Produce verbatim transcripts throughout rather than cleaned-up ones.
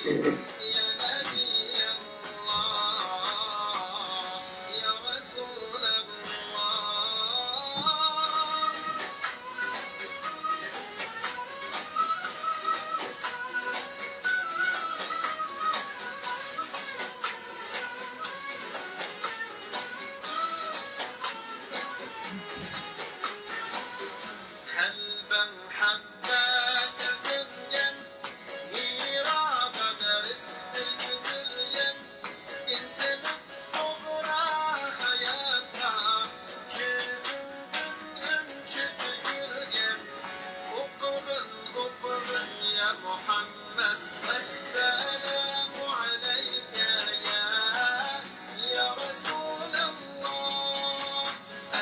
يا نبي الله، يا رسول الله. قەلبىڭ ھەققە تىكىلگەن، ھىراغا دەرس ئۆگىنىلگەن، ئىنتىلىپ توغرا ھاياتقا، كۆزۈڭدىن ئۈنچە تۆكۈلگەن. ئوقۇغىن، ئوقۇغىن يا مۇھەممەد، ئەسسالامۇ ئەلەيكە يا، يا رەسۇلاللا.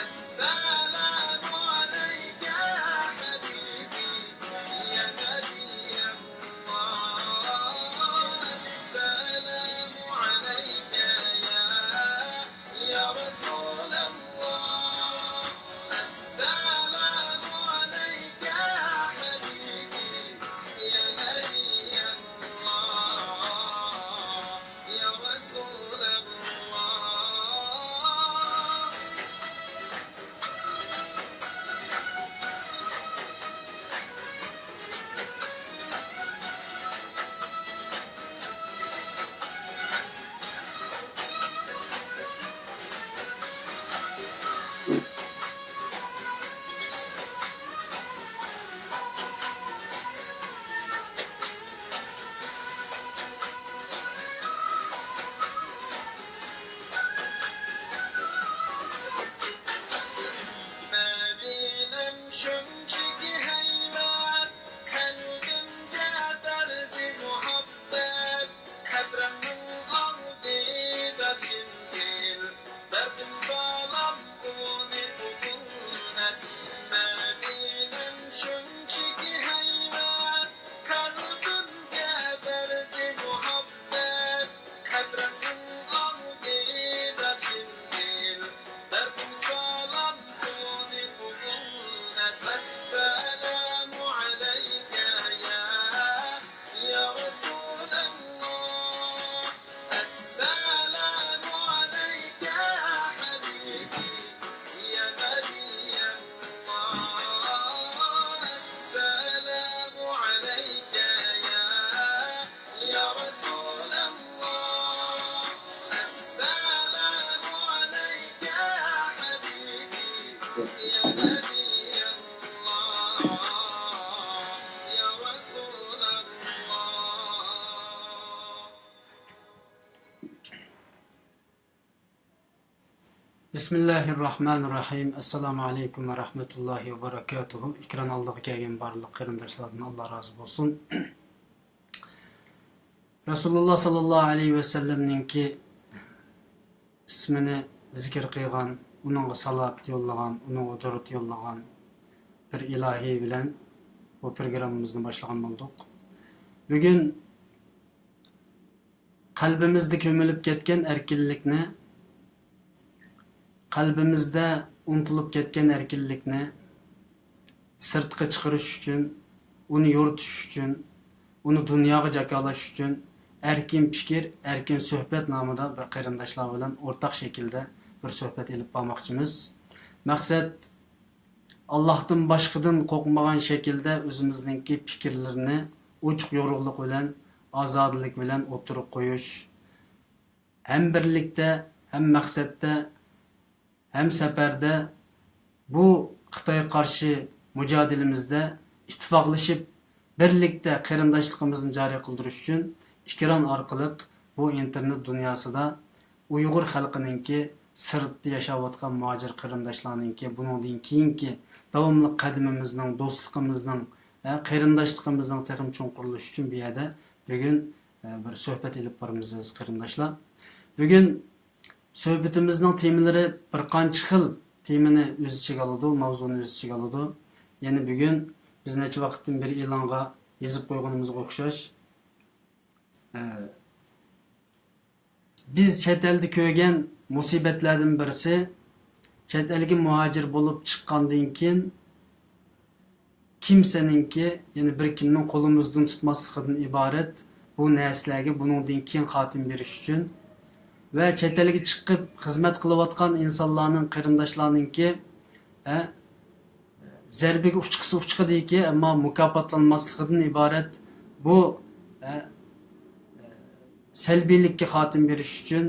السلام عليك يا حبيبي، يا نبي الله. السلام عليك يا، يا رسول الله. السلام عليك يا حبيبي، يا نبي الله، يا رسول الله. مەدىنەم شۇنچىكى ھەيۋەت، قەلبىمگە بەردى مۇھەببەت. قەبرەڭنىڭ ئالدىدا چىن دىل، بەردىم سالام ئۇنى ئۇمۇلنەس. مەدىنەم شۇنچىكى ھەيۋەت، قەلبىمگە بەردى مۇھەببەت. قەبرەڭنىڭ ئالدىدا چىن دىل، بەردىم سالام ئۇنى ئۇمۇلنەس. السلام عليك يا، يا رسول الله. السلام عليك يا حبيبي، يا نبي الله. السلام عليك يا، يا رسول الله. السلام عليك يا حبيبي، يا نبي الله، يا رسول الله. بسم الله الرحمن الرحيم. السلام عليكم ورحمة الله وبركاته. ئېكران ئالدىغا كەلگەن بارلىق قېرىنداشلاردىن ئاللا رازى بولسۇن. رەسۇلۇللا ساللاللاھۇ ئەلەيھى ۋەسەللەمنىڭكى ئىسمىنى زىكىر قىلغان، ئۇنىڭغا سالات يوللىغان، ئۇنىڭغا دۇرۇت يوللىغان بىر ئىلاھى بىلەن بۇ پروگراممىمىزنى باشلىغان بولدۇق. بۈگۈن قەلبىمىزدە كۆمۈلۈپ كەتكەن ئەركىنلىكنى، قەلبىمىزدە ئۇنتۇلۇپ كەتكەن ئەركىنلىكنى سىرتقا چىقىرىش ئۈچۈن، ئۇنى يورۇتۇش ئۈچۈن، ئۇنى دۇنياغا جاكارلاش ئۈچۈن ئەركىن پىكىر، ئەركىن سۆھبەت نامىدا بىر قېرىنداشلار بىلەن ئورتاق شەكىلدە بىر سۆھبەت ئېلىپ بارماقچىمىز. مەقسەت، ئاللاھتىن باشقىدىن قورقمىغان شەكىلدە ئۆزىمىزنىڭكى پىكىرلىرىنى ئوچۇق يورۇقلۇق بىلەن، ئازادىلىك بىلەن ئوتتۇرىغا قويۇش. ھەم بىرلىكتە، ھەم مەقسەتتە، ھەم سەپەردە بۇ خىتايغا قارشى مۇجادىلىمىزدە ئىتتىپاقلىشىپ، بىرلىكتە قېرىنداشلىقىمىزنى جارى قىلدۇرۇش ئۈچۈن ئېكران ئارقىلىق بۇ ئىنتېرنېت دۇنياسىدا ئۇيغۇر خەلقىنىڭكى سىرتتا ياشاۋاتقان مۇھاجىر قېرىنداشلارنىڭكى بۇنىڭدىن كېيىنكى داۋاملىق قەدىمىمىزنىڭ، دوستلۇقىمىزنىڭ، ھە، قېرىنداشلىقىمىزنىڭ تېخىمۇ چوڭقۇرلىشىشى ئۈچۈن بۇ يەردە بۈگۈن، ھە، بىر سۆھبەت ئېلىپ بارىمىز، ئەزىز قېرىنداشلار. بۈگۈن سۆھبىتىمىزنىڭ تېمىلىرى بىر قانچە خىل تېمىنى ئۆز ئىچىگە ئالىدۇ، ماۋزۇنى ئۆز ئىچىگە ئالىدۇ. يەنى بۈگۈن بىز نەچچە ۋاقىتتىن بېرى ئېلانغا يېزىپ قويغىنىمىزغا ئوخشاش، ئە، بىز چەت ئەلدە كۆرگەن مۇسىبەتلەردىن بىرسى، چەت ئەلگە مۇھاجىر بولۇپ چىققاندىن كېيىن، كىمسەنىڭكى، يەنى بىر كىمنىڭ قولىمىزدىن تۇتماسلىقىدىن ئىبارەت بۇ نەرسىلەرگە بۇنىڭدىن كېيىن خاتىمە بېرىش ئۈچۈن ۋە چەت ئەلگە چىقىپ خىزمەت قىلىۋاتقان ئىنسانلارنىڭ، قېرىنداشلارنىڭكى، ئە، زەربىگە ئۇچقۇسى ئۇچقىدىكى، ئەمما مۇكاپاتلانماسلىقىدىن ئىبارەت بۇ، ئە، سەلبىيلىككە خاتىمە بېرىش ئۈچۈن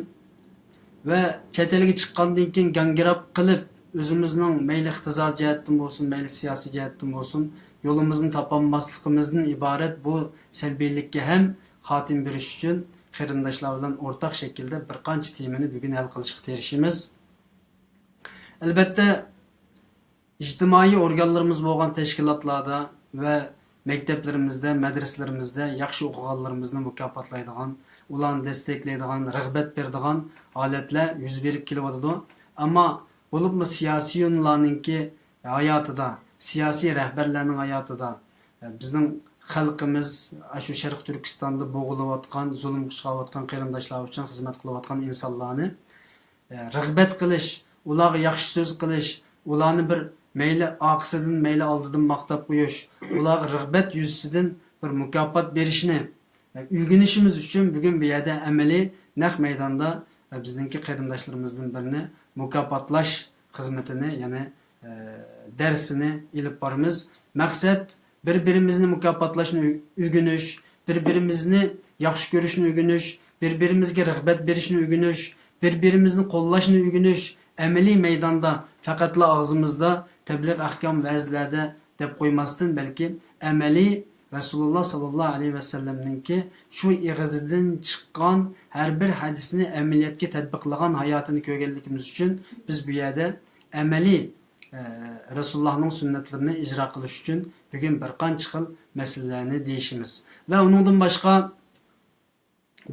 ۋە چەت ئەلگە چىققاندىن كېيىن گاڭگىراپ قېلىپ، ئۆزىمىزنىڭ مەيلى ئىقتىسادىي جەھەتتىن بولسۇن، مەيلى سىياسىي جەھەتتىن بولسۇن، يولىمىزنى تاپالماسلىقىمىزدىن ئىبارەت بۇ سەلبىيلىككە ھەم خاتىمە بېرىش ئۈچۈن قېرىنداشلار بىلەن ئورتاق شەكىلدە بىر قانچە تېمىنى بۈگۈن ھەل قىلىشقا تىرىشىمىز. ئەلبەتتە، ئىجتىمائىي ئورگانلىرىمىز بولغان تەشكىلاتلاردا ۋە مەكتەپلىرىمىزدە، مەدرىسىلىرىمىزدە ياخشى ئوقۇغانلىرىمىزنى مۇكاپاتلايدىغان، ئۇلارنى دەستەكلەيدىغان، رىغبەت بېرىدىغان ھالەتلەر يۈز بېرىپ كېلىۋاتىدۇ. ئەمما بولۇپمۇ سىياسىيونلارنىڭكى ھاياتىدا، سىياسىي رەھبەرلەرنىڭ ھاياتىدا، بىزنىڭ خەلقىمىز ئاشۇ شەرقىي تۈركىستاندا بوغۇلۇۋاتقان، زۇلۇمغا ئۇچراۋاتقان قېرىنداشلار ئۈچۈن خىزمەت قىلىۋاتقان ئىنسانلارنى رىغبەت قىلىش، ئۇلارغا ياخشى سۆز قىلىش، ئۇلارنى بىر مەيلى ئارقىسىدىن، مەيلى ئالدىدىن ماختاپ قويۇش، ئۇلارغا رىغبەت يۈزىسىدىن بىر مۇكاپات بېرىشنى ئۆگىنىشىمىز ئۈچۈن بۈگۈن بۇ يەردە ئەمەلىي نەق مەيداندا بىزنىڭكى قېرىنداشلىرىمىزدىن بىرىنى مۇكاپاتلاش خىزمىتىنى، يەنى دەرسىنى ئېلىپ بارىمىز. مەقسەت بىر-بىرىمىزنى مۇكاپاتلاشنى ئۆگىنىش، بىر-بىرىمىزنى ياخشى كۆرۈشنى ئۆگىنىش، بىر-بىرىمىزگە رىغبەت بېرىشنى ئۆگىنىش، بىر-بىرىمىزنى قوللاشنى ئۆگىنىش، ئەمەلىي مەيداندا، پەقەتلا ئاغزىمىزدا تەبلىغ ئەھكام ۋەزلەردە دەپ قويماستىن، بەلكى ئەمەلىي رەسۇلۇللا ساللاللاھۇ ئەلەيھى ۋەسەللەمنىڭكى شۇ ئېغىزىدىن چىققان ھەر بىر ھەدىسنى ئەمەلىيەتكە تەتبىقلىغان ھاياتىنى كۆرگەنلىكىمىز ئۈچۈن بىز بۇ يەردە ئەمەلىي، ئە، رەسۇلۇللاھنىڭ سۈننەتلىرىنى ئىجرا قىلىش ئۈچۈن بۈگۈن بىر قانچە خىل مەسىلىلەرنى دېيىشىمىز. ۋە ئۇنىڭدىن باشقا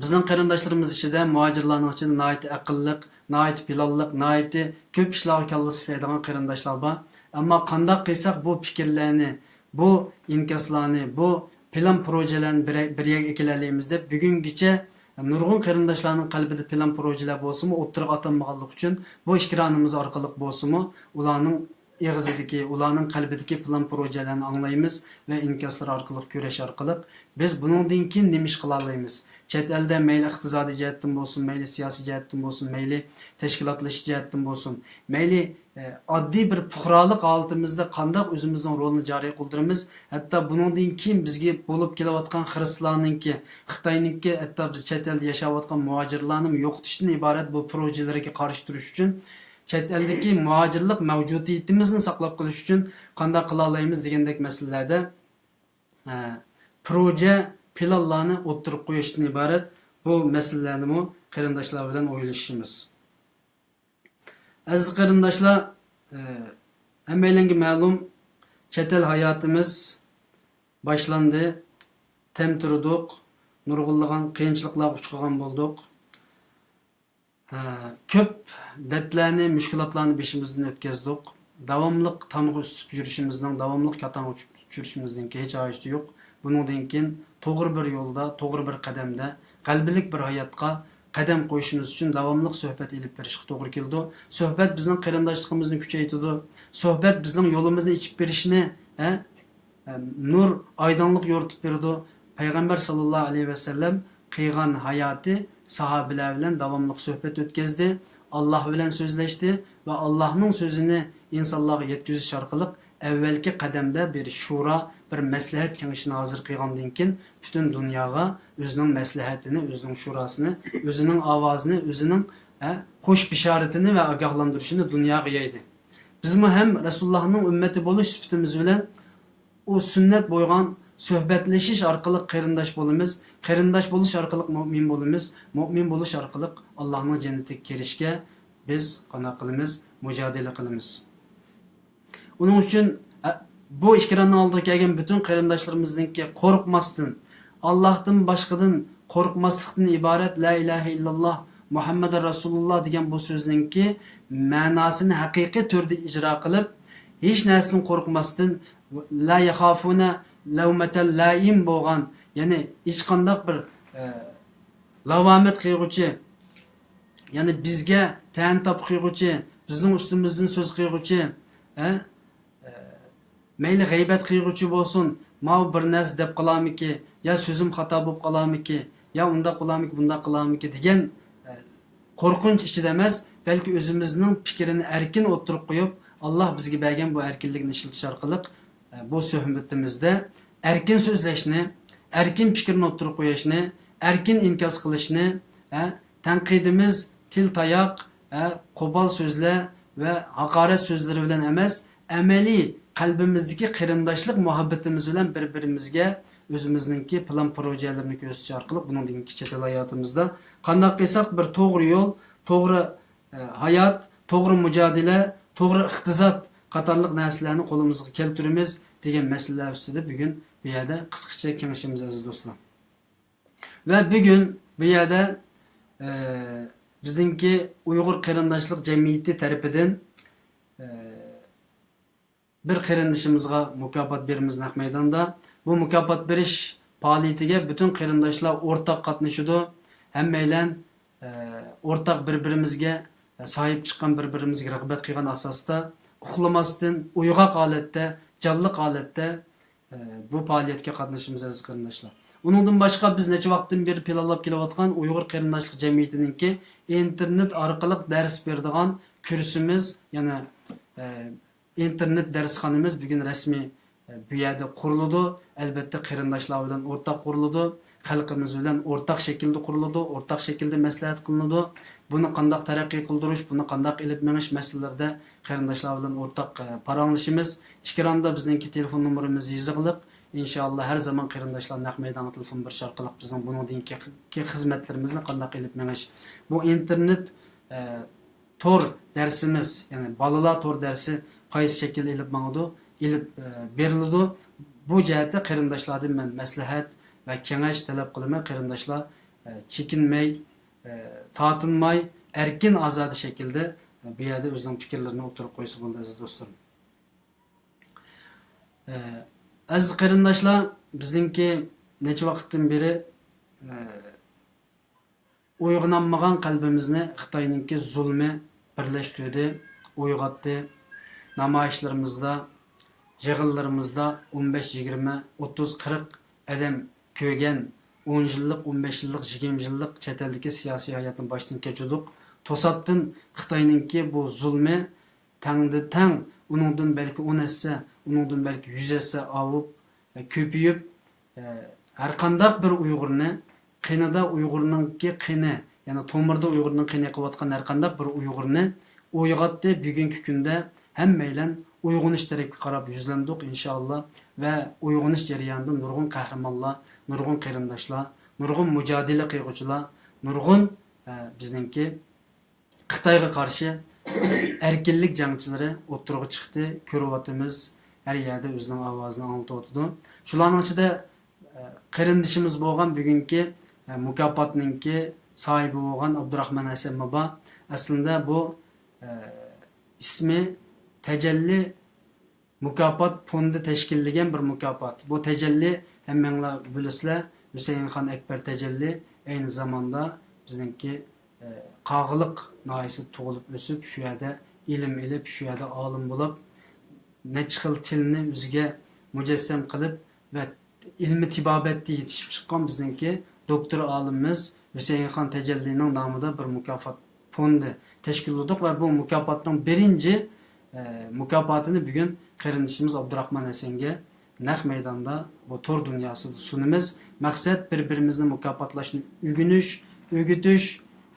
بىزنىڭ قېرىنداشلىرىمىز ئىچىدە، مۇھاجىرلارنىڭ ئىچىدە ناھايىتى ئەقىللىق، ناھايىتى پىلانلىق، ناھايىتى كۆپ ئىشلارغا كاللىسى ئىشلەيدىغان قېرىنداشلار بار. ئەمما قانداق قىلساق بۇ پىكىرلەرنى، بۇ ئىنكاسلارنى، بۇ پىلان پروژىلەرنى بىر، بىر يەرگە ئەكېلەلەيمىز دەپ، بۈگۈنگىچە نۇرغۇن قېرىنداشلارنىڭ قەلبىدە پىلان پروژىلەر بولسىمۇ، ئوتتۇرىغا ئاتالمىغانلىقى ئۈچۈن، بۇ ئېكرانىمىز ئارقىلىق بولسىمۇ، ئۇلارنىڭ ئېغىزىدىكى، ئۇلارنىڭ قەلبىدىكى پىلان پروژىلەرنى ئاڭلايمىز ۋە ئىنكاسلىرى ئارقىلىق كۆرۈش ئارقىلىق، بىز بۇنىڭدىن كېيىن نېمە ئىش قىلالايمىز؟ چەت ئەلدە مەيلى ئىقتىسادىي جەھەتتىن بولسۇن، مەيلى سىياسىي جەھەتتىن بولسۇن، مەيلى تەشكىلاتلىشىش جەھەتتىن بولسۇن، مەيلى، ئە، ئاددىي بىر پۇقرالىق ھالىتىمىزدە قانداق ئۆزىمىزنىڭ رولىنى جارى قىلدۇرىمىز؟ ھەتتا بۇنىڭدىن كېيىن بىزگە بولۇپ كېلىۋاتقان خىرىسلارنىڭكى، خىتاينىڭكى، ھەتتا بىز چەت ئەلدە ياشاۋاتقان مۇھاجىرلارنىمۇ يوقىتىشتىن ئىبارەت بۇ پروژىلىرىگە قارشى تۇرۇش ئۈچۈن، چەت ئەلدىكى مۇھاجىرلىق مەۋجۇدىيىتىمىزنى ساقلاپ قېلىش ئۈچۈن قانداق قىلالايمىز دېگەندەك مەسىلىلەردە، ئە، پروژە، پىلانلارنى ئوتتۇرىغا قويۇشتىن ئىبارەت بۇ مەسىلىلەرنىمۇ قېرىنداشلار بىلەن ئويلىشىشىمىز. ئەزىز قېرىنداشلار، ئە، ھەممەيلەنگە مەلۇم، چەت ئەل ھاياتىمىز باشلاندى، تەم تۇردۇق، نۇرغۇنلىغان قىيىنچىلىقلارغا ئۇچرىغان بولدۇق. ھە، كۆپ دەردلەرنى، مۈشكۈلاتلارنى بېشىمىزدىن ئۆتكۈزدۇق. داۋاملىق تامغا ئۈسۈپ يۈرۈشىمىزنىڭ، داۋاملىق كاتاڭغا چۈشۈپ يۈرۈشىمىزنىڭكى ھېچ ھاجىتى يوق. بۇنىڭدىن كېيىن توغرا بىر يولدا، توغرا بىر قەدەمدە، غەلىبىلىك بىر ھاياتقا قەدەم قويۇشىمىز ئۈچۈن داۋاملىق سۆھبەت ئېلىپ بېرىشقا توغرا كېلىدۇ. سۆھبەت بىزنىڭ قېرىنداشلىقىمىزنى كۈچەيتىدۇ. سۆھبەت بىزنىڭ يولىمىزنى ئېچىپ بېرىشنى، ھە، نۇر، ئايدىڭلىق يورۇتۇپ بېرىدۇ. پەيغەمبەر ساللاللاھۇ ئەلەيھى ۋەسەللەم قىلغان ھاياتى ساھابىلەر بىلەن داۋاملىق سۆھبەت ئۆتكەزدى، ئاللاھ بىلەن سۆزلەشتى ۋە ئاللاھنىڭ سۆزىنى ئىنسانلارغا يەتكۈزۈش ئارقىلىق ئەۋۋەلكى قەدەمدە بىر شۇرا، بىر مەسلىھەت كېڭىشىنى ھازىر قىلغاندىن كېيىن، پۈتۈن دۇنياغا ئۆزىنىڭ مەسلىھەتىنى، ئۆزىنىڭ شۇراسىنى، ئۆزىنىڭ ئاۋازىنى، ئۆزىنىڭ، ھە، خوش بېشارىتىنى ۋە ئاگاھلاندۇرۇشىنى دۇنياغا يايدى. بىزمۇ ھەم رەسۇلۇللاھنىڭ ئۈممىتى بولۇش سۈپىتىمىز بىلەن ئۇ سۈننەت بولغان سۆھبەتلىشىش ئارقىلىق قېرىنداش بولىمىز، قېرىنداش بولۇش ئارقىلىق مۆمىن بولىمىز، مۆمىن بولۇش ئارقىلىق ئاللاھنىڭ جەننىتىگە كىرىشكە بىز قانداق قىلىمىز؟ مۇجادىلە قىلىمىز. ئۇنىڭ ئۈچۈن، ئە، بۇ ئېكراننىڭ ئالدىغا كەلگەن پۈتۈن قېرىنداشلىرىمىزنىڭكى قورقماستىن، ئاللاھتىن باشقىدىن قورقماسلىقتىن ئىبارەت لا ئىلاھە ئىللاللاھ مۇھەممەدۇر رەسۇلۇللاھ دېگەن بۇ سۆزنىڭكى مەناسىنى ھەقىقىي تۈردە ئىجرا قىلىپ، ھېچ نەرسىدىن قورقماستىن، لا يەخافۇنە لەۋمەتە لائىم بولغان، يەنى ھېچقانداق بىر، ئە، لاۋامەت قىلغۇچى، يەنى بىزگە تەن تاپقۇچى، بىزنىڭ ئۈستىمىزدىن سۆز قىلغۇچى، ھە؟ مەيلى غەيبەت قىلغۇچى بولسۇن، ماۋۇ بىر نەرسە دەپ قالارمىكى، يا سۆزۈم خاتا بولۇپ قالارمىكى، يا ئۇنداق قىلارمىكى، بۇنداق قىلارمىكى دېگەن، ئە، قورقۇنچ ئىچىدە ئەمەس، بەلكى ئۆزىمىزنىڭ پىكرىنى ئەركىن ئوتتۇرىغا قويۇپ، ئاللا بىزگە بەرگەن بۇ ئەركىنلىكنى ئىشلىتىش ئارقىلىق، ئە، بۇ سۆھبىتىمىزدە ئەركىن سۆزلەشنى، ئەركىن پىكرىنى ئوتتۇرىغا قويۇشنى، ئەركىن ئىنكاس قىلىشنى، ئە، تەنقىدىمىز تىل تاياق، ھە، قوپال سۆزلەر ۋە ھاقارەت سۆزلىرى بىلەن ئەمەس، ئەمەلىي قەلبىمىزدىكى قېرىنداشلىق مۇھەببىتىمىز بىلەن بىر-بىرىمىزگە ئۆزىمىزنىڭكى پىلان پروژەلىرىنى كۆرسىتىش ئارقىلىق بۇنىڭدىن كېيىنكى چەت ئەل ھاياتىمىزدا قانداق قىلساق بىر توغرا يول، توغرا، ئە، ھايات، توغرا مۇجادىلە، توغرا ئىقتىساد قاتارلىق نەرسىلەرنى قولىمىزغا كەلتۈرىمىز دېگەن مەسىلىلەر ئۈستىدە بۈگۈن بۇ يەردە قىسقىچە كېڭىشىمىز، ئەزىز دوستلار. ۋە بۈگۈن بۇ يەردە، ئە، بىزنىڭكى ئۇيغۇر قېرىنداشلىق جەمئىيىتى تەرىپىدىن، ئە، بىر قېرىندىشىمىزغا مۇكاپات بېرىمىز نەق مەيداندا. بۇ مۇكاپات بېرىش پائالىيىتىگە پۈتۈن قېرىنداشلار ئورتاق قاتنىشىدۇ. ھەممەيلەن، ئە، ئورتاق بىر-بىرىمىزگە، ئە، ساھىب چىققان، بىر-بىرىمىزگە رىغبەت قىلغان ئاساستا ئۇخلىماستىن، ئويغاق ھالەتتە، جانلىق ھالەتتە، ئە، بۇ پائالىيەتكە قاتنىشىمىز، ئەزىز قېرىنداشلار. ئۇنىڭدىن باشقا بىز نەچچە ۋاقىتتىن بېرى پىلانلاپ كېلىۋاتقان ئۇيغۇر قېرىنداشلىق جەمئىيىتىنىڭكى ئىنتېرنېت ئارقىلىق دەرس بېرىدىغان كۇرسىمىز، يەنى، ئە، ئىنتېرنېت دەرسخانىمىز بۈگۈن رەسمىي، ئە، بۇ يەردە قۇرۇلىدۇ. ئەلبەتتە، قېرىنداشلار بىلەن ئورتاق قۇرۇلىدۇ. خەلقىمىز بىلەن ئورتاق شەكىلدە قۇرۇلىدۇ، ئورتاق شەكىلدە مەسلىھەت قىلىنىدۇ. بۇنى قانداق تەرەققىي قىلدۇرۇش، بۇنى قانداق ئېلىپ مېڭىش مەسىلىلىرىدە قېرىنداشلار بىلەن ئورتاق، ئە، پاراڭلىشىمىز. ئېكراندا بىزنىڭكى تېلېفون نومۇرىمىز يېزىقلىق. ئىنشائاللا، ھەر زامان قېرىنداشلار نەق مەيدانغا تېلېفون بېرىش ئارقىلىق بىزنىڭ بۇنىڭدىن كېيىنكى خىزمەتلىرىمىزنى قانداق ئېلىپ مېڭىش. بۇ ئىنتېرنېت، ئە، تور دەرسىمىز، يەنى بالىلار تور دەرسى قايسى شەكىلدە ئېلىپ ماڭىدۇ، ئېلىپ، ئە، بېرىلىدۇ. بۇ جەھەتتە قېرىنداشلاردىن مەن مەسلىھەت ۋە كېڭەش تەلەپ قىلىمەن. قېرىنداشلار، ئە، چېكىنمەي، ئە، تارتىنماي، ئەركىن، ئازادە شەكىلدە، ئە، بۇ يەردە ئۆزىنىڭ پىكىرلىرىنى ئوتتۇرىغا قويسا بولىدۇ، ئەزىز دوستلىرىم. ئە، ئەزىز قېرىنداشلار، بىزنىڭكى نەچچە ۋاقىتتىن بېرى، ئە، ئويغىنالمىغان قەلبىمىزنى خىتاينىڭكى زۇلمى بىرلەشتۈردى، ئويغاتتى. نامايىشلىرىمىزدا، يىغىنلىرىمىزدا ئون بەش، يىگىرمە، ئوتتۇز، قىرىق ئادەم كۆرگەن، ئون يىللىق، ئون بەش يىللىق، يىگىرمە يىللىق چەت ئەلدىكى سىياسىي ھاياتنى باشتىن كەچۈردۇق. توساتتىن خىتاينىڭكى بۇ زۇلمى تەڭدە تەڭ، ئۇنىڭدىن بەلكى ئون ھەسسە، ئۇنىڭدىن بەلكى يۈز ھەسسە ئاۋۇپ، كۆپىيىپ، ئە، ھەرقانداق بىر ئۇيغۇرنى، قېنىدا ئۇيغۇرنىڭكى قېنى، يەنى تومۇردا ئۇيغۇرنىڭ قېنى ئېقىۋاتقان ھەرقانداق بىر ئۇيغۇرنى ئويغاتتى. بۈگۈنكى كۈندە ھەممەيلەن ئويغىنىش تەرەپكە قاراپ يۈزلەندۇق، ئىنشائاللا. ۋە ئويغىنىش جەريانىدا نۇرغۇن قەھرىمانلار، نۇرغۇن قېرىنداشلار، نۇرغۇن مۇجادىلە قىلغۇچىلار، نۇرغۇن، ئە، بىزنىڭكى خىتايغا قارشى ئەركىنلىك جەڭچىلىرى ئوتتۇرىغا چىقتى، كۆرۈۋاتىمىز، ھەر يەردە ئۆزىنىڭ ئاۋازىنى ئاڭلىتىۋاتىدۇ. شۇلارنىڭ ئىچىدە، ئە، قېرىندىشىمىز بولغان بۈگۈنكى، ئە، مۇكاپاتنىڭكى ساھىبى بولغان ئابدۇراخمان ھەسەن بابا. ئەسلىندە بۇ، ئە، ئىسمى تەجەللى مۇكاپات فوندى تەشكىللىگەن بىر مۇكاپات. بۇ تەجەللى ھەممەڭلار بىلىسىلەر، ھۈسەيىنخان ئەكبەر تەجەللى ئەينى زاماندا بىزنىڭكى، ئە، قاغىلىق ناھىيەسىدە تۇغۇلۇپ ئۆسۈپ، شۇ يەردە ئىلىم ئېلىپ، شۇ يەردە ئالىم بولۇپ، نەچچە خىل تىلنى ئۆزىگە مۇجەسسەم قىلىپ ۋە ئىلمىي تېبابەتتە يېتىشىپ چىققان بىزنىڭكى دوكتور ئالىمىمىز ھۈسەيىنخان تەجەللىنىڭ نامىدا بىر مۇكاپات فوندى تەشكىللىدۇق ۋە بۇ مۇكاپاتنىڭ بىرىنچى، ئە، مۇكاپاتىنى بۈگۈن قېرىندىشىمىز ئابدۇراخمان ھەسەنگە نەق مەيداندا بۇ تور دۇنياسىدا سۇنىمىز. مەقسەت بىر-بىرىمىزنى مۇكاپاتلاشنى ئۆگىنىش، ئۆگىتىش،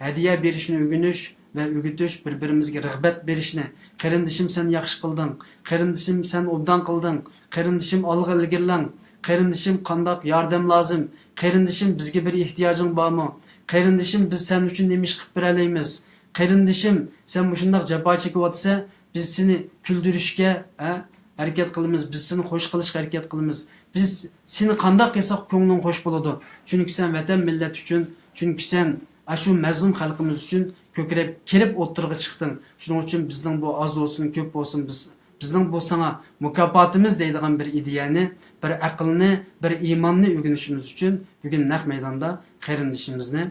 ھەدىيە بېرىشنى ئۆگىنىش ۋە ئۆگىتىش، بىر-بىرىمىزگە رىغبەت بېرىشنى. قېرىندىشىم، سەن ياخشى قىلدىڭ. قېرىندىشىم، سەن ئوبدان قىلدىڭ. قېرىندىشىم، ئالغا ئىلگىرىلەڭ. قېرىندىشىم، قانداق ياردەم لازىم؟ قېرىندىشىم، بىزگە بىر ئېھتىياجىڭ بارمۇ؟ قېرىندىشىم، بىز سەن ئۈچۈن نېمە ئىش قىلىپ بېرەلەيمىز؟ قېرىندىشىم، سەن مۇشۇنداق جاپا چېكىۋاتىسەن، بىز سېنى كۈلدۈرۈشكە، ھە، ھەرىكەت قىلىمىز، بىز سېنى خوش قىلىشقا ھەرىكەت قىلىمىز. بىز سېنى قانداق قىلساق كۆڭلۈڭ خوش بولىدۇ. چۈنكى سەن ۋەتەن مىللەت ئۈچۈن، چۈنكى سەن ئاشۇ مەزلۇم خەلقىمىز ئۈچۈن كۆكرەك كېرىپ ئوتتۇرىغا چىقتىڭ. شۇنىڭ ئۈچۈن بىزنىڭ بۇ ئاز بولسۇن، كۆپ بولسۇن، بىز، بىزنىڭ بۇ ساڭا مۇكاپاتىمىز دەيدىغان بىر ئىدىيەنى، بىر ئەقىلنى، بىر ئىماننى ئۆگىنىشىمىز ئۈچۈن بۈگۈن نەق مەيداندا قېرىندىشىمىزنى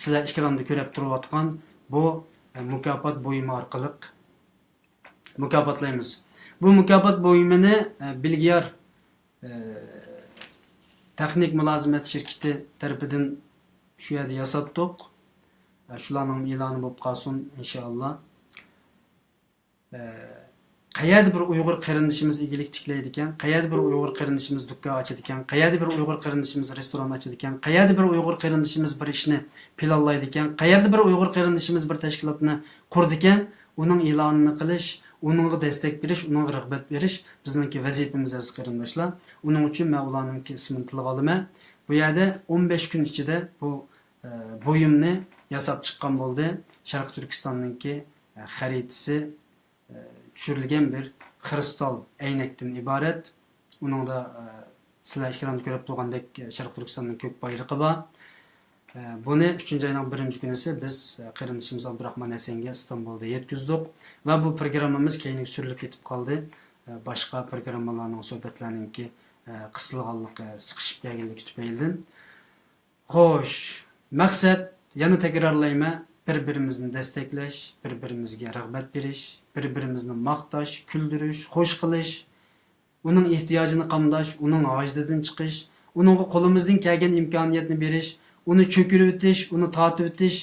سىلەر ئېكراندا كۆرۈپ تۇرۇۋاتقان بۇ، ئە، مۇكاپات بۇيۇمى ئارقىلىق مۇكاپاتلايمىز. بۇ مۇكاپات بۇيۇمىنى، ئە، بىلگىيار، تېخنىك مۇلازىمەت شىركىتى تەرىپىدىن شۇ يەردە ياساتتۇق. شۇلارنىڭ ئېلانى بولۇپ قالسۇن، ئىنشائاللا. قەيەردە بىر ئۇيغۇر قېرىندىشىمىز ئىگىلىك تىكلەيدىكەن، قەيەردە بىر ئۇيغۇر قېرىندىشىمىز دۇكان ئاچىدىكەن، قەيەردە بىر ئۇيغۇر قېرىندىشىمىز رېستوران ئاچىدىكەن، قەيەردە بىر ئۇيغۇر قېرىندىشىمىز بىر ئىشنى پىلانلايدىكەن، قەيەردە بىر ئۇيغۇر قېرىندىشىمىز بىر تەشكىلاتنى قۇرىدىكەن، ئۇنىڭ ئېلانىنى قىلىش، ئۇنىڭغا دەستەك بېرىش، ئۇنىڭغا رىغبەت بېرىش بىزنىڭكى ۋەزىپىمىز، ئەزىز قېرىنداشلار. ئۇنىڭ ئۈچۈن مەن ئۇلارنىڭكى ئىسمىنى تىلغا ئالىمەن. بۇ يەردە ئون بەش كۈن ئىچىدە بۇ، ئە، بۇيۇمنى ياساپ چىققان بولدى. شەرقىي تۈركىستاننىڭكى، ئە، خەرىتىسى، ئە، چۈشۈرۈلگەن بىر خرۇستال ئەينەكتىن ئىبارەت. ئۇنىڭدا، ئە، سىلەر ئېكراندا كۆرۈپ تۇرغاندەك، ئە، شەرقىي تۈركىستاننىڭ كۆك بايرىقى بار. ئە، بۇنى ئۈچىنچى ئاينىڭ بىرىنچى كۈنىسى بىز، ئە، قېرىندىشىمىز ئابدۇراخمان ھەسەنگە ئىستانبۇلدا يەتكۈزدۇق ۋە بۇ پروگراممىمىز كەينىگە سۈرۈلۈپ كېتىپ قالدى. ئە، باشقا پروگراممىلارنىڭ، سۆھبەتلەرنىڭكى، ئە، قىسىلغانلىقى، سىقىشىپ كەلگەنلىكى تۈپەيلىدىن. خوش، مەقسەت، يەنە تەكرارلايمەن، بىر-بىرىمىزنى دەستەكلەش، بىر-بىرىمىزگە رىغبەت بېرىش، بىر-بىرىمىزنى ماختاش، كۈلدۈرۈش، خوش قىلىش، ئۇنىڭ ئېھتىياجىنى قامداش، ئۇنىڭ ھاجىتىدىن چىقىش، ئۇنىڭغا قولىمىزدىن كەلگەن ئىمكانىيەتنى بېرىش، ئۇنى چۆكۈرۈۋېتىش، ئۇنى تارتىۋېتىش،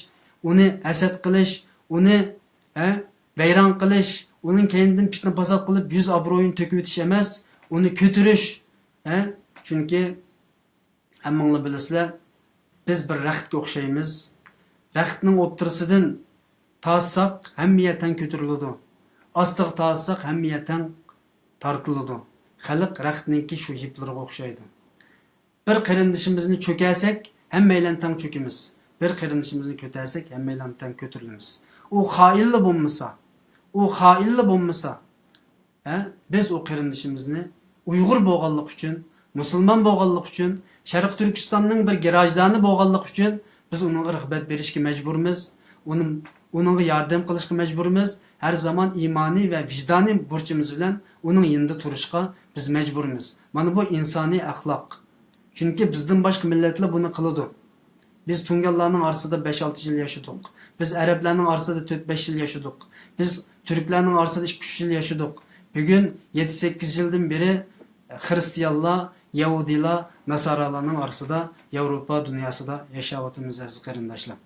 ئۇنى ھەسەت قىلىش، ئۇنى، ھە، ۋەيران قىلىش، ئۇنىڭ كەينىدىن پىتنە-پاسات قىلىپ يۈز ئابرۇيىنى تۆكۈۋېتىش ئەمەس، ئۇنى كۆتۈرۈش، ھە، چۈنكى ھەممىڭلار بىلىسىلەر، بىز بىر رەختكە ئوخشايمىز. رەختنىڭ ئوتتۇرىسىدىن تارتساق، ھەممە يەر تەڭ كۆتۈرۈلىدۇ. ئاستىغا تارتساق، ھەممە يەر تەڭ تارتىلىدۇ. خەلق رەختنىڭكى شۇ يىپلىرىغا ئوخشايدۇ. بىر قېرىندىشىمىزنى چۆكەرسەك، ھەممەيلەن تەڭ چۆكىمىز. بىر قېرىندىشىمىزنى كۆتەرسەك، ھەممەيلەن تەڭ كۆتۈرۈلىمىز. ئۇ خائىنلا بولمىسا، ئۇ خائىنلا بولمىسا، ھە؟ بىز ئۇ قېرىندىشىمىزنى ئۇيغۇر بولغانلىقى ئۈچۈن، مۇسۇلمان بولغانلىقى ئۈچۈن، شەرقىي تۈركىستاننىڭ بىر گراژدانى بولغانلىقى ئۈچۈن بىز ئۇنىڭغا رىغبەت بېرىشكە مەجبۇرمىز. ئۇنى، ئۇنىڭغا ياردەم قىلىشقا مەجبۇرمىز. ھەر زامان ئىمانىي ۋە ۋىجدانىي بۇرچىمىز بىلەن ئۇنىڭ يېنىدا تۇرۇشقا بىز مەجبۇرمىز. مانا بۇ ئىنسانىي ئەخلاق. چۈنكى بىزدىن باشقا مىللەتلەر بۇنى قىلىدۇ. بىز تۇڭگانلارنىڭ ئارىسىدا بەش-ئالتە يىل ياشىدۇق. بىز ئەرەبلەرنىڭ ئارىسىدا تۆت-بەش يىل ياشىدۇق. بىز تۈركلەرنىڭ ئارىسىدا ئىككى-ئۈچ يىل ياشىدۇق. بۈگۈن يەتتە-سەككىز يىلدىن بېرى خىرىستىيانلار، يەھۇدىيلار، ناسارالارنىڭ ئارىسىدا ياۋروپا دۇنياسىدا ياشاۋاتىمىز، ئەزىز قېرىنداشلار.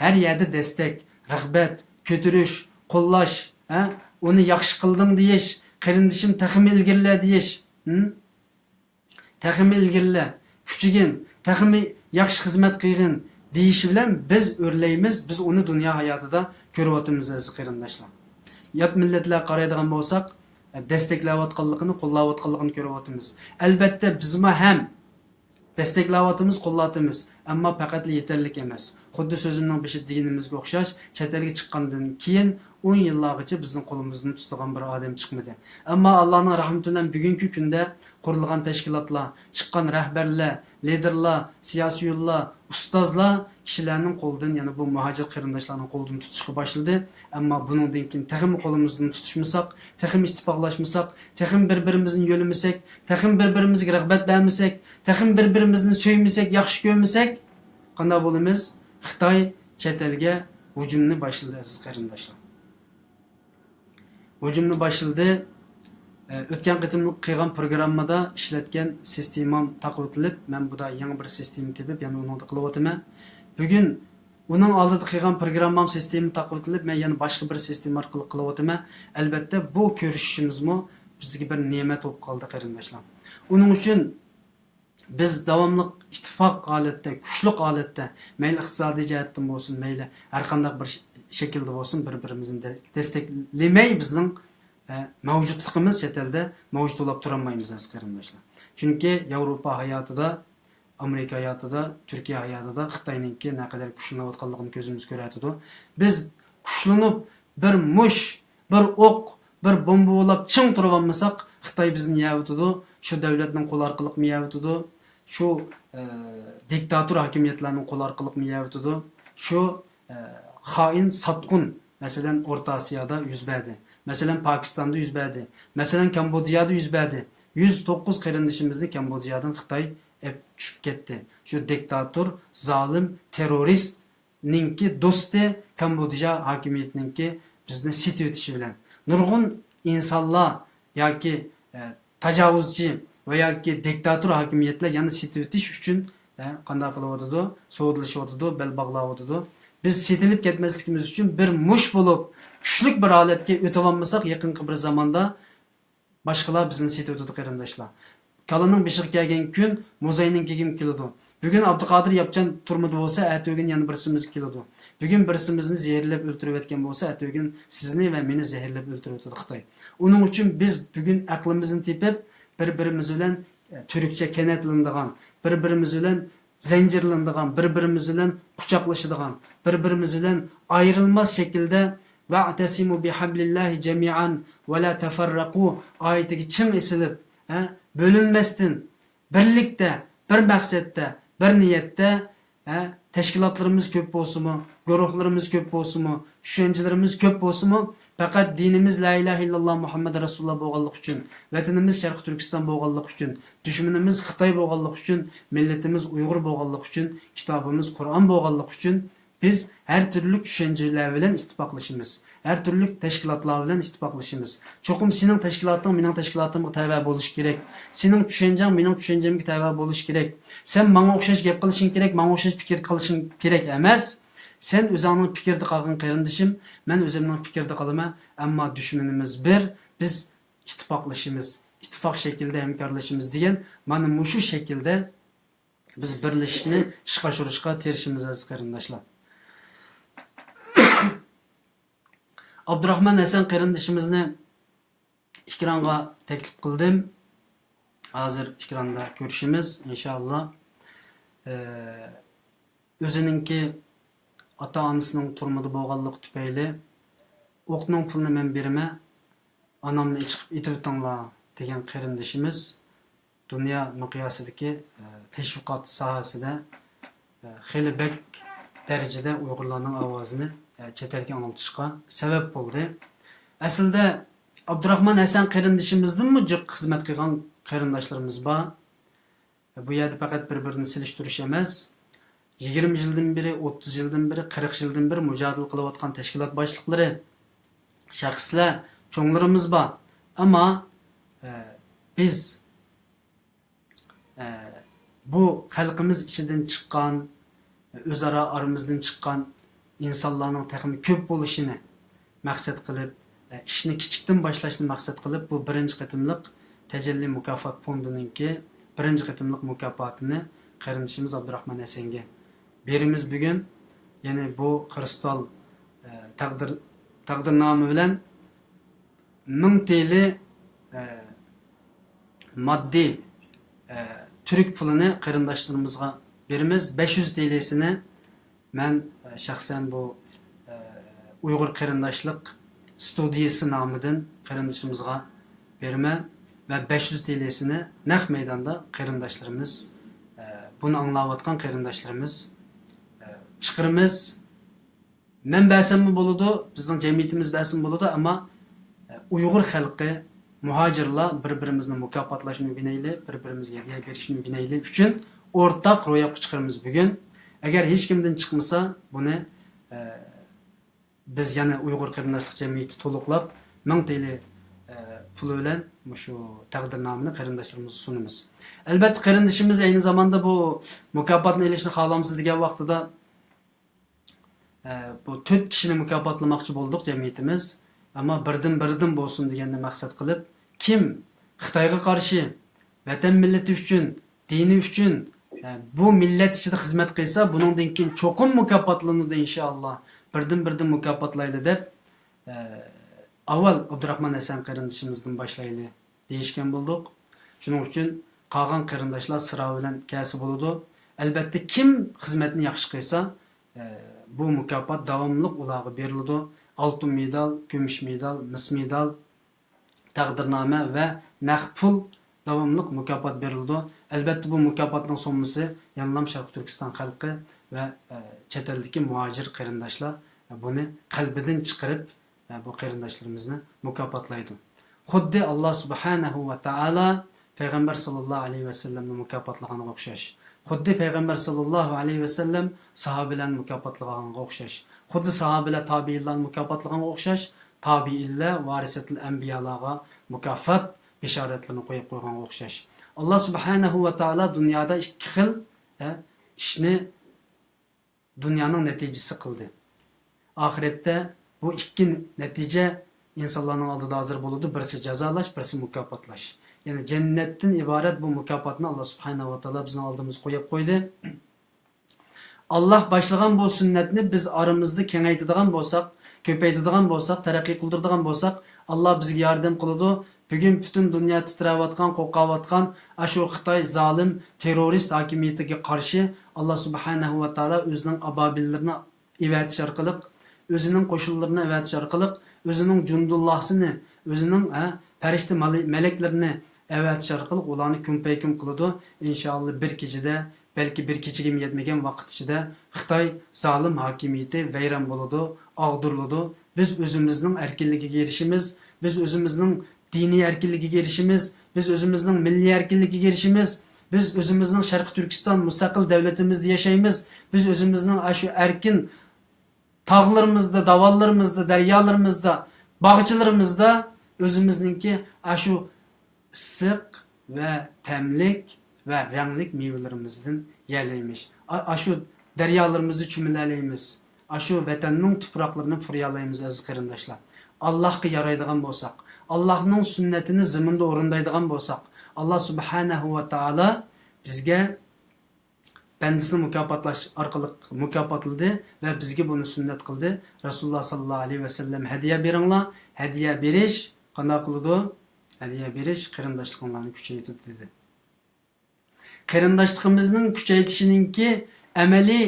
ھەر يەردە دەستەك، رىغبەت، كۆتۈرۈش، قوللاش، ھە؟ ئۇنى ياخشى قىلدىڭ دېيىش، قېرىندىشىم تېخىمۇ ئىلگىرىلە دېيىش. ھىم؟ تېخىمۇ ئىلگىرىلە، كۈچىگىن، تېخىمۇ ياخشى خىزمەت قىلغىن دېيىشى بىلەن بىز ئۆرلەيمىز، بىز ئۇنى دۇنيا ھاياتىدا كۆرۈۋاتىمىز، ئەزىز قېرىنداشلار. يات مىللەتلەرگە قارايدىغان بولساق، دەستەكلەۋاتقانلىقىنى، قوللاۋاتقانلىقىنى كۆرۈۋاتىمىز. ئەلبەتتە، بىزمۇ ھەم دەستەكلەۋاتىمىز، قوللاۋاتىمىز. ئەمما پەقەتلا يېتەرلىك ئەمەس. خۇددى سۆزۈمنىڭ بېشىدا دېگىنىمىزگە ئوخشاش، چەت ئەلگە چىققاندىن كېيىن ئون يىللارغىچە بىزنىڭ قولىمىزدىن تۇتىدىغان بىر ئادەم چىقمىدى. ئەمما ئاللانىڭ رەھمىتى بىلەن بۈگۈنكى كۈندە قۇرۇلغان تەشكىلاتلار، چىققان رەھبەرلەر، لىدېرلار، سىياسىيونلار، ئۇستازلار كىشىلەرنىڭ قولىدىن، يەنى بۇ مۇھاجىر قېرىنداشلارنىڭ قولىدىن تۇتۇشقا باشلىدى. ئەمما بۇنىڭدىن كېيىن تېخىمۇ قولىمىزدىن تۇتۇشمىساق، تېخىمۇ ئىتتىپاقلاشمىساق، تېخىمۇ بىر-بىرىمىزنى يۆلىمىسەك، تېخىمۇ بىر-بىرىمىزگە رىغبەت بەرمىسەك، تېخىمۇ بىر-بىرىمىزنى سۆيمىسەك، ياخشى كۆرمىسەك، قانداق بولىمىز؟ خىتاي چەت ئەلگە ھۇجۇمنى باشلىدى، ئەزىز قېرىنداشلار. ھۇجۇمنى باشلىدى. ئۆتكەن قېتىملىق قىلغان پروگراممىدا ئىشلەتكەن سىستېمام تاقىۋېتىلىپ، مەن بۇدا يېڭى بىر سىستېما تېپىپ، يەنە ئۇنىڭدا قىلىۋاتىمەن. بۈگۈن ئۇنىڭ ئالدىدا قىلغان پروگراممام سىستېما تاقىۋېتىلىپ، مەن يەنە باشقا بىر سىستېما ئارقىلىق قىلىۋاتىمەن. ئەلبەتتە، بۇ كۆرۈشۈشىمىزمۇ بىزگە بىر نېمەت بولۇپ قالدى، قېرىنداشلار. ئۇنىڭ ئۈچۈن بىز داۋاملىق ئىتتىپاق ھالەتتە، كۈچلۈك ھالەتتە، مەيلى ئىقتىسادىي جەھەتتىن بولسۇن، مەيلى ھەر قانداق بىر ش-، شەكىلدە بولسۇن، بىر-بىرىمىزنى دە-، دەستەكلىمەي بىزنىڭ، ئە، مەۋجۇتلۇقىمىز چەت ئەلدە مەۋجۇت بولاپ تۇرالمايمىز، ئەزىز قېرىنداشلار. چۈنكى ياۋروپا ھاياتىدا، ئامېرىكا ھاياتىدا، تۈركىيە ھاياتىدا خىتاينىڭكى نەقەدەر كۈچلىنىۋاتقانلىقىنى كۆزىمىز كۆرۈۋاتىدۇ. بىز كۈچلىنىپ، بىر مۇش، بىر ئوق، بىر بومبا بولاپ چىڭ تۇرۇۋالمىساق، خىتاي بىزنى يەۋېتىدۇ، شۇ دۆلەتنىڭ قولى ئارقىلىقمۇ يەۋېتىدۇ، شۇ، ئە، دىكتاتور ھاكىمىيەتلەرنىڭ قولى ئارقىلىقمۇ يەۋېتىدۇ، شۇ، ئە، خائىن، ساتقۇن، مەسىلەن، ئورتا ئاسىيادا يۈز بەردى، مەسىلەن، پاكىستاندا يۈز بەردى، مەسىلەن، كامبودژادا يۈز بەردى. يۈز توققۇز قېرىندىشىمىزنى كامبودژادىن خىتاي ئېلىپ چۈشۈپ كەتتى. شۇ دىكتاتور، زالىم، تېررورىست نىڭكى دوستى كامبودژا ھاكىمىيىتىنىڭكى بىزنى سېتىۋېتىشى بىلەن نۇرغۇن ئىنسانلار ياكى، ئە، تاجاۋۇزچى، ۋە ياكى دىكتاتور ھاكىمىيەتلەر يەنە سېتىۋېتىش ئۈچۈن، ھە، قانداق قىلىۋاتىدۇ؟ سودىلىشىۋاتىدۇ، بەل باغلاۋاتىدۇ. بىز سېتىلىپ كەتمەسلىكىمىز ئۈچۈن بىر مۇش بولۇپ، كۈچلۈك بىر ھالەتكە ئۆتۈۋالمىساق، يېقىنقى بىر زاماندا باشقىلار بىزنى سېتىۋېتىدۇ، قېرىنداشلار. كالىنىڭ بېشىغا كەلگەن كۈن موزاينىڭ كېگىمۇ كېلىدۇ. بۈگۈن ئابدۇقادىر ياپچان تۈرمىدە بولسا، ئەتىگۈن يەنە بىرسىمىزگە كېلىدۇ. بۈگۈن بىرسىمىزنى زەھەرلەپ ئۆلتۈرۈۋەتكەن بولسا، ئەتىگۈن سىزنى ۋە مېنى زەھەرلەپ ئۆلتۈرۈۋېتىدۇ خىتاي. ئۇنىڭ ئۈچۈن بىز بۈگۈن ئەقلىمىزنى تېپىپ، بىر-بىرىمىز بىلەن، ئە، تۈركچە كەنەتلىنىدىغان، بىر-بىرىمىز بىلەن زەنجىرلىنىدىغان، بىر-بىرىمىز بىلەن قۇچاقلىشىدىغان، بىر-بىرىمىز بىلەن ئايرىلماس شەكىلدە، «ۋەئتەسىمۇ بىھەبلىللاھى جەمىئەن ۋە لا تەفەررەقۇ» ئايىتىگە چىڭ ئېسىلىپ، ھە، بۆلۈنمەستىن، بىرلىكتە، بىر مەقسەتتە، بىر نىيەتتە، ھە، تەشكىلاتلىرىمىز كۆپ بولسىمۇ، گۇرۇھلىرىمىز كۆپ بولسىمۇ، چۈشەنچىلىرىمىز كۆپ بولسىمۇ، پەقەت دىنىمىز لا ئىلاھە ئىللاللا مۇھەممەد رەسۇلۇللا بولغانلىقى ئۈچۈن، ۋەتىنىمىز شەرقىي تۈركىستان بولغانلىقى ئۈچۈن، دۈشمىنىمىز خىتاي بولغانلىقى ئۈچۈن، مىللىتىمىز ئۇيغۇر بولغانلىقى ئۈچۈن، كىتابىمىز قۇرئان بولغانلىقى ئۈچۈن، بىز ھەر تۈرلۈك چۈشەنچىلەر بىلەن ئىتتىپاقلىشىمىز، ھەر تۈرلۈك تەشكىلاتلار بىلەن ئىتتىپاقلىشىمىز. چوقۇم سېنىڭ تەشكىلاتىڭ مېنىڭ تەشكىلاتىمغا تەۋە بولۇشى كېرەك. سېنىڭ چۈشەنچەڭ مېنىڭ چۈشەنچەمگە تەۋە بولۇشى كېرەك. سەن ماڭا ئوخشاش گەپ قىلىشىڭ كېرەك، ماڭا ئوخشاش پىكىر قىلىشىڭ كېرەك ئەمەس. سەن ئۆزۈڭنىڭ پىكرىدە قالغىن، قېرىندىشىم، مەن ئۆزۈمنىڭ پىكرىدە قالىمەن. ئەمما دۈشمىنىمىز بىر، بىز ئىتتىپاقلىشىمىز، ئىتتىپاق شەكلىدە ھەمكارلىشىمىز دېگەن مانا مۇشۇ شەكىلدە بىز بىرلىشىشنى ئىشقا ئاشۇرۇشقا تىرىشىمىز، ئەزىز قېرىنداشلار. ئابدۇراخمان ھەسەن قېرىندىشىمىزنى ئېكرانغا تەكلىپ قىلدىم. ھازىر ئېكراندا كۆرۈشىمىز، ئىنشائاللا. ئە، ئۆزىنىڭكى ئاتا-ئانىسىنىڭ تۈرمىدە بولغانلىقى تۈپەيلى، «ئوقنىڭ پۇلىنى مەن بېرىمەن، ئانامنى چىقىپ ئېتىۋېتىڭلار» دېگەن قېرىندىشىمىز دۇنيا مىقياسىدىكى، ئە، تەشۋىقات ساھەسىدە، ئە، خېلى بەك دەرىجىدە ئۇيغۇرلارنىڭ ئاۋازىنى، ئە، چەت ئەلگە ئاڭلىتىشقا سەۋەب بولدى. ئەسلىدە ئابدۇراخمان ھەسەن قېرىندىشىمىزدىنمۇ جىق خىزمەت قىلغان قېرىنداشلىرىمىز بار. بۇ يەردە پەقەت بىر-بىرىنى سېلىشتۇرۇش ئەمەس، يىگىرمە يىلدىن بېرى، ئوتتۇز يىلدىن بېرى، قىرىق يىلدىن بېرى مۇجادىلە قىلىۋاتقان تەشكىلات باشلىقلىرى، شەخسلەر، چوڭلىرىمىز بار. ئەمما، ئە، بىز، ئە، بۇ خەلقىمىز ئىچىدىن چىققان، ئۆزئارا ئارىمىزدىن چىققان ئىنسانلارنىڭ تېخىمۇ كۆپ بولۇشىنى مەقسەت قىلىپ، ئىشنى كىچىكتىن باشلاشنى مەقسەت قىلىپ، بۇ بىرىنچى قېتىملىق تەجەللى مۇكاپات فوندىنىڭكى بىرىنچى قېتىملىق مۇكاپاتىنى قېرىندىشىمىز ئابدۇراخمان ھەسەنگە بېرىمىز بۈگۈن. يەنى بۇ خرۇستال، ئە، تەقدىر، تەقدىرنامە بىلەن مىڭ تىلى، ئە، ماددىي، ئە، تۈرك پۇلىنى قېرىنداشلىرىمىزغا بېرىمىز. بەش يۈز تىلىسىنى مەن، ئە، شەخسەن بۇ، ئە، ئۇيغۇر قېرىنداشلىق ستۇدىيىسى نامىدىن قېرىندىشىمىزغا بېرىمەن ۋە بەش يۈز تىلىسىنى نەق مەيداندا قېرىنداشلىرىمىز، ئە، بۇنى ئاڭلاۋاتقان قېرىنداشلىرىمىز، ئە، چىقىرىمىز. مەن بەرسەممۇ بولىدۇ، بىزنىڭ جەمئىيىتىمىز بەرسىمۇ بولىدۇ، ئەمما، ئە، ئۇيغۇر خەلقى، مۇھاجىرلار بىر-بىرىمىزنى مۇكاپاتلاشنى ئۆگىنەيلى، بىر-بىرىمىزگە ھەدىيە بېرىشنى ئۆگىنەيلى ئۈچۈن ئورتاق روياپقا چىقىرىمىز بۈگۈن. ئەگەر ھېچكىمدىن چىقمىسا، بۇنى، ئە، بىز يەنە ئۇيغۇر قېرىنداشلىق جەمئىيىتى تولۇقلاپ، مىڭ تىلى، ئە، پۇلى بىلەن مۇشۇ تەقدىرنامىنى قېرىنداشلىرىمىزغا سۇنىمىز. ئەلبەتتە، قېرىندىشىمىز ئەينى زاماندا بۇ مۇكاپاتنى ئېلىشنى خالامسىز دېگەن ۋاقتىدا، ئە، بۇ تۆت كىشىنى مۇكاپاتلىماقچى بولدۇق جەمئىيىتىمىز. ئەمما بىردىن-بىردىن بولسۇن دېگەننى مەقسەت قىلىپ، كىم خىتايغا قارشى، ۋەتەن مىللىتى ئۈچۈن، دىنى ئۈچۈن، ئە، بۇ مىللەت ئىچىدە خىزمەت قىلسا، بۇنىڭدىن كېيىن چوقۇم مۇكاپاتلىنىدۇ، ئىنشائاللا. بىردىن-بىردىن مۇكاپاتلايلى دەپ، ئە، ئاۋۋال ئابدۇراخمان ھەسەن قېرىندىشىمىزدىن باشلايلى دېيىشكەن بولدۇق. شۇنىڭ ئۈچۈن قالغان قېرىنداشلار سىرا بىلەن كەلسە بولىدۇ. ئەلبەتتە، كىم خىزمەتنى ياخشى قىلسا، ئە، بۇ مۇكاپات داۋاملىق ئۇلارغا بېرىلىدۇ. ئالتۇن مېدال، كۈمۈش مېدال، مىس مېدال، تەقدىرنامە ۋە نەق پۇل داۋاملىق مۇكاپات بېرىلىدۇ. ئەلبەتتە، بۇ مۇكاپاتنىڭ سوممىسى يەنىلا شەرقىي تۈركىستان خەلقى ۋە، ئە، چەت ئەلدىكى مۇھاجىر قېرىنداشلار بۇنى قەلبىدىن چىقىرىپ، ئە، بۇ قېرىنداشلىرىمىزنى مۇكاپاتلايدۇ. خۇددى ئاللا سۇبھانەھۇ ۋە تائالا پەيغەمبەر ساللاللاھۇ ئەلەيھى ۋەسەللەمنى مۇكاپاتلىغانغا ئوخشاش، خۇددى پەيغەمبەر ساللاللاھۇ ئەلەيھى ۋەسەللەم ساھابىلەرنى مۇكاپاتلىغانغا ئوخشاش، خۇددى ساھابىلەر تابىئىنلارنى مۇكاپاتلىغانغا ئوخشاش، تابىئىنلار ۋارىسەتۇل ئەنبىيالارغا مۇكاپات بېشارەتلىرىنى قويۇپ قويغانغا ئوخشاش. ئاللا سۇبھانەھۇ ۋە تائالا دۇنيادا ئىككى خىل، ھە، ئىشنى دۇنيانىڭ نەتىجىسى قىلدى. ئاخىرەتتە بۇ ئىككى نەتىجە ئىنسانلارنىڭ ئالدىدا ھازىر بولىدۇ، بىرسى جازالاش، بىرسى مۇكاپاتلاش. يەنى جەننەتتىن ئىبارەت بۇ مۇكاپاتنى ئاللا سۇبھانەھۇ ۋە تائالا بىزنىڭ ئالدىمىزغا قويۇپ قويدى. ئاللا باشلىغان بۇ سۈننەتنى بىز ئارىمىزدا كېڭەيتىدىغان بولساق، كۆپەيتىدىغان بولساق، تەرەققىي قىلدۇرىدىغان بولساق، ئاللا بىزگە ياردەم قىلىدۇ. بۈگۈن پۈتۈن دۇنيا تىترەۋاتقان، قورقۇۋاتقان ئاشۇ خىتاي زالىم تېررورىست ھاكىمىيىتىگە قارشى ئاللا سۇبھانەھۇ ۋە تائالا ئۆزىنىڭ ئابابىللىرىنى ئەۋەتىش ئارقىلىق، ئۆزىنىڭ قوشۇنلىرىنى ئەۋەتىش ئارقىلىق، ئۆزىنىڭ جۇندۇللاھسىنى، ئۆزىنىڭ، ھە، پەرىشتە مەلە-، مەلەكلىرىنى ئەۋەتىش ئارقىلىق ئۇلارنى كۈنپەيكۈن قىلىدۇ. ئىنشائاللا، بىر كېچىدە، بەلكى بىر كېچىگىمۇ يەتمىگەن ۋاقىت ئىچىدە خىتاي زالىم ھاكىمىيىتى ۋەيران بولىدۇ، ئاغدۇرۇلىدۇ. بىز ئۆزىمىزنىڭ ئەركىنلىكىگە ئېرىشىمىز، بىز ئۆزىمىزنىڭ دىنىي ئەركىنلىكىگە ئېرىشىمىز، بىز ئۆزىمىزنىڭ مىللىي ئەركىنلىكىگە ئېرىشىمىز، بىز ئۆزىمىزنىڭ شەرقىي تۈركىستان مۇستەقىل دەۋلىتىمىزدە ياشايمىز، بىز ئۆزىمىزنىڭ ئاشۇ ئەركىن تاغلىرىمىزدا، داۋانلىرىمىزدا، دەريالىرىمىزدا، باغچىلىرىمىزدا ئۆزىمىزنىڭكى ئاشۇ ئىسسىق ۋە تەملىك ۋە رەڭلىك مېۋىلىرىمىزدىن يەيەلەيمىز. ئا-، ئاشۇ دەريالىرىمىزدا چۆمۈلەلەيمىز. ئاشۇ ۋەتەننىڭ تۇپراقلىرىنى پۇرىيالايمىز، ئەزىز قېرىنداشلار. ئاللاھقا يارايدىغان بولساق، ئاللاھنىڭ سۈننىتىنى زېمىندا ئورۇندايدىغان بولساق، ئاللا سۇبھانەھۇ ۋە تائالا بىزگە بەندىسىنى مۇكاپاتلاش ئارقىلىق مۇكاپاتلىدى ۋە بىزگە بۇنى سۈننەت قىلدى. رەسۇلۇللا ساللاللاھۇ ئەلەيھى ۋەسەللەم، «ھەدىيە بېرىڭلار، ھەدىيە بېرىش قانداق قىلىدۇ؟ ھەدىيە بېرىش قېرىنداشلىقىڭلارنى كۈچەيتىدۇ» دېدى. قېرىنداشلىقىمىزنىڭ كۈچەيتىشىنىڭكى ئەمەلىي،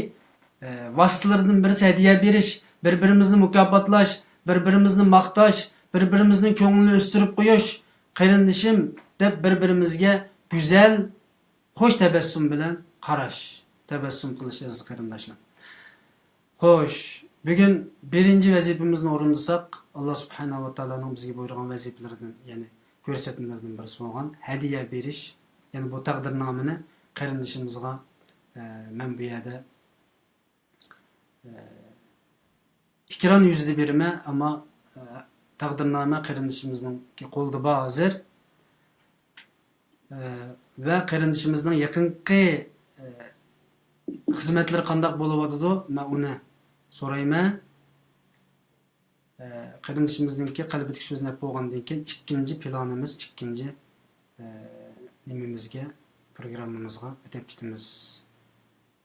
ئە، ۋاسىتىلىرىدىن بىرسى ھەدىيە بېرىش، بىر-بىرىمىزنى مۇكاپاتلاش، بىر-بىرىمىزنى ماختاش، بىر-بىرىمىزنىڭ كۆڭلىنى ئۆستۈرۈپ قويۇش، قېرىندىشىم دەپ بىر-بىرىمىزگە گۈزەل، خوش تەبەسسۇم بىلەن قاراش، تەبەسسۇم قىلىش، ئەزىز قېرىنداشلار. خوش، بۈگۈن بىرىنچى ۋەزىپىمىزنى ئورۇندىساق، ئاللا سۇبھانەھۇ ۋە تائالانىڭ بىزگە بۇيرۇغان ۋەزىپىلىرىدىن، يەنى كۆرسەتمىلىرىدىن بىرسى بولغان ھەدىيە بېرىش، يەنى بۇ تەقدىرنامىنى قېرىندىشىمىزغا، ئە، مەن بۇ يەردە، ئە، ئېكران يۈزىدە بېرىمەن، ئەمما، ئە، تەقدىرنامە قېرىندىشىمىزنىڭ قولىدا بار ھازىر. ئە، ۋە قېرىندىشىمىزنىڭ يېقىنقى، ئە، خىزمەتلىرى قانداق بولۇۋاتىدۇ؟ مەن ئۇنى سورايمەن. ئە، قېرىندىشىمىزنىڭكى قەلبىدىكى سۆزىنى دەپ بولغاندىن كېيىن، ئىككىنچى پىلانىمىز، ئىككىنچى، ئە، نېمىمىزگە، پروگراممىمىزغا ئۆتۈپ كېتىمىز،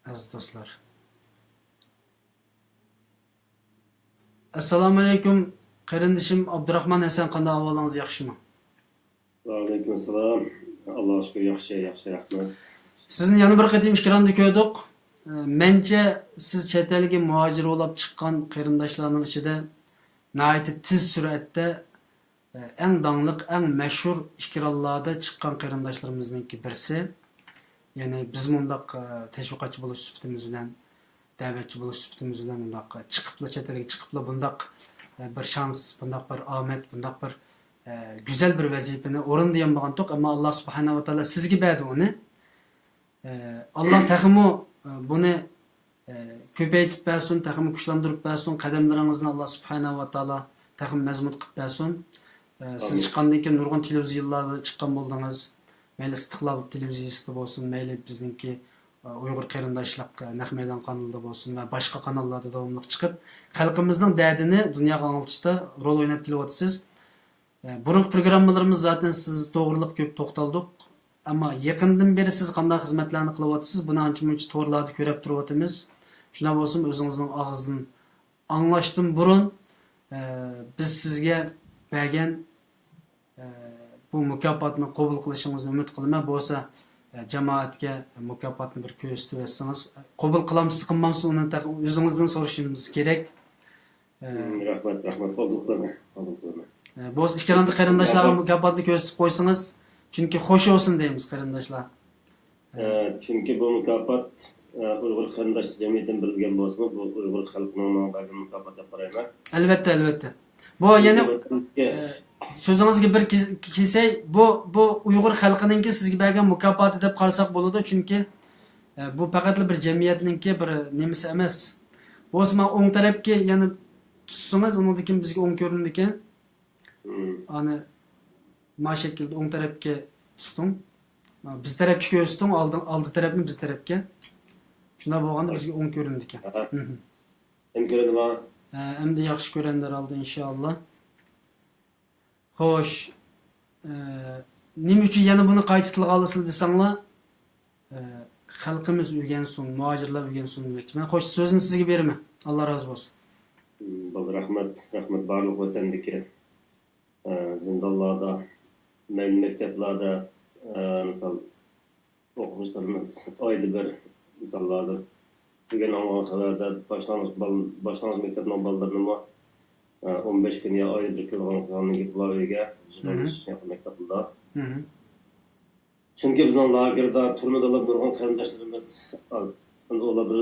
ئەزىز دوستلار. ئەسسالامۇئەلەيكۇم، قېرىندىشىم ئابدۇراخمان ھەسەن، قانداق ئەھۋالىڭىز، ياخشىمۇ؟ ۋەئەلەيكۇم ئەسسالام. ئاللاغا شۈكۈر، ياخشى، ياخشى، رەھمەت. سىزنى يەنە بىر قېتىم ئېكراندا كۆردۇق. ئە، مەنچە سىز چەت ئەلگە مۇھاجىر بولاپ چىققان قېرىنداشلارنىڭ ئىچىدە ناھايىتى تېز سۈرئەتتە، ئە، ئەڭ داڭلىق، ئەڭ مەشھۇر ئېكرانلاردا چىققان قېرىنداشلىرىمىزنىڭكى بىرسى. يەنى بىز مۇنداق، ئە، تەشۋىقاتچى بولۇش سۈپىتىمىز بىلەن، دەۋەتچى بولۇش سۈپىتىمىز بىلەن مۇنداق چىقىپلا، چەت ئەلگە چىقىپلا بۇنداق، ئە، بىر شانس، بۇنداق بىر ئامەت، بۇنداق بىر، ئە، گۈزەل بىر ۋەزىپىنى ئورۇندىيالمىغانتۇق. ئەمما ئاللا سۇبھانەھۇ ۋە تائالا سىزگە بەردى ئۇنى. ئە، ئاللا تېخىمۇ، ئە، بۇنى، ئە، كۆپەيتىپ بەرسۇن، تېخىمۇ كۈچلەندۈرۈپ بەرسۇن. قەدەملىرىڭىزنى ئاللا سۇبھانەھۇ ۋە تائالا تېخىمۇ مەزمۇت قىلىپ بەرسۇن. ئە، سىز ئامىن. چىققاندىن كېيىن نۇرغۇن تېلېۋىزىيەلەردە چىققان بولدىڭىز. مەيلى ئىستىقلال تېلېۋىزىيىسىدا بولسۇن، مەيلى بىزنىڭكى، ئۇيغۇر قېرىنداشلىق نەق مەيدان قانىلىدا بولسۇن ۋە باشقا قاناللاردا داۋاملىق چىقىپ، خەلقىمىزنىڭ دەردىنى دۇنياغا ئاڭلىتىشتا رول ئويناپ كېلىۋاتىسىز. ئە، بۇرۇنقى پروگراممىلىرىمىز زاتەن سىز توغرىلىق كۆپ توختالدۇق. ئەمما يېقىندىن بېرى سىز قانداق خىزمەتلەرنى قىلىۋاتىسىز، بۇنى ئانچە-مۇنچە تورلاردا كۆرۈپ تۇرۇۋاتىمىز. شۇنداق بولسىمۇ ئۆزىڭىزنىڭ ئاغزىدىن ئاڭلاشتىن بۇرۇن، ئە، بىز سىزگە بەرگەن ئە، بۇ مۇكاپاتنى قوبۇل قىلىشىڭىزنى ئۈمىد قىلىمەن. بولسا، ئە، جامائەتكە مۇكاپاتنى بىر كۆرسىتىۋەتسىڭىز، قوبۇل قىلامسىز، قىلمامسىز، ئۇنى تېخى ئۆزىڭىزدىن سورىشىمىز كېرەك. ئە، مم، رەھمەت، رەھمەت. قوبۇل قىلىمەن، قوبۇل قىلىمەن. ئە، بولسا ئىككى رانددا قېرىنداشلارغا مۇكاپات. مۇكاپاتنى كۆرسىتىپ قويسىڭىز، چۈنكى خوش بولسۇن دەيمىز، قېرىنداشلار. ئە، چۈنكى بۇ مۇكاپات، ئە، ئۇيغۇر قېرىنداشلار جەمئىيىتىدىن بېرىلگەن بولسىمۇ، بۇ ئۇيغۇر خەلقىنىڭ ماڭا بەرگەن مۇكاپاتى دەپ قارايمەن. ئەلۋەتتە، ئەلۋەتتە. بۇ يەنە، چۈنكى ئە، سۆزىڭىزگە بىر كېس-، كېسەي، بۇ، بۇ ئۇيغۇر خەلقىنىڭكى سىزگە بەرگەن مۇكاپاتى دەپ قارىساق بولىدۇ، چۈنكى، ئە، بۇ پەقەتلا بىر جەمئىيەتنىڭكى بىر نېمىسى ئەمەس. بولسىمۇ ئوڭ تەرەپكە يەنە تۇتسىڭىز، ئۇنىڭدىن كېيىن بىزگە ئوڭ كۆرۈنىدىكەن. مم. ئانى ما شەكىلدە ئوڭ تەرەپكە تۇتۇڭ. بىز تەرەپكە كۆرسىتىڭ، ئالدى، ئالدى تەرەپنى بىز تەرەپكە. شۇنداق بولغاندا بىزگە ئوڭ كۆرۈنىدىكەن. ئەمدى ياخشى كۆرۈندى ھەرھالدا، ئىنشائاللا. خوش، ئە، نېمە ئۈچۈن يەنە بۇنى قايتا تىلغا ئالىسىز دېسەڭلار، ئە، خەلقىمىز ئۆگەنسۇن، مۇھاجىرلار ئۆگەنسۇن دېمەكچىمەن. خوش، سۆزنى سىزگە بېرىمەن. ئاللا رازى بولسۇن. بولدى، رەھمەت، رەھمەت بارلىق ۋەتەندىكى، ئە، زىندانلاردا، مەيلى مەكتەپلەردە، ئە، مىسال، ئوقۇغۇچىلىرىمىز ئايدا بىر، مىسال ھازىر بۈگۈن ئاڭلىغان خەۋەردە باشلانغۇچ بال-، باشلانغۇچ مەكتەپنىڭ بالىلىرىنىمۇ، ئە، ئون بەش كۈن يا ئايدا بىر كېلىدىغان قىلغاندىن كېيىن بۇلار ئۆيگە يىغىلىش ياكى مەكتەپتە. چۈنكى بىزنىڭ لاگېردا، تۈرمىدىلا نۇرغۇن قېرىنداشلىرىمىز، ئۇلار بىر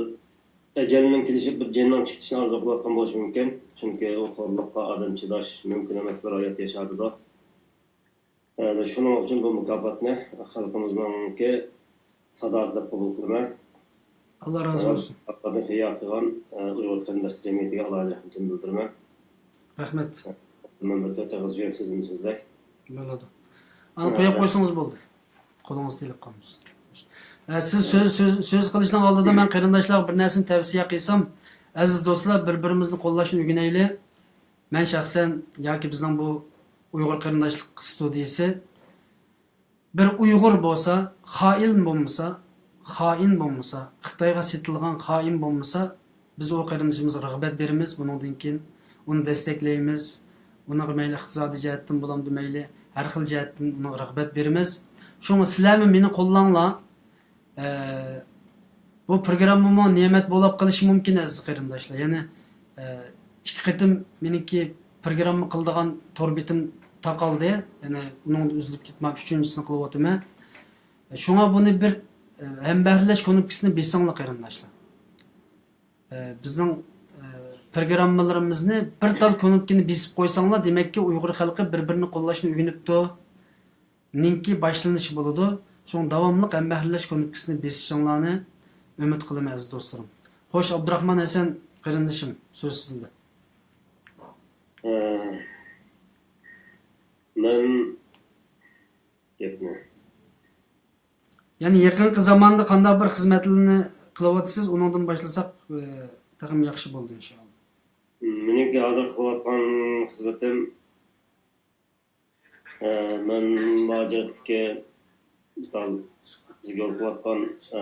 ئەجەلنىڭ كېلىشى، بىر جېنىنىڭ چىقىشىنى ئارزۇ قىلىۋاتقان بولۇشى مۇمكىن. چۈنكى ئۇ خورلۇققا ئادەم چىداش مۇمكىن ئەمەس بىر ھايات ياشاۋاتىدۇ. ئە، شۇنىڭ ئۈچۈن بۇ مۇكاپاتنى خەلقىمىزنىڭكى ساداسى دەپ قوبۇل قىلىمەن. ئاللا رازى بولسۇن. مۇكاپاتنى تەييار قىلغان، ئە، ئۇيغۇر قېرىنداشلار جەمئىيىتىگە ئالاھىدە رەھمىتىمنى بىلدۈرىمەن. رەھمەت. مەن بىر تۆت ئېغىز يۈرەك سۆزۈمنى سۆزلەي. بولىدۇ. ئانا، قويۇپ قويسىڭىز بولدى. قولىڭىز تېلىپ قالمىسۇن. ئە، سىز سۆز، سۆز، سۆز قىلىشنىڭ ئالدىدا مەن قېرىنداشلارغا بىر نەرسىنى تەۋسىيە قىلسام، ئەزىز دوستلار، بىر-بىرىمىزنى قوللاشنى ئۆگىنەيلى. مەن شەخسەن ياكى بىزنىڭ بۇ ئۇيغۇر قېرىنداشلىق ستۇدىيىسى، بىر ئۇيغۇر بولسا، خائىن بولمىسا، خائىن بولمىسا، خىتايغا سېتىلغان خائىن بولمىسا، بىز ئۇ قېرىندىشىمىزغا رىغبەت بېرىمىز، بۇنىڭدىن كېيىن ئۇنى دەستەكلەيمىز، ئۇنىڭغا مەيلى ئىقتىسادىي جەھەتتىن بولامدۇ، مەيلى ھەر خىل جەھەتتىن ئۇنىڭغا رىغبەت بېرىمىز. شۇڭا سىلەرمۇ مېنى قوللاڭلار. ئە، بۇ پروگراممىمۇ نېمەت بولاپ قېلىشى مۇمكىن، ئەزىز قېرىنداشلار. يەنى، ئە، ئىككى قېتىم مېنىڭكى پروگرامما قىلىدىغان تور بېتىم تاقالدى. يەنى ئۇنىڭدىن ئۈزۈلۈپ كېتىپ، مانا ئۈچىنچىسىنى قىلىۋاتىمەن. شۇڭا بۇنى بىر، ئە، ھەمبەھىرلەش كۇنۇپكىسىنى بېسىڭلار، قېرىنداشلار. ئە، بىزنىڭ، ئە، پروگراممىلىرىمىزنى بىر تال كۇنۇپكىنى بېسىپ قويساڭلار، دېمەككى، ئۇيغۇر خەلقى بىر-بىرىنى قوللاشنى ئۆگىنىپتۇ. نىڭكى باشلىنىشى بولىدۇ. شۇڭا داۋاملىق ھەمبەھىرلەش كۇنۇپكىسىنى بېسىشىڭلارنى ئۈمىد قىلىمەن، ئەزىز دوستلىرىم. خوش، ئابدۇراخمان ھەسەن قېرىندىشىم، سۆز سىزدە. ئە، مەن گەپنى. يەنى يېقىنقى زاماندا قانداق بىر خىزمەتلەرنى قىلىۋاتىسىز، ئۇنىڭدىن باشلىساق، ئە، تېخىمۇ ياخشى بولىدۇ، ئىنشائاللا. مېنىڭكى ھازىر قىلىۋاتقان خىزمىتىم، ئە، مەن مۇھاجىرەتتىكى، مىسال، بىزگە يول قويۇۋاتقان، ئە،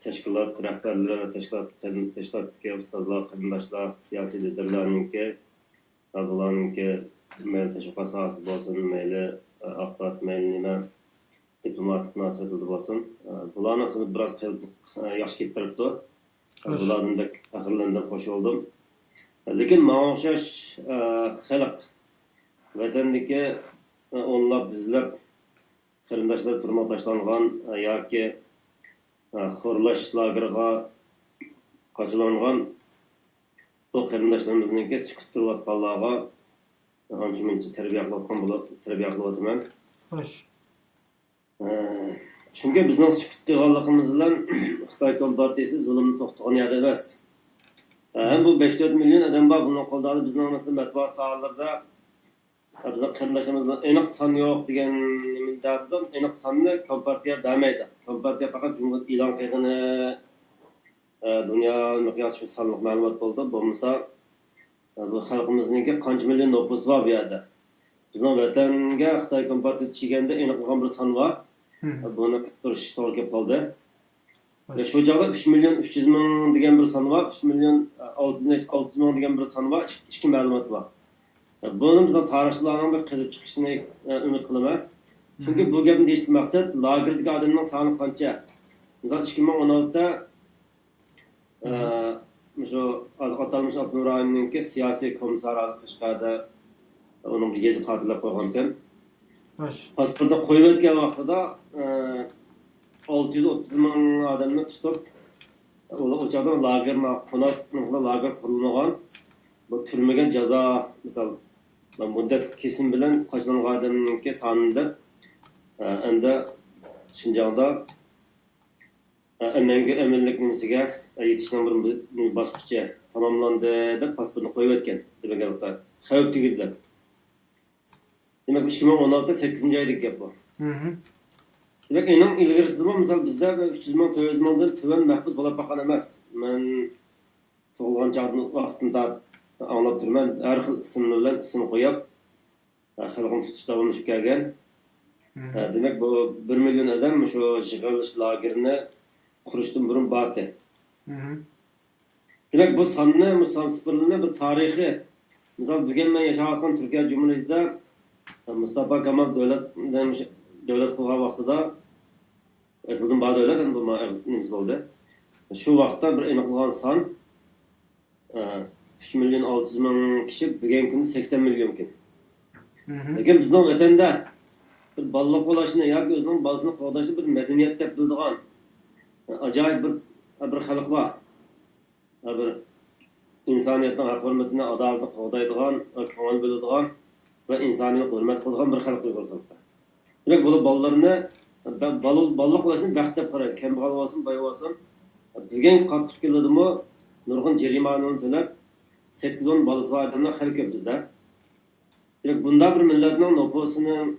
تەشكىلات رەھبەرلىرى، تەشكىلات، تەشكىلاتتىكى ئۇستازلار، قېرىنداشلار، سىياسىي لىدېرلارنىڭكى، بۇلارنىڭكى مەيلى تەشۋىقات ساھەسىدە بولسۇن، مەيلى، ئە، ئاخبارات، مەيلى نېمە، دىپلوماتىك مۇناسىۋەتلىرىدە بولسۇن، ئە، بۇلارنىڭ خىزمىتى بىراز قېلىپلىق، ئە، ياخشى كېتىپ بېرىپتۇ. خوش. بۇلاردىن بەك پەخىرلەندىم، خوش بولدۇم. لېكىن ماڭا ئوخشاش، ئە، خەلق، ۋەتەندىكى، ئە، ئونلاپ، يۈزلەپ قېرىنداشلار تۈرمىگە تاشلانغان، ئە، ياكى، ئە، خورلاش لاگېرىغا قاچىلانغان بۇ قېرىنداشلىرىمىزنىڭكى سۈكۈتتە تۇرۇۋاتقانلارغا ئانچە-مۇنچە تەربىيە قىلىۋاتقان بولۇپ، تەربىيە قىلىۋاتىمەن. خوش. ئە، چۈنكى بىزنىڭ سۈكۈت قىلغانلىقىمىز بىلەن خىتاي كومپارتىيىسى زۇلۇمنى توختىغان يەردە ئەمەس. ئە، ھەم بۇ بەش تۆت مىليون ئادەم بار، بۇنىڭ قولىدا بىزنىڭ مەسىلەن مەتبۇئات ساھەلىرىدە، ئە، بىزنىڭ قېرىنداشلىرىمىزنىڭ ئېنىق سان يوق دېگەن مۇددەتتىن ئېنىق ساننى كومپارتىيە بەرمەيدۇ. كومپارتىيە پەقەت جۇڭگودا ئېلان قىلغىنى، ئە، دۇنيا مىقياسىدا شۇ سانلىق مەلۇمات بولىدۇ. بولمىسا، ئە، بۇ خەلقىمىزنىڭكى قانچە مىليون نوپۇسى بار بۇ يەردە. بىزنىڭ ۋەتەنگە خىتاي كومپارتىيىسى چىگەندە ئېنىقلىغان بىر سان بار. مھم. بۇنى قىستۇرۇش توغرا كېلىپ قالدى. ۋە شۇ چاغدا ئۈچ مىليون ئۈچ يۈز مىڭ دېگەن بىر سان بار، ئۈچ مىليون ئالتە يۈز، ئالتە يۈز مىڭ دېگەن بىر سان بار، ئىككى، ئىككى مەلۇمات بار. بۇنى بىزنىڭ تارىخچىلارنىڭ بىر قېزىپ چىقىشىنى، ئە، ئۈمىد قىلىمەن. چۈنكى بۇ گەپنى دېيىشتىن مەقسەت، لاگېردىكى ئادەمنىڭ سانى قانچە؟ مىسال، ئىككى مىڭ ئون ئالتىدە، ئە، مۇشۇ ھازىر ئاتالمىش ئاپتونوم رايوننىڭكى سىياسىي كومىسسارى ھازىر قەشقەردە ئۇنىڭ بىر يېزا خاتىرىلەپ قويغانىكەن. خوش. پاسپورتنى قويۇۋەتكەن ۋاقتىدا، ئە، ئالتە يۈز ئوتتۇز مىڭ ئادەمنى تۇتۇپ، ئۇلار ئۇ چاغدا لاگېرنى قوناق، لاگېر قۇرۇلمىغان. بۇ تۈرمىگە جازا، مىسال، مۇددەت كېسىم بىلەن قاچىلانغان ئادەمنىڭكى سانىنى دەپ، ئە، ئەمدى شىنجاڭدا، ئە، مەڭگۈ ئەمىنلىك نېمىسىگە، ئە، يېتىشنىڭ بىر، بىر باسقۇچى تاماملاندى دەپ پاسپورتنى قويۇۋەتكەن. دېمەك، خەۋپ تۈگىدى دەپ. دېمەك، ئىككى مىڭ ئون ئالتە سەككىزىنچى ئايدىكى گەپ بۇ. مھم. دېمەك، ئېنىڭ ئىلگىرىسىدىمۇ، مىسال، بىزدە بىر ئۈچ يۈز مىڭ، تۆت يۈز مىڭدىن تۆۋەن مەھبۇس بولاپ باققان ئەمەس. مەن تۇغۇلغان چاغدىن، ۋاقتىدىن تارتىپ ئاڭلاپ تۇرىمەن، ھەر خىل ئىسىملار بىلەن ئىسىم قويۇپ، خەلقىمىز تۇتۇش داۋاملىشىپ كەلگەن. دېمەك، بۇ بىر مىليون ئادەم شۇ يىغىلىش لاگېرىنى قۇرۇشتىن بۇرۇن بارتى. دېمەك، بۇ ساننى، بۇ سان سىپىرلىرىنى بىر تارىخىي، مىسال، بۈگۈن مەن ياشاۋاتقان تۈركىيە جۇمھۇرىيىتىدە مۇستاپا كامال دۆلەت، دۆلەت قۇرغان ۋاقتىدا، ئەسلىدىن بار دۆلەت، ئەمدى بۇ نېمىسى بولدى. شۇ ۋاقىتتا بىر ئېنىقلىغان سان، ئۈچ مىليون ئالتە يۈز مىڭ كىشى، بۈگۈنكى كۈندە سەكسەن مىليونكەن. لېكىن بىزنىڭ ۋەتەندە بىر بالىلىق بولۇشنى ياكى ئۆزىنىڭ بالىسىنى قوغداشنى بىر مەدەنىيەت دەپ بىلىدىغان ئاجايىپ بىر، بىر خەلق بار. بىر ئىنسانىيەتنىڭ ھەق-ھۆرمىتىنى، ئادالىتىنى قوغدايدىغان، كۆڭۈل بۆلىدىغان ۋە ئىنسانىيەتنى ھۆرمەت قىلىدىغان بىر خەلق ئۇيغۇر خەلقى. دېمەك، بۇ بالىلىرىنى، بە-، بالا-، بالىلىق بولۇشنى بەخت دەپ قارايدۇ. كەمبەغەل بولسۇن، باي بولسۇن. بۈگۈنكى قاتتىق كۈنلىرىدىمۇ نۇرغۇن جەرىمانىلەرنى تۆلەپ، سەككىز ئون بالىسى بار ئادەملەر خېلى كۆپ بىزدە. دېمەك، بۇنداق بىر مىللەتنىڭ نوپۇسىنىڭ،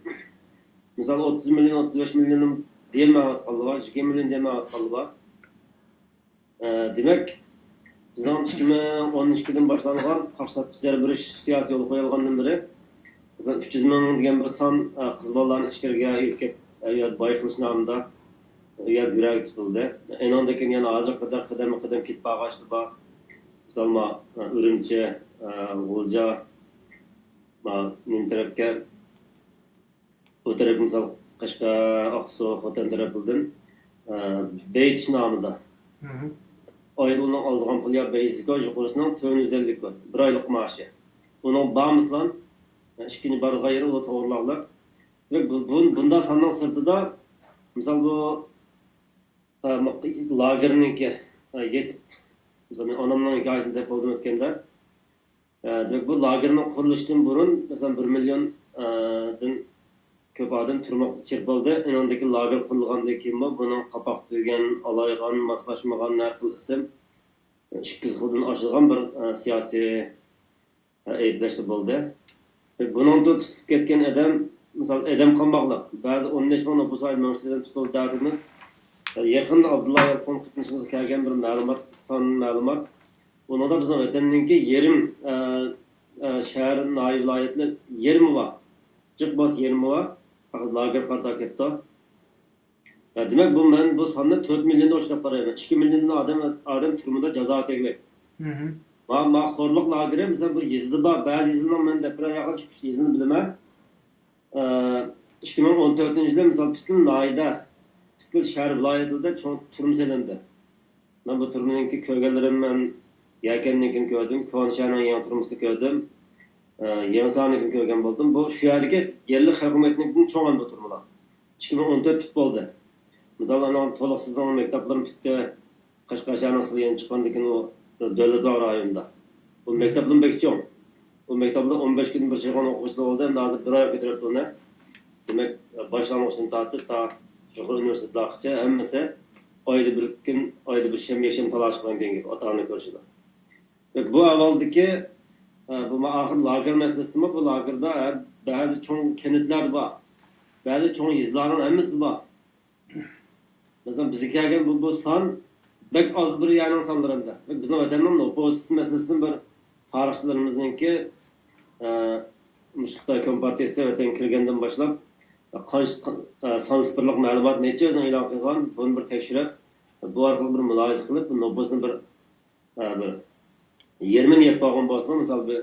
مىسال، ئوتتۇز مىليون، ئوتتۇز بەش مىليون دېيەلمەيۋاتقانلىرى بار، يىگىرمە مىليون دېيەلمەيۋاتقانلىرى بار. ئە، دېمەك، بىزنىڭ ئىككى مىڭ ئون ئىككىدىن باشلانغان قاقشاتقۇچ زەربە بېرىش سىياسىتى يولغا قويۇلغاندىن بېرى، مىسال، ئۈچ يۈز مىڭ دېگەن بىر سان، ئە، قىز بالىلارنى ئىچكىرىگە ئېلىپ كېلىپ، ئە، يا باي قىلىش نامىدا، ئە، يا يۈرەك تۇتۇلدى. ئېنىڭدىن كېيىن يەنە ھازىرغا قەدەر قەدەممۇ قەدەم كېتىپ بارغان ئىشلار بار. مىسال، ما، ئە، ئۈرۈمچى، ئە، غۇلجا، ما، نېمە تەرەپكە، بۇ تەرەپ، مىسال، قەشقەر، ئاقسۇ، خوتەن تەرەپلىرىدىن، ئە، بېيىتىش نامىدا. ئايدا ئۇنىڭ ئالىدىغان پۇلى يا بېيىسىكو، يۇقىرىسىنىڭ تۆت يۈز ئەللىك كوي، بىر ئايلىق مائاشى. ئۇنىڭ بارمىسىلا، ئىككىنچى بارغان يېرى ئۇ توغرىلاقلىق. دېمەك، بۇ، بۇ، بۇنداق ساننىڭ سىرتىدا، مىسال، بۇ، ئە، لاگېرنىڭكى، ئە، يېتىپ، مىسال، مەن ئانامنىڭ ھېكايىسىنى دەپ بولدۇم ئۆتكەندە. ئە، دېمەك، بۇ لاگېرنىڭ قۇرۇلۇشىدىن بۇرۇن، مەسىلەن، بىر مىليون، ئە، دىن كۆپ ئادەم تۈرمىگە چىرىپ بولدى. ئېنىڭدىكى لاگېر قۇرۇلغاندىن كېيىنمۇ بۇنىڭ قاپاق تۈگىگەن، ئالايغان، ماسلاشمىغان ھەر خىل ئىسىم، ئىككى يۈز خىلدىن ئاشىدىغان بىر، ئە، سىياسىي، ئە، ئەيىبلەشلەر بولدى. بۇنىڭدا تۇتۇپ كەتكەن ئادەم، مىسال، ئادەم قالماقلىق. بەزى ئون بەش مىڭ نوپۇس بار مېڭىشتىن تۇتۇلدى دەۋاتىمىز. يېقىندا ئابدۇللا يالقۇن قېتىنىشىمىزغا كەلگەن بىر مەلۇمات، سان مەلۇمات. ئۇنىڭدا بىزنىڭ ۋەتەننىڭكى يېرىم، ئە، ئە، شەھەر، ناھىيە، ۋىلايەتلەر يېرىمى بار. جىق بولسا يېرىمى بار. پەقەت لاگېر قاتارىغا كەپتۇ. ھە، دېمەك، بۇ، مەن بۇ ساننى تۆت مىليوندا ئوچۇقلاپ قارايمەن. ئىككى مىليوندىن ئادەم، ئادەم تۈرمىدە جازا تەگمەك. ما، ما خورلۇق لاگېرى، مىسال، بۇ يېزىدا بار. بەزى يېزىلارنىڭ، مەن دەپ بېرەي، ياقى چۈشكۈچ يېزىنى بىلىمەن. ئىككى مىڭ ئون تۆتىنچى يىلى، مىسال، پۈتۈن ناھىيەدە، پۈتۈن شەھەر، ۋىلايەتلەردە چوڭ تۈرمە سېلىندى. مەن بۇ تۈرمىنىڭكى كۆرگەنلىرىم، مەن يەكەندىن كېيىن كۆردۈم، كونا شەھەرنىڭ يېڭى تۈرمىسىنى كۆردۈم، ئە، يېڭىسارنىڭكىنى كۆرگەن بولدۇم. بۇ شۇ يەردىكى يەرلىك خەلق ھۆكۈمىتىنىڭكىدىن چوڭ ئەمدى تۈرمىلەر. ئىككى مىڭ ئون تۆت پۈت بولدى. مىسال، ئانىڭ تولۇقسىزلىقنىڭ مەكتەپلىرىمۇ پۈتتى. قەشقەر شەھەرنىڭ سىلى يېڭى چىققاندىن كېيىن ئۇ دۆلەت باغ رايونىدا. بۇ مەكتەپلىرىمۇ بەك چوڭ. بۇ مەكتەپلەر ئون بەش كۈن بىر چىققان ئوقۇغۇچىلار بولدى، ئەمدى ھازىر بىر ئايغا كۆتۈرۈپتۇ ئۇنى. دېمەك، باشلانغۇچتىن تارتىپ تا يۇقىرى ئۇنىۋېرسىتېتلارغىچە ھەممىسى ئايدا بىر كۈن، ئايدا بىر شەنبە، يەكشەنبە تالاش قىلغان كەينىگە ئاتا-ئانا كۆرۈشىدۇ. بۇ ئەھۋالدىكى، ئە، بۇ ئاخىر لاگېر مەسىلىسىمۇ، بۇ لاگېردا ھەر، بەزى چوڭ كەنتلەردە بار، بەزى چوڭ يېزىلارنىڭ ھەممىسىدە بار. مەسىلەن، بىزگە كەلگەن بۇ، بۇ سان بەك ئاز بىر يەرنىڭ سانلىرى ئەمدى. بىزنىڭ ۋەتەننىڭ نوپۇس مەسىلىسىدىن بىر تارىخچىلىرىمىزنىڭكى، ئە، مۇشۇ خىتاي كومپارتىيىسى ۋەتەنگە كىرگەندىن باشلاپ، قانچە، ئە، سان سىپىرلىق مەلۇمات نەچچە ئۆزىنىڭ ئېلان قىلغان، بۇنى بىر تەكشۈرۈپ، بۇ ئارقىلىق بىر مۇلاھىزە قىلىپ، بۇ نوپۇسنى بىر، ئە، بىر يېرىمىنى يەپ بولغان بولسىمۇ، مىسال، بىر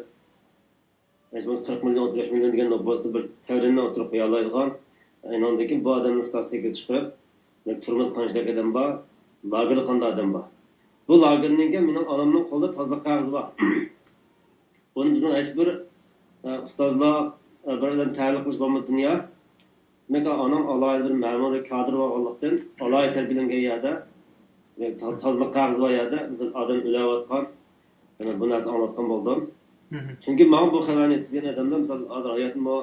قىرىق مىليون، ئوتتۇز بەش مىليون دېگەن نوپۇسنى بىر تەۋرىنى ئوتتۇرىغا قويالايدىغان، ئۇنىڭدىن كېيىن بۇ ئادەمنى ستاتىستىكىغا چىقىرىپ، تۈرمىدە قانچىلىك ئادەم بار، لاگېردا قانداق ئادەم بار. بۇ لاگېرنىڭكى مېنىڭ ئانامنىڭ قولىدا تازىلىق قەغىزى بار. بۇنى بىزنىڭ ھېچبىر، ئە، ئۇستازلار، ئە، بىر ئادەم تەھلىل قىلىش بولمىدى دۇنيا. دېمەك، ئانام ئالاھىدە بىر مەمۇرىي كادىر بولغانلىقتىن، ئالاھىدە تەربىيەلەنگەن يەردە، دېمەك، تا-، تازىلىق قەغىزى بار يەردە، مىسال، ئادەم ئۆلۈۋاتقان، يەنە بۇ نەرسىنى ئاڭلاتقان بولدۇم. چۈنكى ماڭا بۇ خەۋەرنى يەتكۈزگەن ئادەملەر، مىسال، ھازىر ھاياتمۇ،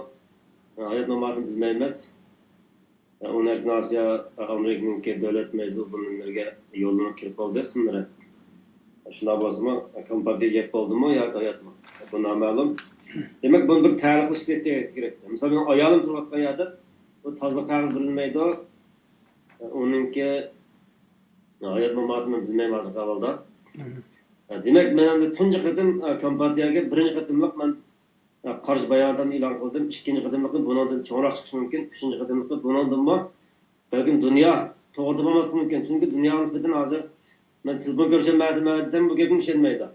ھايات ماماتىنى بىلمەيمىز. ئۇنى ئەكناسىيا ئامېرىكىنىڭكى دۆلەت مەجلىسى ئورۇنلىرىغا يوللىنىپ كىرىپ بولدى ئىسىملىرى. شۇنداق بولسىمۇ، كومپارتىيە يەپ بولدىمۇ ياكى ھاياتمۇ؟ بۇ نامەلۇم. دېمەك، بۇنى بىر تەرىخلىشىپ كەتكەن كېرەك. مىسال، مېنىڭ ئايالىم تۇرۇۋاتقان يەردە بۇ تازىلىق قەغىزى بېرىلمەيدۇ. ئۇنىڭكى ھايات ماماتىنى بىلمەيمەن ھازىرقى ئەھۋالدا. دېمەك، مەن ئەمدى تۇنجى قېتىم كومپارتىيەگە بىرىنچى قېتىملىق مەن قارشى باياناتنى ئېلان قىلدىم. ئىككىنچى قېتىملىقى بۇنىڭدىن چوڭراق چىقىشى مۇمكىن. ئۈچىنچى قېتىملىقى بۇنىڭدىنمۇ بەلكىم دۇنيا توغرا بولماسلىقى مۇمكىن. چۈنكى دۇنياغا نىسبەتەن ھازىر مەن تېلېفون كۆرۈشەلمەيدىمەن دېسەم، بۇ گەپكە ئىشەنمەيدۇ.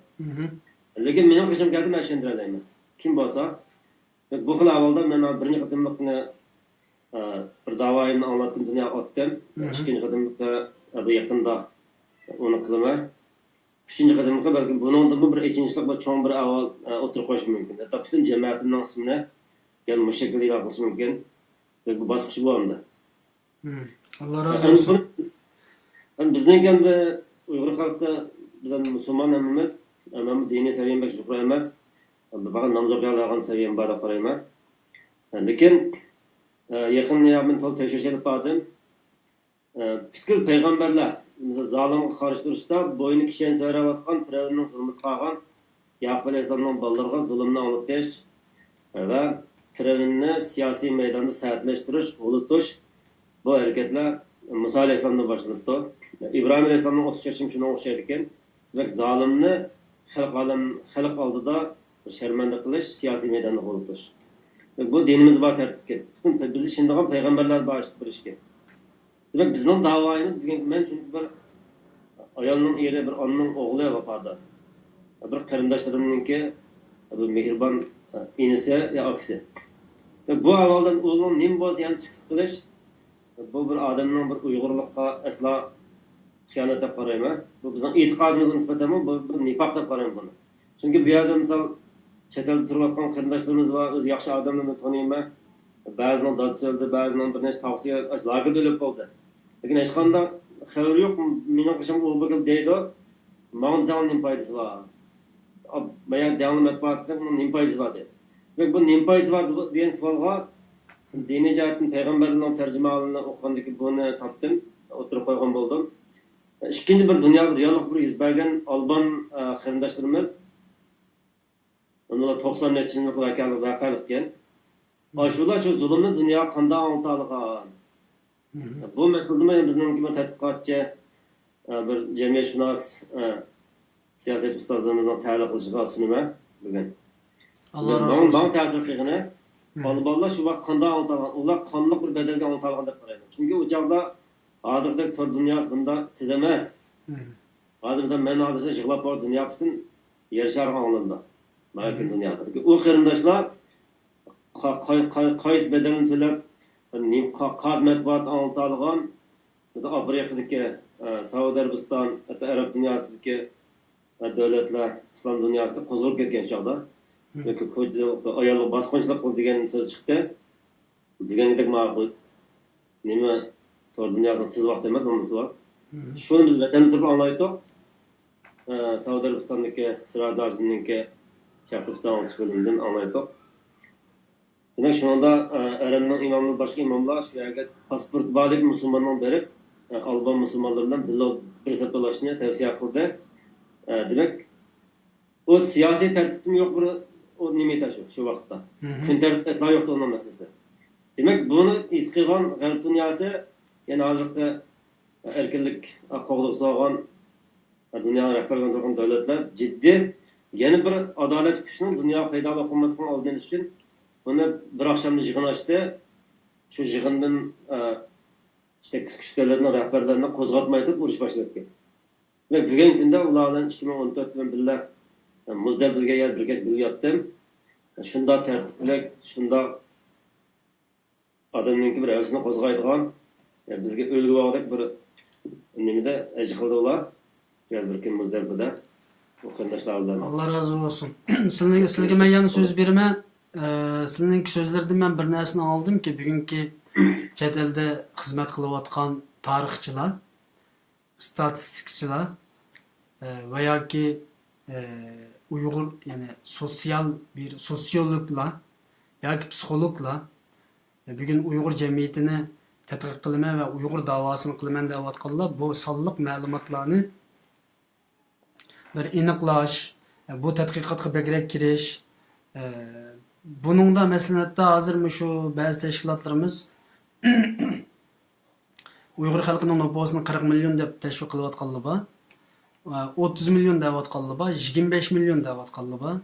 لېكىن مېنىڭ قېشىمغا كەلسە، مەن ئىشەندۈرەلەيمەن. كىم بولسا، بۇ خىل ئەھۋالدا مەن بىرىنچى قېتىملىقنى، ئە، بىر داۋايىمنى ئاڭلاتتىم، دۇنياغا ئاتتىم. ئىككىنچى قېتىملىقتا، ئە، بۇ يېقىندا ئۇنى قىلىمەن. ئۈچىنچى قېتىملىقى بەلكىم بۇنىڭدىنمۇ بىر ئېچىنىشلىق، بىر چوڭ بىر ئەھۋال، ئە، ئوتتۇرىغا قويۇشۇم مۇمكىن. ھەتتا پۈتۈن جەمەتىمنىڭ ئىسمىنى يەنە مۇشۇ شەكىلدە ئېلان قىلىشىم مۇمكىن. بۇ باسقۇچ بۇ ئەمدى. ئاللا رازى بولسۇن. بىزنىڭكى ئەمدى ئۇيغۇر خەلقى، بىز ئەمدى مۇسۇلمان ھەممىمىز. مەنمۇ دىنىي سەۋىيەم بەك يۇقىرى ئەمەس. بىر پەقەت ناماز ئوقۇيالىغان سەۋىيەم بار دەپ قارايمەن. لېكىن، ئە، يېقىندا مەن تولا تەشۋىش ئېلىپ باردىم. ئە، پۈتكۈل پەيغەمبەرلەر، مىسال، زالىمغا قارشى تۇرۇشتا بوينى كىشەن سۆرەۋاتقان پىرئەۋننىڭ زۇلمىغا قالغان يەقۇپ ئەلەيھىسسالامنىڭ بالىلىرىغا زۇلۇمنى ئاڭلىتىش ۋە پىرئەۋننى سىياسىي مەيداندا سەتلەشتۈرۈش، غۇلىتىش، بۇ ھەرىكەتلەر مۇسا ئەلەيھىسسالامدىن باشلىنىپتۇ. ئىبراھىم ئەلەيھىسسالامنىڭ ئوتقا چۆكۈشىمۇ شۇنىڭغا ئوخشايدىكەن. دېمەك، زالىمنى خەلق ئالەم، خەلق ئالدىدا شەرمەندە قىلىش، سىياسىي مەيداندا غۇلىتىش. بۇ دىنىمىزدا بار تەرتىپكەن. پۈتۈن بىز ئىشىنىدىغان پەيغەمبەرلەر بار بىر ئىشكەن. دېمەك، بىزنىڭ داۋايىمىز بۈگۈنكى، مەن چۈنكى بىر ئايالنىڭ ئېرى، بىر ئانىنىڭ ئوغلى ۋاپادار. بىر قېرىنداشلىرىمنىڭكى بىر مېھرىبان ئىنىسى يا ئاكىسى. بۇ ئەھۋالدىن ئۇنىڭ نېمە بولسا يەنە سۈكۈت قىلىش، بۇ بىر ئادەمنىڭ بىر ئۇيغۇرلۇققا ئەسلا خىيانەت دەپ قارايمەن. بۇ بىزنىڭ ئېتىقادىمىزغا نىسبەتەنمۇ بۇ بىر نىپاق دەپ قارايمەن بۇنى. چۈنكى بۇ يەردە، مىسال، چەت ئەلدە تۇرۇۋاتقان قېرىنداشلىرىمىز بار، ئۆزى ياخشى ئادەملەرنى تانىيمەن. بەزىنىڭ دادىسى ئۆلدى، بەزىنىڭ بىر نەچچە تاغىسى ئاشۇ لاگېردا ئۆلۈپ بولدى. لېكىن ھېچقانداق خەۋىرى يوق، مېنىڭ قېشىمغا ئۇ بۇ كېلىپ دەيدۇ، ماڭا دېسەڭ نېمە پايدىسى بار؟ بايا دەڭلىمەپ بار دېسەم، بۇنىڭ نېمە پايدىسى بار دەيدۇ. دېمەك، بۇ نېمە پايدىسى بار دېگەن سوئالغا دىنىي جەھەتتىن پەيغەمبەرلەرنىڭ تەرجىمىھالىنى ئوقۇغاندىن كېيىن بۇنى تاپتىم، ئوتتۇرىغا قويغان بولدۇم. ئىككىنچى بىر دۇنيا، بىر رېئاللىق، بىر يۈز بەرگەن ئالبان، ئە، قېرىنداشلىرىمىز، ئۇلار توقسان نەچچە يىللىق ۋەقەلىك، ۋەقەلىككەن. ئاشۇلار شۇ زۇلۇمنى دۇنياغا قانداق ئاڭلىتالىغان؟ بۇ مەسىلىدىمۇ بىزنىڭكى بىر تەتقىقاتچى، ئە، بىر جەمئىيەتشۇناس، ئە، سىياسەت ئۇستازلىرىمىزنىڭ تەھلىل قىلىشىغا سۇنىمەن بۈگۈن. ئاللا رازى بولسۇن. ماڭا تەسىر قىلغىنى، ئالبانلار شۇ ۋاقىت قانداق ئاڭلىتالغان، ئۇلار قانلىق بىر بەدەلگە ئاڭلىتالغان دەپ قارايمەن. چۈنكى ئۇ چاغدا ھازىردەك تور دۇنياسى بۇنداق تېز ئەمەس. ھازىر مەن ھازىرچە يىغلاپ بار دۇنيا پۈتۈن يەر شارىغا ئاڭلىنىدۇ. مانا پۈتۈن دۇنيادا. ئۇ قېرىنداشلار قا-، قاي-، قاي-، قايسى بەدەلنى تۆلەپ، نېمە، قا-، قايسى مەتبۇئات ئاڭلىتالىغان، مىسال، ئافرىقىدىكى، ئە، سەئۇدى ئەرەبىستان، ھەتتا ئەرەب دۇنياسىدىكى، ئە، دۆلەتلەر، ئىسلام دۇنياسى قوزغىلىپ كەتكەن چاغدا، ياكى كوچىدا ئاياللار باسقۇنچىلىق قىلدى دېگەن سۆز چىقتى. دېگەندەك ماقۇل. نېمە، تور دۇنياسىنىڭ تېز ۋاقتى ئەمەس، بولمىسا بار. شۇنى بىز ۋەتەندە تۇرۇپ ئاڭلايتتۇق. ئە، سەئۇدى ئەرەبىستاندىكى سىراج نازىمنىڭكى شەرقىي ئىسلام ئاڭلىتىش بۆلۈمىدىن ئاڭلايتتۇق. دېمەك، شۇنىڭدا، ئە، ئەرەبنىڭ ئىماملىرى، باشقا ئىماملار شۇ يەرگە پاسپورت بارلىق مۇسۇلماننىڭ بېرىپ، ئە، ئالبان مۇسۇلمانلىرى بىلەن بىللە بىر سەپتە بولۇشنى تەۋسىيە قىلدى. ئە، دېمەك، ئۇ سىياسىي تەرتىپتىمۇ يوق بىر، ئۇ نېمە ئېيتار شۇ، شۇ ۋاقىتتا. كۈن تەرتىپتە ئەسلا يوق ئۇنىڭ مەسىلىسى. دېمەك، بۇنى ھېس قىلغان غەرب دۇنياسى، يەنە ھازىرقى ئەركىنلىك قوغدىغۇسى بولغان دۇنيانىڭ رەھبەرلىرىنى تۇرغان دۆلەتلەر جىددىي يەنە بىر ئادالەت كۈچىنىڭ دۇنياغا پەيدا بولۇپ قالماسلىقىنىڭ ئالدىنى ئېلىش ئۈچۈن بۇنى بىر ئاخشامدا يىغىن ئاچتى. شۇ يىغىندىن، ئە، سەككىز كۈچ دۆلەتنىڭ رەھبەرلىرىنى قوزغاتماي تۇرۇپ ئۇرۇش باشلىدى. ۋە بۈگۈنكى كۈندە ئۇلار بىلەن ئىككى مىڭ ئون تۆت بىلەن بىللە، ئە، مۇز دەپ بىلگەن يەردە بىر كەچ بىللە ياتتىم. شۇنداق تەرتىپلىك، شۇنداق ئادەمنىڭكى بىر ھەۋىسىنى قوزغايدىغان، يا بىزگە ئۈلگە بولغۇدەك بىر نېمىدە ئەجىقىلدى ئۇلار. يەنە بىر كۈن مۇزدەلىپىدە بۇ قېرىنداشلار بىلەن. ئاللا رازى بولسۇن. سىلىگە، سىلىگە مەن يەنە سۆز بېرىمەن. ئە، سىلىنىڭكى سۆزلىرىدىن مەن بىر نەرسىنى ئاڭلىدىمكى، بۈگۈنكى چەت ئەلدە خىزمەت قىلىۋاتقان تارىخچىلار، ئىستاتىستىكىچىلار، ئە، ۋە ياكى، ئە، ئۇيغۇر، يەنى سوتسىيال بىر سوتسىيولوگلار ياكى پسىخولوگلار، ئە، بۈگۈن ئۇيغۇر جەمئىيىتىنى تەتقىق قىلىمەن ۋە ئۇيغۇر داۋاسىنى قىلىمەن دەۋاتقانلار بۇ سانلىق مەلۇماتلارنى بىر ئېنىقلاش، ئە، بۇ تەتقىقاتقا بەكرەك كىرىش، ئە، بۇنىڭدا مەسىلەن، ھەتتا ھازىر مۇشۇ بەزى تەشكىلاتلىرىمىز ئۇيغۇر خەلقىنىڭ نوپۇسىنى قىرىق مىليون دەپ تەشۋىق قىلىۋاتقانلار بار. ئوتتۇز مىليون دەۋاتقانلار بار، يىگىرمە بەش مىليون دەۋاتقانلار بار.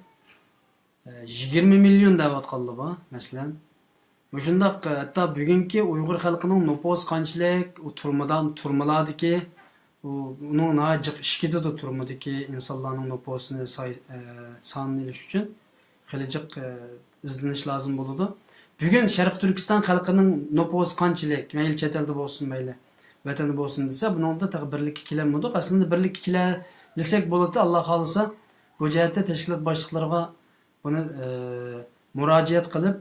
يىگىرمە مىليون دەۋاتقانلار بار، مەسىلەن. مۇشۇنداق، ھەتتا بۈگۈنكى ئۇيغۇر خەلقىنىڭ نوپۇسى قانچىلىك، ئۇ تۈرمىدە، تۈرمىلەردىكى، ئۇ، ئۇنىڭ ناھايىتى جىق ئىش كېتىدۇ، تۈرمىدىكى ئىنسانلارنىڭ نوپۇسىنى ساي-، ئە، سانىنى ئېلىش ئۈچۈن خېلى جىق، ئە، ئىزدىنىش لازىم بولىدۇ. بۈگۈن شەرقىي تۈركىستان خەلقىنىڭ نوپۇسى قانچىلىك، مەيلى چەت ئەلدە بولسۇن، مەيلى ۋەتەندە بولسۇن دېسە، بۇنىڭدا تېخى بىرلىككە كېلەلمىدۇق. ئەسلىندە بىرلىككە كېلەلىسەك بولاتتى، ئاللا خالىسا، بۇ جەھەتتە تەشكىلات باشلىقلىرىغا بۇنى، ئە، مۇراجىئەت قىلىپ،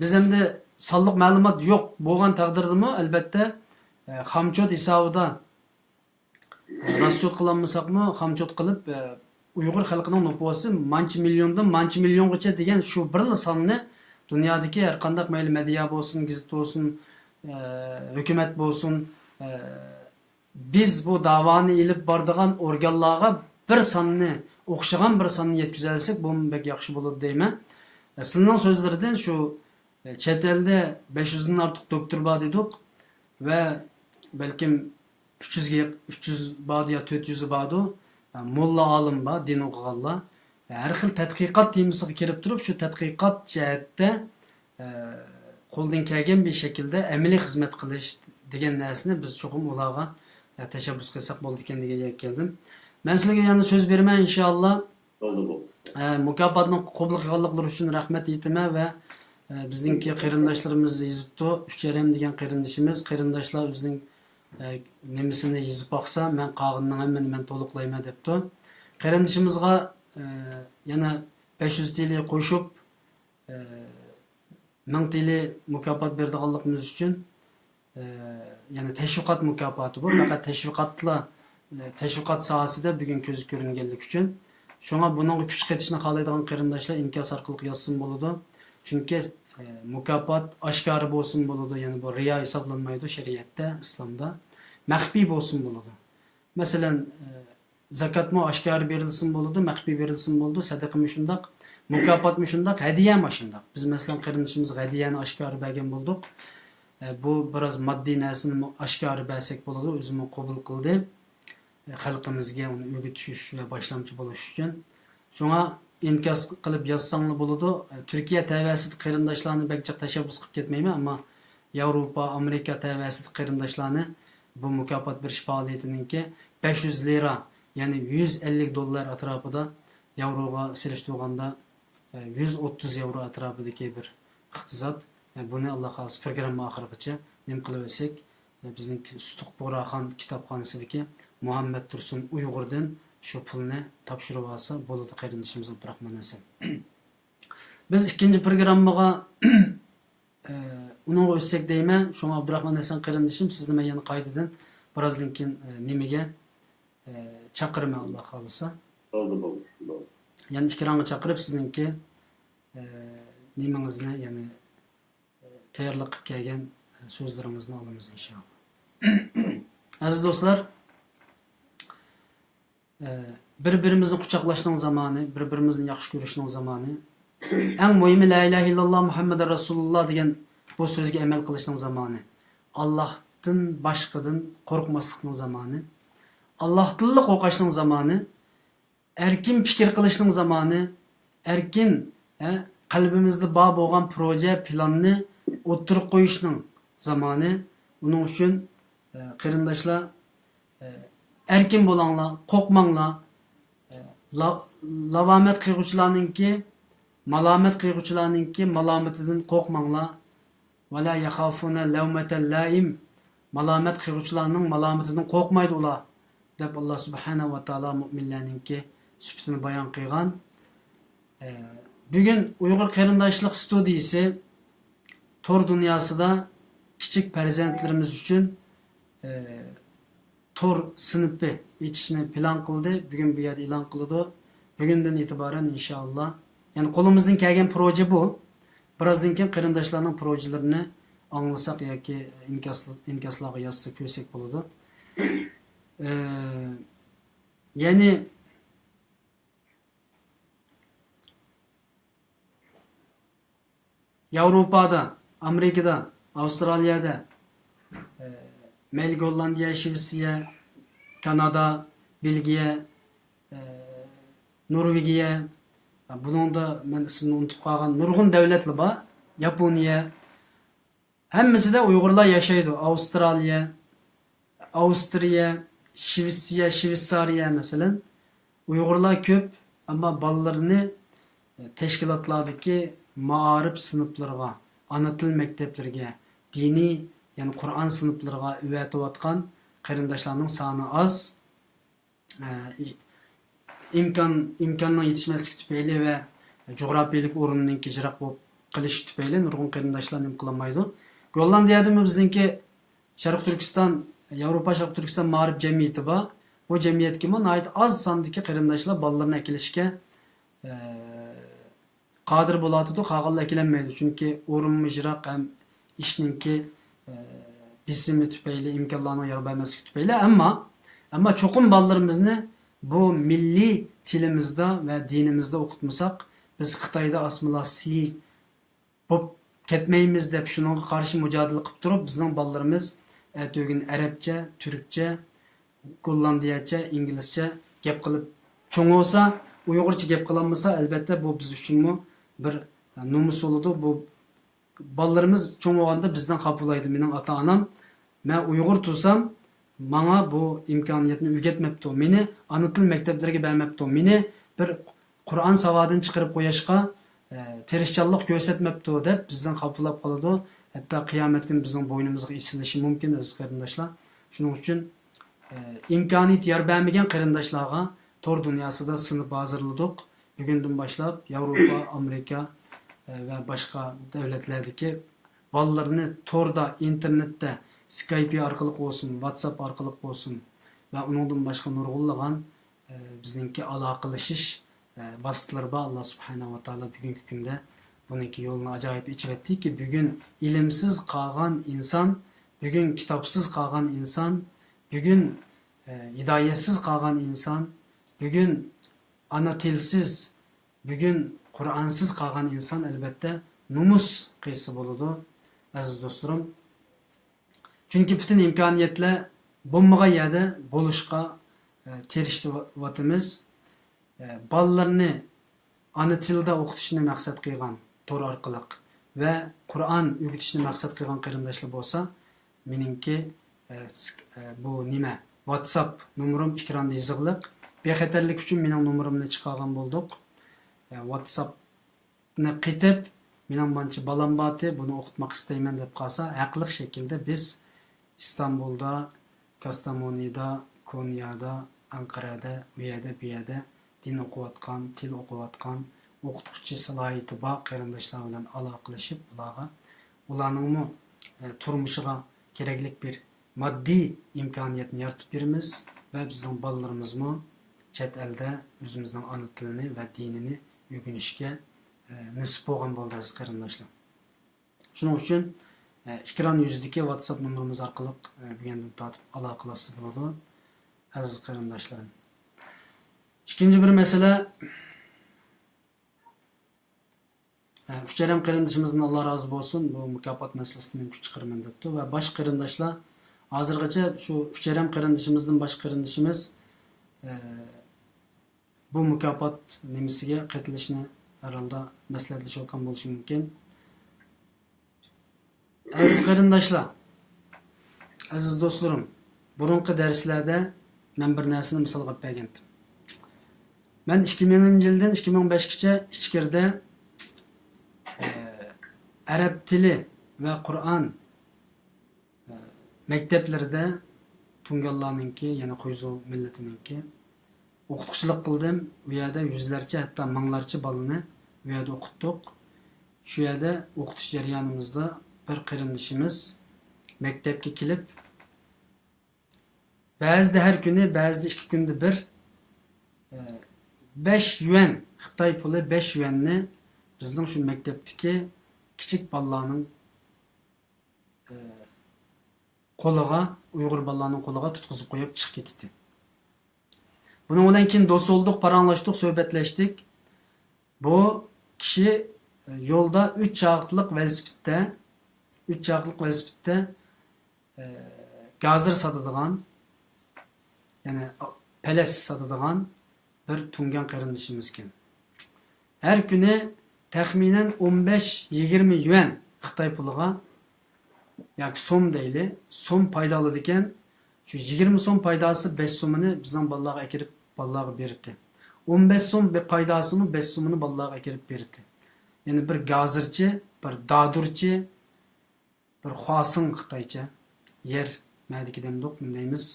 بىز ئەمدى سانلىق مەلۇمات يوق بولغان تەقدىردىمۇ، ئەلۋەتتە، ئە، خامچوت ھېسابىدا، ئە، راسچوت قىلالمىساقمۇ، خامچوت قىلىپ، ئە، ئۇيغۇر خەلقىنىڭ نوپۇسى مانچە مىليوندىن مانچە مىليونغىچە دېگەن شۇ بىرلا ساننى دۇنيادىكى ھەر قانداق، مەيلى مېدىيا بولسۇن، گېزىت بولسۇن، ئە، ھۆكۈمەت بولسۇن، ئە، بىز بۇ داۋانى ئېلىپ بارىدىغان ئورگانلارغا بىر ساننى، ئوخشىغان بىر ساننى يەتكۈزەلىسەك، بۇمۇ بەك ياخشى بولىدۇ دەيمەن. سىلىنىڭ سۆزلىرىدىن شۇ، چەت ئەلدە بەش يۈزدىن ئارتۇق دوكتور بار دېدۇق ۋە بەلكىم ئۈچ يۈزگە يېق-، ئۈچ يۈز باردۇ يا تۆت يۈزى باردۇ، موللا ئالىم بار، دىن ئوقۇغانلار. ھەر خىل تەتقىقات تېمىسىغا كىرىپ تۇرۇپ، شۇ تەتقىقات جەھەتتە، ئە، قولدىن كەلگەن بىر شەكىلدە ئەمەلىي خىزمەت قىلىش دېگەن نەرسىنى بىز چوقۇم ئۇلارغا، ئە، تەشەببۇس قىلساق بولىدىكەن دېگەن يەرگە كەلدىم. مەن سىلەرگە يەنە سۆز بېرىمەن، ئىنشائاللا. بولدى، بولدى. ئە، مۇكاپاتنى قوبۇل قىلغانلىقلىرى ئۈچۈن رەھمەت ئېيتىمەن ۋە، ئە، بىزنىڭكى قېرىنداشلىرىمىز يېزىپتۇ. ئۈچ يېرىم دېگەن قېرىندىشىمىز، قېرىنداشلار ئۆزىنىڭ، ئە، نېمىسىنى يېزىپ باقسا، مەن قالغىنىنىڭ ھەممىنى مەن تولۇقلايمەن دەپتۇ. قېرىندىشىمىزغا، ئە، يەنە بەش يۈز تىلى قوشۇپ، ئە، مىڭ تىلى مۇكاپات بېرىدىغانلىقىمىز ئۈچۈن، ئە، يەنى تەشۋىقات مۇكاپاتى بۇ. پەقەت تەشۋىقاتلا، ئە، تەشۋىقات ساھەسىدە بۈگۈن كۆزگە كۆرۈنگەنلىكى ئۈچۈن. شۇڭا بۇنىڭغا كۈچ قېتىشنى خالايدىغان قېرىنداشلار ئىنكاس ئارقىلىق يازسىمۇ بولىدۇ. چۈنكى، ئە، مۇكاپات ئاشكارا بولسىمۇ بولىدۇ، يەنى بۇ رىيا ھېسابلانمايدۇ شەرىئەتتە، ئىسلامدا. مەخپىي بولسىمۇ بولىدۇ. مەسىلەن، ئە، زاكاتمۇ ئاشكارا بېرىلسىمۇ بولىدۇ، مەخپىي بېرىلسىمۇ بولىدۇ، سەدىقىمۇ شۇنداق، مۇكاپاتمۇ شۇنداق، ھەدىيەمۇ شۇنداق. بىز، مەسىلەن، قېرىندىشىمىزغا ھەدىيەنى ئاشكارا بەرگەن بولدۇق. ئە، بۇ بىراز ماددىي نەرسىنىمۇ ئاشكارا بەرسەك بولىدۇ، ئۆزىمۇ قوبۇل قىلدى. ئە، خەلقىمىزگە ئۇنى ئۆگىتىش ۋە باشلامچى بولۇش ئۈچۈن. شۇڭا ئىنكاس قىلىپ يازساڭلار بولىدۇ. ئە، تۈركىيە تەۋەسىدە قېرىنداشلارنى بەك جىق تەشەببۇس قىلىپ كەتمەيمەن، ئەمما ياۋروپا، ئامېرىكا تەۋەسىدە قېرىنداشلارنى بۇ مۇكاپات بېرىش پائالىيىتىنىڭكى بەش يۈز لىرا، يەنى يۈز ئەللىك دوللار ئەتراپىدا، ياۋروغا سېلىشتۇرغاندا، ئە، يۈز ئوتتۇز ياۋرو ئەتراپىدىكى بىر ئىقتىساد. ئە، بۇنى، ئاللا خالىسا، پروگرامما ئاخىرىغىچە نېمە قىلىۋەتسەك، ئە، بىزنىڭ سۇتۇق بۇغراخان كىتابخانىسىدىكى مۇھەممەد تۇرسۇن ئۇيغۇردىن شۇ پۇلنى تاپشۇرۇۋالسا بولىدۇ، قېرىندىشىمىز ئابدۇراخمان ھەسەن. بىز ئىككىنچى پروگراممىغا ئە، ئۇنىڭغا ئۆتسەك دەيمەن. شۇڭا ئابدۇراخمان ھەسەن قېرىندىشىم، سىزنى مەن يەنە قايتىدىن بىرازدىن كېيىن، ئە، نېمىگە، ئە، چاقىرىمەن، ئاللا خالىسا. بولدى، بولدى، بولدى. يەنە ئېكرانغا چاقىرىپ، سىزنىڭكى، ئە، نېمىڭىزنى، يەنى، ئە، تەييارلىق قىلىپ كەلگەن، ئە، سۆزلىرىڭىزنى ئالىمىز، ئىنشائاللا. ئەزىز دوستلار، ئە، بىر-بىرىمىزنى قۇچاقلاشنىڭ زامانى، بىر-بىرىمىزنى ياخشى كۆرۈشنىڭ زامانى. ئەڭ مۇھىمى، لا ئىلاھە ئىللاللا مۇھەممەدۇر رەسۇلۇللا دېگەن بۇ سۆزگە ئەمەل قىلىشنىڭ زامانى. ئاللاھتىن باشقىدىن قورقماسلىقنىڭ زامانى. ئاللاھتىنلا قورقۇشنىڭ زامانى. ئەركىن پىكىر قىلىشنىڭ زامانى. ئەركىن، ھە، قەلبىمىزدە بار بولغان پروژە، پىلاننى ئوتتۇرىغا قويۇشنىڭ زامانى. ئۇنىڭ ئۈچۈن، ئە، قېرىنداشلار، ئەركىن بولۇڭلار، قورقماڭلار. لا-، لاۋامەت قىلغۇچىلارنىڭكى، مالامەت قىلغۇچىلارنىڭكى مالامىتىدىن قورقماڭلار. ۋەلا يەخافۇنە لەۋمەتە لائىم. مالامەت قىلغۇچىلارنىڭ مالامىتىدىن قورقمايدۇ ئۇلار، دەپ، ئاللا سۇبھانەھۇ ۋە تائالا مۇئمىنلەرنىڭكى سۈپىتىنى بايان قىلغان. ئە، بۈگۈن ئۇيغۇر قېرىنداشلىق ستۇدىيىسى تور دۇنياسىدا كىچىك پەرزەنتلىرىمىز ئۈچۈن، ئە، تور سىنىپى ئېچىشنى پىلان قىلدى. بۈگۈن بۇ يەردە ئېلان قىلىدۇ. بۈگۈندىن ئېتىبارەن، ئىنشائاللا. يەنى قولىمىزدىن كەلگەن پروژە بۇ. بىرازدىن كېيىن قېرىنداشلارنىڭ پروژىلىرىنى ئاڭلىساق ياكى ئىنكاس-، ئىنكاسلارغا يازسا كۆرسەك بولىدۇ. ئە، يەنى ياۋروپادا، ئامېرىكىدا، ئاۋسترالىيەدە، مەيلى گوللاندىيە، شىۋېتسىيە، كانادا، بېلگىيە، ئە، نورۋېگىيە، بۇنىڭدا مەن ئىسمىنى ئۇنتۇپ قالغان نۇرغۇن دۆلەتلەر بار. ياپونىيە، ھەممىسىدە ئۇيغۇرلار ياشايدۇ. ئاۋسترالىيە، ئاۋسترىيە، شىۋېتسىيە، شىۋېتسارىيە مەسىلەن. ئۇيغۇرلار كۆپ، ئەمما بالىلىرىنى تەشكىلاتلاردىكى مائارىپ سىنىپلىرىغا، ئانا تىل مەكتەپلىرىگە، دىنىي، يەنى قۇرئان سىنىپلىرىغا ئەۋەتىۋاتقان قېرىنداشلارنىڭ سانى ئاز. ئىمكان، ئىمكاننىڭ يېتىشمەسلىكى تۈپەيلى ۋە جۇغراپىيەلىك ئورنىنىڭكى يىراق بولۇپ قېلىشى تۈپەيلى نۇرغۇن قېرىنداشلار نېمە قىلالمايدۇ. گوللاندىيەدىمۇ بىزنىڭكى شەرقىي تۈركىستان، ياۋروپا شەرقىي تۈركىستان مائارىپ جەمئىيىتى بار. بۇ جەمئىيەتكىمۇ ناھايىتى ئاز ساندىكى قېرىنداشلار بالىلىرىنى ئەكېلىشكە، ئە، قادىر بولۇۋاتىدۇ، قالغانلار ئەكېلەلمەيدۇ. چۈنكى ئورۇنمۇ يىراق ھەم ئىشنىڭكى، ئە، بېسىمى تۈپەيلى، ئىمكانلارنىڭ يار بەرمەسلىكى تۈپەيلى. ئەمما، ئەمما چوقۇم بالىلىرىمىزنى بۇ مىللىي تىلىمىزدا ۋە دىنىمىزدا ئوقۇتمىساق، بىز خىتايدا ئاسسىمىلياتسىيە بولۇپ كەتمەيمىز دەپ، شۇنىڭغا قارشى مۇجادىلە قىلىپ تۇرۇپ، بىزنىڭ بالىلىرىمىز ئەتىگۈن ئەرەبچە، تۈركچە، گوللاندىيەچە، ئىنگلىزچە گەپ قىلىپ چوڭ بولسا، ئۇيغۇرچە گەپ قىلالمىسا، ئەلۋەتتە بۇ بىز ئۈچۈنمۇ بىر نومۇس بولىدۇ. بۇ بالىلىرىمىز چوڭ بولغاندا بىزدىن خاپا بولىدۇ. مېنىڭ ئاتا-ئانام، مەن ئۇيغۇر تۇرسام، ماڭا بۇ ئىمكانىيەتنى ئۆگەتمەپتۇ، مېنى ئانا تىل مەكتەپلىرىگە بەرمەپتۇ، مېنى بىر قۇرئان ساۋادىنى چىقىرىپ قويۇشقا، ئە، تىرىشچانلىق كۆرسەتمەپتۇ دەپ بىزدىن خاپىلاپ قالىدۇ. ھەتتا قىيامەت كۈنى بىزنىڭ بوينىمىزغا ئېسىلىشى مۇمكىن، ئەزىز قېرىنداشلار. شۇنىڭ ئۈچۈن، ئە، ئىمكانىيەت يار بەرمىگەن قېرىنداشلارغا تور دۇنياسىدا سىنىپ ھازىرلىدۇق. بۈگۈندىن باشلاپ ياۋروپا، ئامېرىكا، ئە، ۋە باشقا دۆلەتلەردىكى بالىلىرىنى توردا، ئىنتېرنېتتە، سكايپى ئارقىلىق بولسۇن، ۋاتساپ ئارقىلىق بولسۇن ۋە ئۇنىڭدىن باشقا نۇرغۇنلىغان، ئە، بىزنىڭكى ئالاقىلىشىش، ئە، ۋاسىتىلىرى بار. ئاللا سۇبھانەھۇ ۋە تائالا بۈگۈنكى كۈندە بۇنىڭكى يولىنى ئاجايىپ ئېچىۋەتتىكى، بۈگۈن ئىلىمسىز قالغان ئىنسان، بۈگۈن كىتابسىز قالغان ئىنسان، بۈگۈن، ئە، ھىدايەتسىز قالغان ئىنسان، بۈگۈن ئانا تىلسىز، بۈگۈن قۇرئانسىز قالغان ئىنسان ئەلۋەتتە نومۇس قىلسا بولىدۇ، ئەزىز دوستلىرىم. چۈنكى پۈتۈن ئىمكانىيەتلەر بولمىغان يەردە بولۇشقا، ئە، تىرىشىۋاتىمىز. ئە، بالىلىرىنى ئانا تىلدا ئوقۇتۇشنى مەقسەت قىلغان تور ئارقىلىق ۋە قۇرئان ئۆگىتىشنى مەقسەت قىلغان قېرىنداشلار بولسا، مېنىڭكى، ئە، سك-، ئە، بۇ نېمە، ۋاتساپ نومۇرۇم ئېكراندا يېزىقلىق. بىخەتەرلىك ئۈچۈن مېنىڭ نومۇرۇمنى چىقارغان بولدۇق. ئە، ۋاتساپنى قېتىپ، مېنىڭ مانچە بالام بارتى، بۇنى ئوقۇتماق ئىستەيمەن دەپ قالسا، ھەقلىق شەكىلدە بىز ئىستانبۇلدا، كاستامونىدا، كونيادا، ئەنقەرەدە، ئۇ يەردە، بۇ يەردە دىن ئوقۇۋاتقان، تىل ئوقۇۋاتقان، ئوقۇتقۇچى سالاھىيىتى بار قېرىنداشلار بىلەن ئالاقىلىشىپ، ئۇلارغا، ئۇلارنىڭمۇ، ئە، تۇرمۇشىغا كېرەكلىك بىر ماددىي ئىمكانىيەتنى يارىتىپ بېرىمىز ۋە بىزنىڭ بالىلىرىمىزمۇ چەت ئەلدە ئۆزىمىزنىڭ ئانا تىلىنى ۋە دىنىنى ئۆگىنىشكە، ئە، نېسىپ بولغان بولىدۇ، ئەزىز قېرىنداشلار. شۇنىڭ ئۈچۈن، ئە، ئېكران يۈزىدىكى ۋاتساپ نومۇرىمىز ئارقىلىق، ئە، بۈگۈندىن تارتىپ ئالاقىلەشسە بولىدۇ، ئەزىز قېرىنداشلار. ئىككىنچى بىر مەسىلە، ئە، ئۈچەرەم قېرىندىشىمىزدىن ئاللا رازى بولسۇن، بۇ مۇكاپات مەسىلىسىدە مەن كۈچ چىقىرىمەن دەپتۇ ۋە باشقا قېرىنداشلار، ھازىرغىچە شۇ ئۈچەرەم قېرىندىشىمىزدىن باشقا قېرىندىشىمىز، ئە، بۇ مۇكاپات نېمىسىگە قېتىلىشنى ھەر ھالدا مەسلىھەتلىشىۋاتقان بولۇشى مۇمكىن. ئەزىز قېرىنداشلار، ئەزىز دوستلىرىم، بۇرۇنقى دەرسلەردە مەن بىر نەرسىنى مىسالغا ئېلىپ بەرگەنتىم. مەن ئىككى مىڭىنچى يىلدىن ئىككى مىڭ بەشكىچە ئىچكىرىدە، ئە، ئەرەب تىلى ۋە قۇرئان مەكتەپلىرىدە تۇڭگانلارنىڭكى، يەنى خۇيزۇ مىللىتىنىڭكى ئوقۇتقۇچىلىق قىلدىم. ئۇ يەردە يۈزلەرچە، ھەتتا مىڭلارچە بالىنى ئۇ يەردە ئوقۇتتۇق. شۇ يەردە ئوقۇتۇش جەريانىمىزدا بىر قېرىندىشىمىز مەكتەپكە كېلىپ، بەزىدە ھەر كۈنى، بەزىدە ئىككى كۈندە بىر، ئە، بەش يۈەن، خىتاي پۇلى بەش يۈەننى بىزنىڭ شۇ مەكتەپتىكى كىچىك بالىلارنىڭ، ئە، قولىغا، ئۇيغۇر بالىلارنىڭ قولىغا تۇتقۇزۇپ قويۇپ چىقىپ كېتىتتى. بۇنىڭ بىلەن كېيىن دوست بولدۇق، پاراڭلاشتۇق، سۆھبەتلەشتىك. بۇ كىشى، ئە، يولدا ئۈچ چاقلىق ۋېلىسىپىتتە، ئۈچ چاقلىق ۋېلىسىپىتتە ئە، گازىر ساتىدىغان، يەنى پەلەس ساتىدىغان بىر تۇڭگان قېرىندىشىمىزكەن. ھەر كۈنى تەخمىنەن ئون بەش يىگىرمە يۈەن خىتاي پۇلىغا ياكى سوم دەيلى، سوم پايدا ئالىدىكەن. شۇ يىگىرمە سوم پايداسى بەش سومىنى بىزنىڭ بالىلارغا ئەكىرىپ، بالىلارغا بېرىتتى. ئون بەش سوم بە-، پايداسىمۇ بەش سومىنى بالىلارغا ئەكىرىپ بېرىتتى. يەنى بىر گازىرچى، بىر دادۇرچى، بىر خۇاسىڭ خىتايچە، يەر مەدىكى دەمدۇق، مۇندايمىز.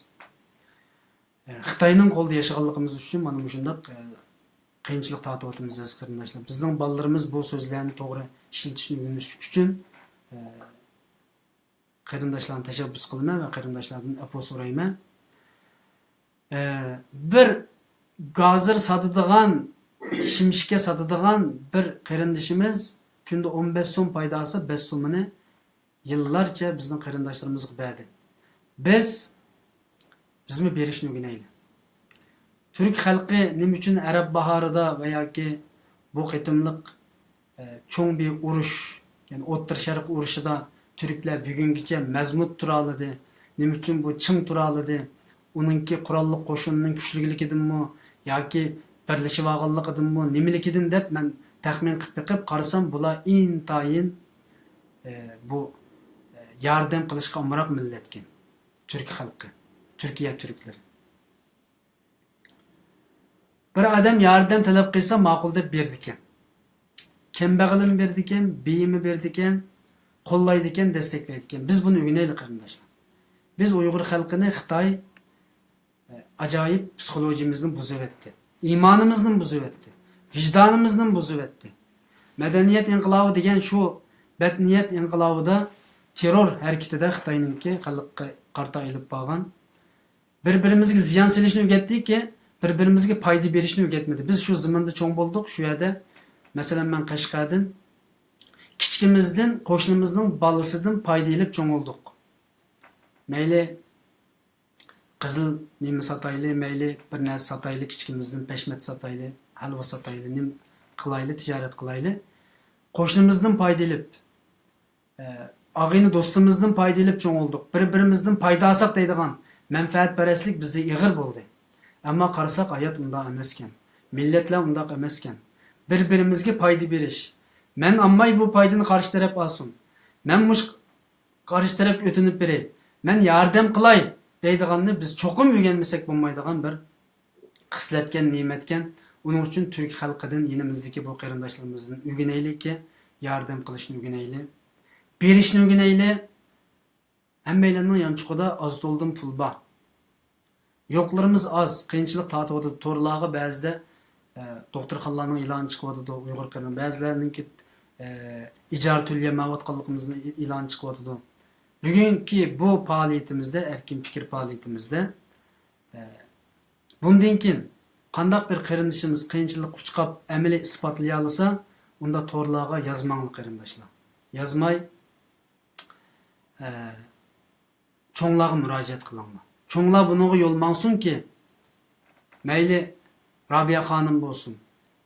ئە، خىتاينىڭ قولىدا ياشىغانلىقىمىز ئۈچۈن مانا مۇشۇنداق، ئە، قىيىنچىلىق تارتىۋاتىمىز، ئەزىز قېرىنداشلار. بىزنىڭ بالىلىرىمىز بۇ سۆزلەرنى توغرا ئىشلىتىشنى ئۆگىنىش ئۈچۈن، ئە، قېرىنداشلارنى تەشەببۇس قىلىمەن ۋە قېرىنداشلاردىن ئەپۇ سورايمەن. ئە، بىر گازىر ساتىدىغان، شىمشىكە ساتىدىغان بىر قېرىندىشىمىز كۈندە ئون بەش سوم پايداسى بەش سومىنى يىللارچە بىزنىڭ قېرىنداشلىرىمىزغا بەردى. بىز، بىزمۇ بېرىشنى ئۆگىنەيلى. تۈرك خەلقى نېمە ئۈچۈن ئەرەب باھارىدا ۋە ياكى بۇ قېتىملىق، ئە، چوڭ بىر ئۇرۇش، يەنى ئوتتۇرا شەرق ئۇرۇشىدا تۈركلەر بۈگۈنگىچە مەزمۇت تۇرالىدى؟ نېمە ئۈچۈن بۇ چىڭ تۇرالىدى؟ ئۇنىڭكى قوراللىق قوشۇنىنىڭ كۈچلۈكلۈكىدىنمۇ ياكى بىرلىشىۋالغانلىقىدىنمۇ، نېمىلىكىدىن دەپ مەن تەخمىن قىلىپ بېقىپ قارىسام، بۇلار ئىنتايىن، ئە، بۇ، ئە، ياردەم قىلىشقا ئامراق مىللەتكەن. تۈرك خەلقى، تۈركىيە تۈركلىرى. بىر ئادەم ياردەم تەلەپ قىلسا، ماقۇل دەپ بېرىدىكەن. كەمبەغىلىمۇ بېرىدىكەن، بېيىمۇ بېرىدىكەن، قوللايدىكەن، دەستەكلەيدىكەن. بىز بۇنى ئۆگىنەيلى، قېرىنداشلار. بىز ئۇيغۇر خەلقىنى خىتاي، ئە، ئاجايىپ پسىخولوگىيىمىزنى بۇزۇۋەتتى. ئىمانىمىزنى بۇزۇۋەتتى. ۋىجدانىمىزنى بۇزۇۋەتتى. مەدەنىيەت ئىنقىلابى دېگەن شۇ بەدنىيەت ئىنقىلابىدا، تېررور ھەرىكىتىدە خىتاينىڭكى خەلققە قارىتا ئېلىپ بارغان بىر-بىرىمىزگە زىيان سېلىشنى ئۆگەتتىكى، بىر-بىرىمىزگە پايدا بېرىشنى ئۆگەتمىدى. بىز شۇ زېمىندا چوڭ بولدۇق، شۇ يەردە، مەسىلەن، مەن قەشقەردىن، كىچىكىمىزدىن قوشنىمىزنىڭ بالىسىدىن پايدا ئېلىپ چوڭ بولدۇق. مەيلى قىزىل نېمە ساتايلى، مەيلى بىر نەرسە ساتايلى، كىچىكىمىزدىن پەشمەت ساتايلى، ھەلۋە ساتايلى، نېمە قىلايلى، تىجارەت قىلايلى. قوشنىمىزدىن پايدا ئېلىپ، ئە، ئاغىنە دوستىمىزدىن پايدا ئېلىپ چوڭ بولدۇق. بىر-بىرىمىزدىن پايدا ئالساق دەيدىغان مەنپەئەتپەرەسلىك بىزدە ئېغىر بولدى. ئەمما قارىساق، ھايات ئۇنداق ئەمەسكەن. مىللەتلەر ئۇنداق ئەمەسكەن. بىر-بىرىمىزگە پايدا بېرىش. مەن ئالماي، بۇ پايدىنى قارشى تەرەپ ئالسۇن. مەن مۇشۇ قارشى تەرەپكە ئۆتۈنۈپ بېرەي. مەن ياردەم قىلاي دەيدىغاننى بىز چوقۇم ئۆگەنمىسەك بولمايدىغان بىر خىسلەتكەن، نېمەتكەن. ئۇنىڭ ئۈچۈن تۈرك خەلقىدىن، يېنىمىزدىكى بۇ قېرىنداشلىرىمىزدىن ئۆگىنەيلىكى، ياردەم قىلىشنى ئۆگىنەيلى. بېرىشنى ئۆگىنەيلى. ھەممەيلەننىڭ يانچۇقىدا ئاز-تولىدىن پۇل بار. يوقلىرىمىز ئاز، قىيىنچىلىق تارتىۋاتىدۇ. تورلارغا بەزىدە، ئە، دوختۇرخانىلارنىڭ ئېلانى چىقىۋاتىدۇ، ئۇيغۇر قېرىن-، بەزىلەرنىڭكى، ئە، ئىجارە تۆلىيەلمەيۋاتقانلىقىمىزنىڭ ئېلانى چىقىۋاتىدۇ. بۈگۈنكى بۇ پائالىيىتىمىزدە، ئەركىن پىكىر پائالىيىتىمىزدە، ئە، بۇندىن كېيىن قانداق بىر قېرىندىشىمىز قىيىنچىلىققا ئۇچراپ ئەمەلىي ئىسپاتلىيالىسا، ئۇنداق تورلارغا يازماڭلار، قېرىنداشلار. يازماي، ئە، چوڭلارغا مۇراجىئەت قىلىڭلار. چوڭلار بۇنىڭغا يول ماڭسۇنكى، مەيلى رابىيە خانىم بولسۇن،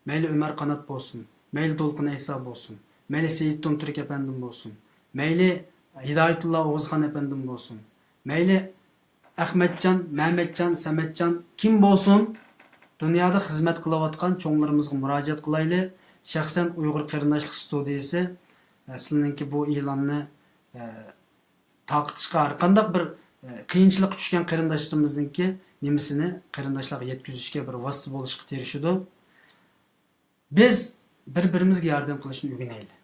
مەيلى ئۆمەر قانات بولسۇن، مەيلى دولقۇن ئەيسا بولسۇن، مەيلى سېيىت تومتۈرك ئەپەندىم بولسۇن، مەيلى ھىدايەتۇللا ئوغۇزخان ئەپەندىم بولسۇن، مەيلى ئەخمەتجان، مەمەتجان، سەمەتجان كىم بولسۇن، دۇنيادا خىزمەت قىلىۋاتقان چوڭلىرىمىزغا مۇراجىئەت قىلايلى. شەخسەن ئۇيغۇر قېرىنداشلىق ستۇدىيىسى، ئە، سىلىنىڭكى بۇ ئېلاننى، ئە، تارقىتىشقا، ھەر قانداق بىر، ئە، قىيىنچىلىققا چۈشكەن قېرىنداشلىرىمىزنىڭكى نېمىسىنى قېرىنداشلارغا يەتكۈزۈشكە بىر ۋاسىتە بولۇشقا تىرىشىدۇ. بىز بىر-بىرىمىزگە ياردەم قىلىشنى ئۆگىنەيلى.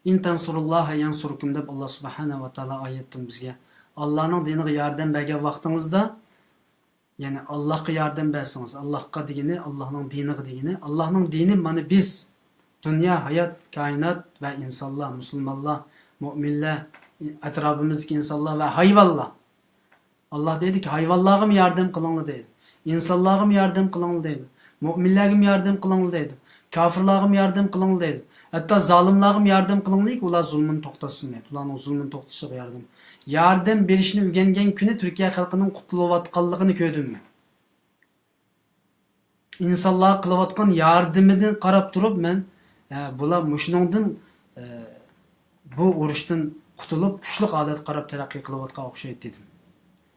«ئىن تەنسۇرۇللاھە يەنسۇركۇم» دەپ، ئاللا سۇبھانەھۇ ۋە تائالا ئايەتتىن بىزگە، ئاللانىڭ دىنىغا ياردەم بەرگەن ۋاقتىڭىزدا، يەنى ئاللاھقا ياردەم بەرسىڭىز، ئاللاھقا دېگىنى، ئاللاھنىڭ دىنىغا دېگىنى، ئاللاھنىڭ دىنى مانا بىز، دۇنيا، ھايات، كائىنات ۋە ئىنسانلار، مۇسۇلمانلار، مۆمىنلەر، ئەتراپىمىزدىكى ئىنسانلار ۋە ھايۋانلار. ئاللا دەيدىكى، ھايۋانلارغىمۇ ياردەم قىلىڭلار دەيدۇ. ئىنسانلارغىمۇ ياردەم قىلىڭلار دەيدۇ. مۆمىنلەرگىمۇ ياردەم قىلىڭلار دەيدۇ. كاپىرلارغىمۇ ياردەم قىلىڭلار دەيدۇ. ھەتتا زالىملارغىمۇ ياردەم قىلىڭلاركى، ئۇلار زۇلمىنى توختاتسۇن دەيدۇ. ئۇلارنىڭ زۇلمىنى توختىتىشىغا ياردەم. ياردەم بېرىشنى ئۆگەنگەن كۈنى تۈركىيە خەلقىنىڭ قۇتۇلۇۋاتقانلىقىنى كۆردۈم مەن. ئىنسانلارغا قىلىۋاتقان ياردىمىدىن قاراپ تۇرۇپ مەن، ئە، بۇلار مۇشۇنىڭدىن، ئە، بۇ ئۇرۇشتىن قۇتۇلۇپ، كۈچلۈك ھالەتكە قاراپ تەرەققىي قىلىۋاتقان ئوخشايدۇ دېدىم.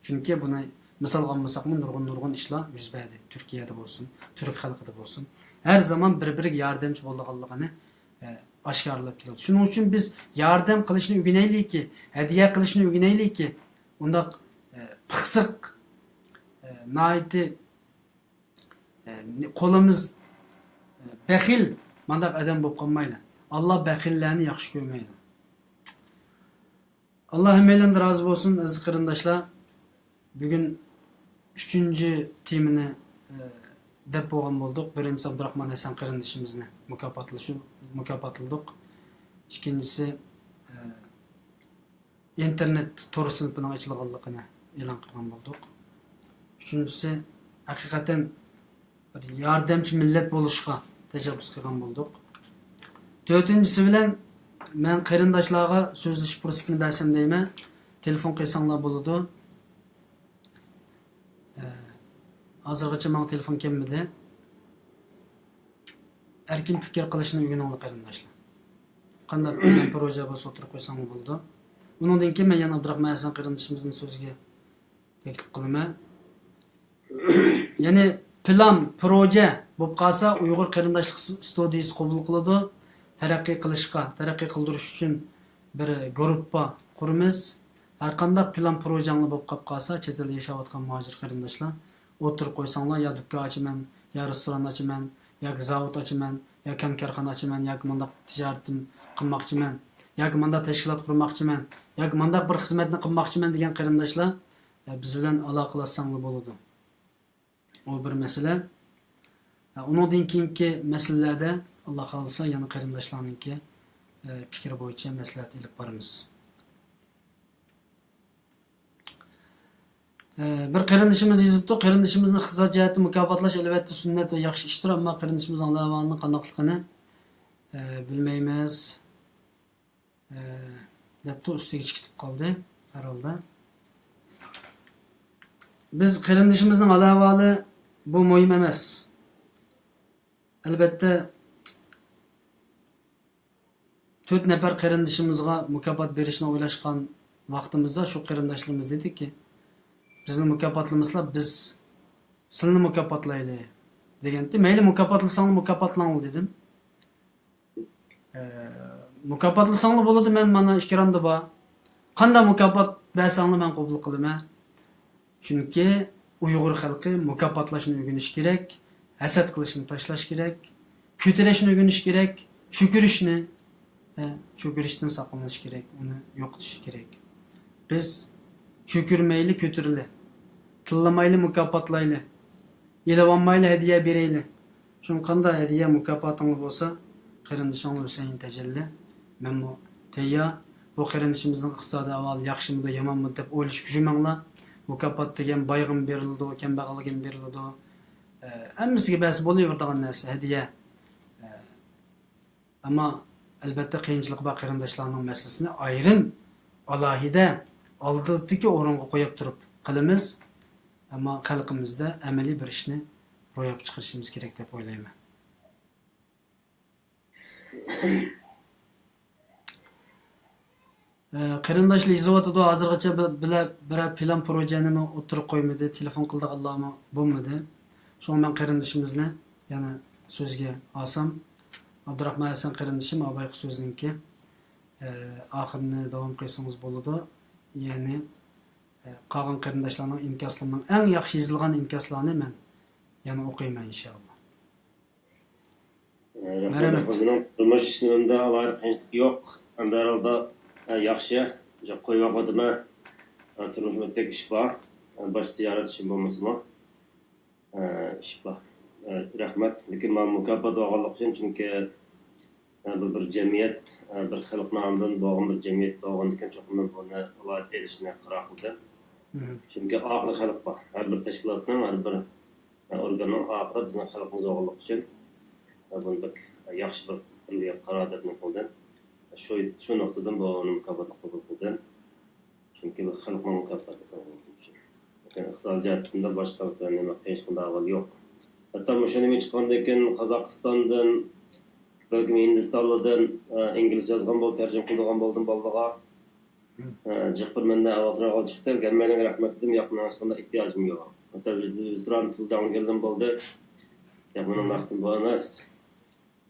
چۈنكى بۇنى مىسالغا ئالمىساقمۇ، نۇرغۇن، نۇرغۇن ئىشلار يۈز بەردى. تۈركىيەدە بولسۇن، تۈرك خەلقىدە بولسۇن، ھەر زامان بىر-بىرىگە ياردەمچى بولىدىغانلىقىنى، ئە، ئاشكارىلاپ كېلىۋاتىدۇ. شۇنىڭ ئۈچۈن بىز ياردەم قىلىشنى ئۆگىنەيلىكى، ھەدىيە قىلىشنى ئۆگىنەيلىكى، ئۇنداق، ئە، پىخسىق، ئە، ناھايىتى، ئە، قولىمىز، ئە، بەخىل، مانداق ئادەم بولۇپ قالمايلى. ئاللا بەخىللەرنى ياخشى كۆرمەيدۇ. ئاللا ھەممەيلەندىن رازى بولسۇن، ئەزىز قېرىنداشلار. بۈگۈن ئۈچىنچى تېمىنى، ئە، دەپ بولغان بولدۇق. بىرىنچىسى ئابدۇراخمان ھەسەن قېرىندىشىمىزنى مۇكاپاتلىشىپ، مۇكاپاتلىدۇق. ئىككىنچىسى، ئە، ئىنتېرنېت تور سىنىپىنىڭ ئېچىلغانلىقىنى ئېلان قىلغان بولدۇق. ئۈچىنچىسى، ھەقىقەتەن بىر ياردەمچى مىللەت بولۇشقا تەشەببۇس قىلغان بولدۇق. تۆتىنچىسى بىلەن مەن قېرىنداشلارغا سۆزلىشىش پۇرسىتىنى بەرسەم دەيمەن. تېلېفون قىلساڭلار بولىدۇ. ئە، ھازىرغىچە ماڭا تېلېفون كەلمىدى. ئەركىن پىكىر قىلىشنى ئۆگىنىڭلار، قېرىنداشلار. قانداق پىلان پروژە بولسا ئوتتۇرىغا قويساڭلار بولىدۇ. ئۇنىڭدىن كېيىن مەن يەنە ئابدۇراخمان ھەسەن قېرىندىشىمىزنى سۆزگە تەكلىپ قىلىمەن. يەنى پىلان، پروژە بولۇپ قالسا، ئۇيغۇر قېرىنداشلىق ستۇدىيىسى قوبۇل قىلىدۇ. تەرەققىي قىلىشقا، تەرەققىي قىلدۇرۇش ئۈچۈن بىر گۇرۇپپا قۇرىمىز. ھەرقانداق پىلان پروژەڭلار بولۇپ قاپ قالسا، چەت ئەلدە ياشاۋاتقان مۇھاجىر قېرىنداشلار، ئوتتۇرىغا قويساڭلار، يا دۇكان ئاچىمەن، يا رېستوران ئاچىمەن، ياكى زاۋۇت ئاچىمەن، يا كان كارخانا ئاچىمەن، ياكى مۇنداق تىجارىتىم قىلماقچىمەن، ياكى مۇنداق تەشكىلات قۇرماقچىمەن، ياكى مۇنداق بىر خىزمەتنى قىلماقچىمەن دېگەن قېرىنداشلار، ئە، بىز بىلەن ئالاقىلەشسەڭلار بولىدۇ. ئۇ بىر مەسىلە. ئە، ئۇنىڭدىن كېيىنكى مەسىلىلەردە، ئاللا خالىسا، يەنە قېرىنداشلارنىڭكى، ئە، پىكرى بويىچە مەسلىھەت ئېلىپ بارىمىز. ئە، بىر قېرىندىشىمىز يېزىپتۇ، قېرىندىشىمىزنى ئىقتىساد جەھەتتە مۇكاپاتلاش، ئەلۋەتتە، سۈننەت ۋە ياخشى ئىشتۇر، ئەمما قېرىندىشىمىزنىڭ ئەھۋالىنىڭ قانداقلىقىنى، ئە، بىلمەيمىز. ئە، دەپتۇ، ئۈستىگە چىقىپ قالدى ھەر ھالدا. بىز قېرىندىشىمىزنىڭ ھال-ئەھۋالى، بۇ مۇھىم ئەمەس. ئەلۋەتتە، تۆت نەپەر قېرىندىشىمىزغا مۇكاپات بېرىشنى ئويلاشقان ۋاقتىمىزدا شۇ قېرىنداشلىرىمىز دېدىكى، بىزنى مۇكاپاتلىمىسىلا، بىز سىلىنى مۇكاپاتلايلى، دېگەنتى. مەيلى، مۇكاپاتلىساڭلار مۇكاپاتلاڭلار، دېدىم. ئە، مۇكاپاتلىساڭلار بولىدۇ، مەن مانا ئېكراندا بار. قانداق مۇكاپات بەرسەڭلار مەن قوبۇل قىلىمەن. چۈنكى ئۇيغۇر خەلقى مۇكاپاتلاشنى ئۆگىنىشى كېرەك، ھەسەت قىلىشنى تاشلاش كېرەك، كۆتۈرۈشنى ئۆگىنىشى كېرەك، چۆكۈرۈشنى، ئە، چۆكۈرۈشتىن ساقلىنىش كېرەك، ئۇنى يوقىتىش كېرەك. بىز چۆكۈرمەيلى، كۆتۈرىلى. تىللىمايلى، مۇكاپاتلايلى. ئېلىۋالمايلى، ھەدىيە بېرەيلى. شۇڭا قانداق ھەدىيە، مۇكاپاتىڭلار بولسا، قېرىندىشىڭلار ھۈسەيىن تەجەللى، مەنمۇ تەييار. بۇ قېرىندىشىمىزنىڭ ئىقتىسادىي ئەھۋالى ياخشىمىدۇ، يامانمىدۇ دەپ ئويلىشىپ يۈرمەڭلار. مۇكاپات دېگەن بايغىمۇ بېرىلىدۇ، كەمبەغەلگىمۇ بېرىلىدۇ. ئە، ھەممىسىگە بەرسە بولۇۋېرىدىغان نەرسە، ھەدىيە. ئە، ئەمما، ئەلۋەتتە، قىيىنچىلىقى بار قېرىنداشلارنىڭ مەسىلىسىنى ئايرىم، ئالاھىدە، ئالدىدىكى ئورۇنغا قويۇپ تۇرۇپ قىلىمىز. ئەمما خەلقىمىزدە ئەمەلىي بىر ئىشنى روياپقا چىقىرىشىمىز كېرەك دەپ ئويلايمەن. ئە، قېرىنداشلار يېزىۋاتىدۇ، ھازىرغىچە بىر، بىلە-، بىرەر پىلان پروژەنىمۇ ئوتتۇرىغا قويمىدى، تېلېفون قىلىدىغانلارمۇ بولمىدى. شۇڭا مەن قېرىندىشىمىزنى يەنە سۆزگە ئالسام، ئابدۇراخمان ھەسەن قېرىندىشىم ئاۋايقى سۆزنىڭكى، ئە، ئاخىرىنى داۋام قىلسىڭىز بولىدۇ. يەنى، ئە، قالغان قېرىنداشلارنىڭ ئىنكاسلىرىنىڭ ئەڭ ياخشى يېزىلغان ئىنكاسلارنى مەن يەنە ئوقۇيمەن، ئىنشائاللا. رەھمەت. مەرھەمەت. مېنىڭ تۇرمۇش ئىشلىرىمدا ئالاھىدە قىيىنچىلىق يوق. ئەمدى ھەر ھالدا، ئە، ياخشى. قويۇۋالمىدىم. ئە، تۇرمۇشۇم ئۆتەك ئىش بار. ئە، باشقا تىجارەت ئىشىم بولمىسىمۇ، ئە، ئىش بار. ئە، رەھمەت. لېكىن مانا مۇكاپات ئالغانلىق ئۈچۈن، چۈنكى، ئە، بۇ بىر جەمئىيەت، ئە، بىر خەلق نامىدىن بولغان بىر جەمئىيەت بولغاندىكىن، چوقۇم مەن بۇنى ئالاھىدە ئېلىشنى قارار قىلدىم. مم. چۈنكى ئاخىرى خەلق بار. ھەر بىر تەشكىلاتنىڭ، ھەر بىر ئورگاننىڭ ئاخىرى بىزنىڭ خەلقىمىز بولغانلىقى ئۈچۈن، بۇنى بەك ياخشى بىر قىلغان قارار دەپمۇ قىلدىم. شۇ، شۇ نۇقتىدىن بۇنى مۇكاپاتلىق قوبۇل قىلدىم. چۈنكى بۇ خەلقنىڭ مۇكاپاتى بولغانلىقى ئۈچۈن. لېكىن ئىقتىسادىي جەھەتتىن باشقا نېمە قىيىنچىلىق ئەھۋال يوق. ھەتتا مۇشۇ نېمە چىققاندىن كېيىن قازاقىستاندىن، بەلكىم ھىندىستانلاردىن، ئە، ئىنگلىزچە يازغان بولدۇم، تەرجىمە قىلىدىغان بولدۇم بالىلارغا. ئە، جىق بىر مەندە ئاۋازراق چىقتى. ھەممەيلەنگە رەھمەت دېدىم. ياق، مېنىڭ ھېچقانداق ئېھتىياجىم يوق. ھەتتا ۋىز-، ۋىزىترام تىلدا ئاڭلىغىنىم بولدى. ياق، مېنىڭ مەقسىتىم بۇ ئەمەس.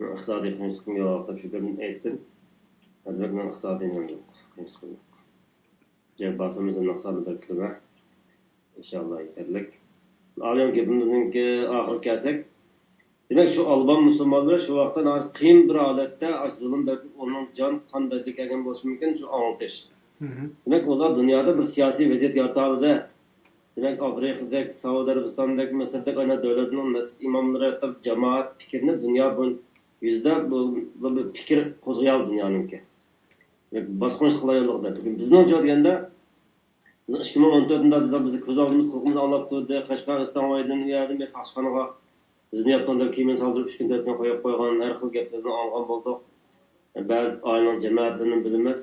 ئىقتىسادىي قىيىنچىلىقىم يوق دەپ شۇ گەپنى ئېيتتىم. ھەربەك مېنىڭ ئىقتىسادىي نېمەم يوق، قىيىنچىلىقىم يوق. جەپ بارسام ئۆزۈمنىڭ ئىقتىسادىنى بىر كۆرىمەن. ئىنشاللا يېتەرلىك. ئالىيان گېپىمىزنىڭكى ئاخىرىغا كەلسەك، دېمەك، شۇ ئالبان مۇسۇلمانلىرى شۇ ۋاقىتتا ناھايىتى قىيىن بىر ھالەتتە، ئاشۇ زۇلۇم بەدىلى ئۇنىڭ جان، قان بەدىلى كەلگەن بولۇشى مۇمكىن، شۇ ئاڭلىتىش. دېمەك، ئۇلار دۇنيادا بىر سىياسىي ۋەزىيەت يارىتالىدى. دېمەك، ئافرىقىدەك، سەئۇدى ئەرەبىستاندەك، مىسىردەك ئەنە دۆلەتنىڭ مەسچىت ئىماملىرى، ھەتتا جامائەت پىكرىنى دۇنيا بويىچە يۈزدە بۇ، بۇ بىر پىكىر قوزغىيالىدى دۇنيانىڭكى. دېمەك، باسقۇنچىلىق قىلايالىدۇ. بىزنىڭچە دېگەندە، بىزنىڭ ئىككى مىڭ ئون تۆتىنچى يىلدا بىزنىڭ، بىزنىڭ كۆز ئالدىمىزدا، قۇلىقىمىز ئاڭلاپ تۇردى. قەشقەر، ئۆستەڭ، ئايدىن، ئۇ يەردىن بىر ساقچىخانىغا بىزنى ياپتۇڭ دەپ كىيىمىنى سالدۇرۇپ، ئۈچ كۈن، تۆت كۈن قويۇپ قويغان، ھەر خىل گەپلەرنى ئاڭلىغان بولدۇق. بەزى ئائىلىنىڭ جەمائەتلىرىنى بىلىمىز.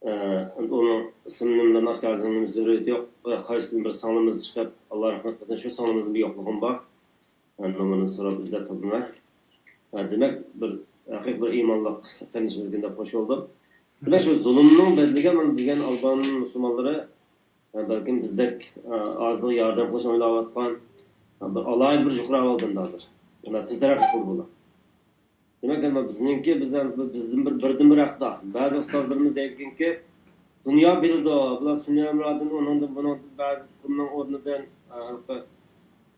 ئە، ئۇنىڭ ئىسمىنى، نېمىلىرىنى ئاشكارىلىشىمىزنىڭ زۆرۈرىيىتى يوق. ئە، قايسىدىن بىر سىڭلىمىز چىقىپ، ئاللا رەھمەت قىلسۇن، شۇ سىڭلىمىزنىڭ بىر يوقلۇقىمۇ بار. ئە، نومۇرىنى سوراپ ئىزدەپ تاپىمەن. ئە، دېمەك، بىر ھەقىقىي بىر ئىمانلىق قېرىندىشىمىزكەن دەپ خوش بولدۇم. دېمەك، شۇ زۇلۇمنىڭ بەدىلىگە مانا دېگەن ئالبان مۇسۇلمانلىرى، ئە، بەلكىم بىزدەك، ئە، ئازلىق ياردەم قىلىشنى ئويلاۋاتقان، ئە، بىر ئالاھىدە بىر يۇقىرى ئەھۋالدا ئەمدى ھازىر. مانا تېز تەرەققىي قىلدى بۇلار. دېمەك، ئەمما بىزنىڭكى، بىز، بىزدىن بىر، بىردىنبىر ھەقدار. بەزى ئۇستازلىرىمىز دەيدىكەنكى، دۇنيا بىلىدۇ، بۇلار سۈنئىي ھەمراھدىن، ئۇنىڭدىن، بۇنىڭدىن، بەزى تۈرمىنىڭ ئورنىدىن، ئە،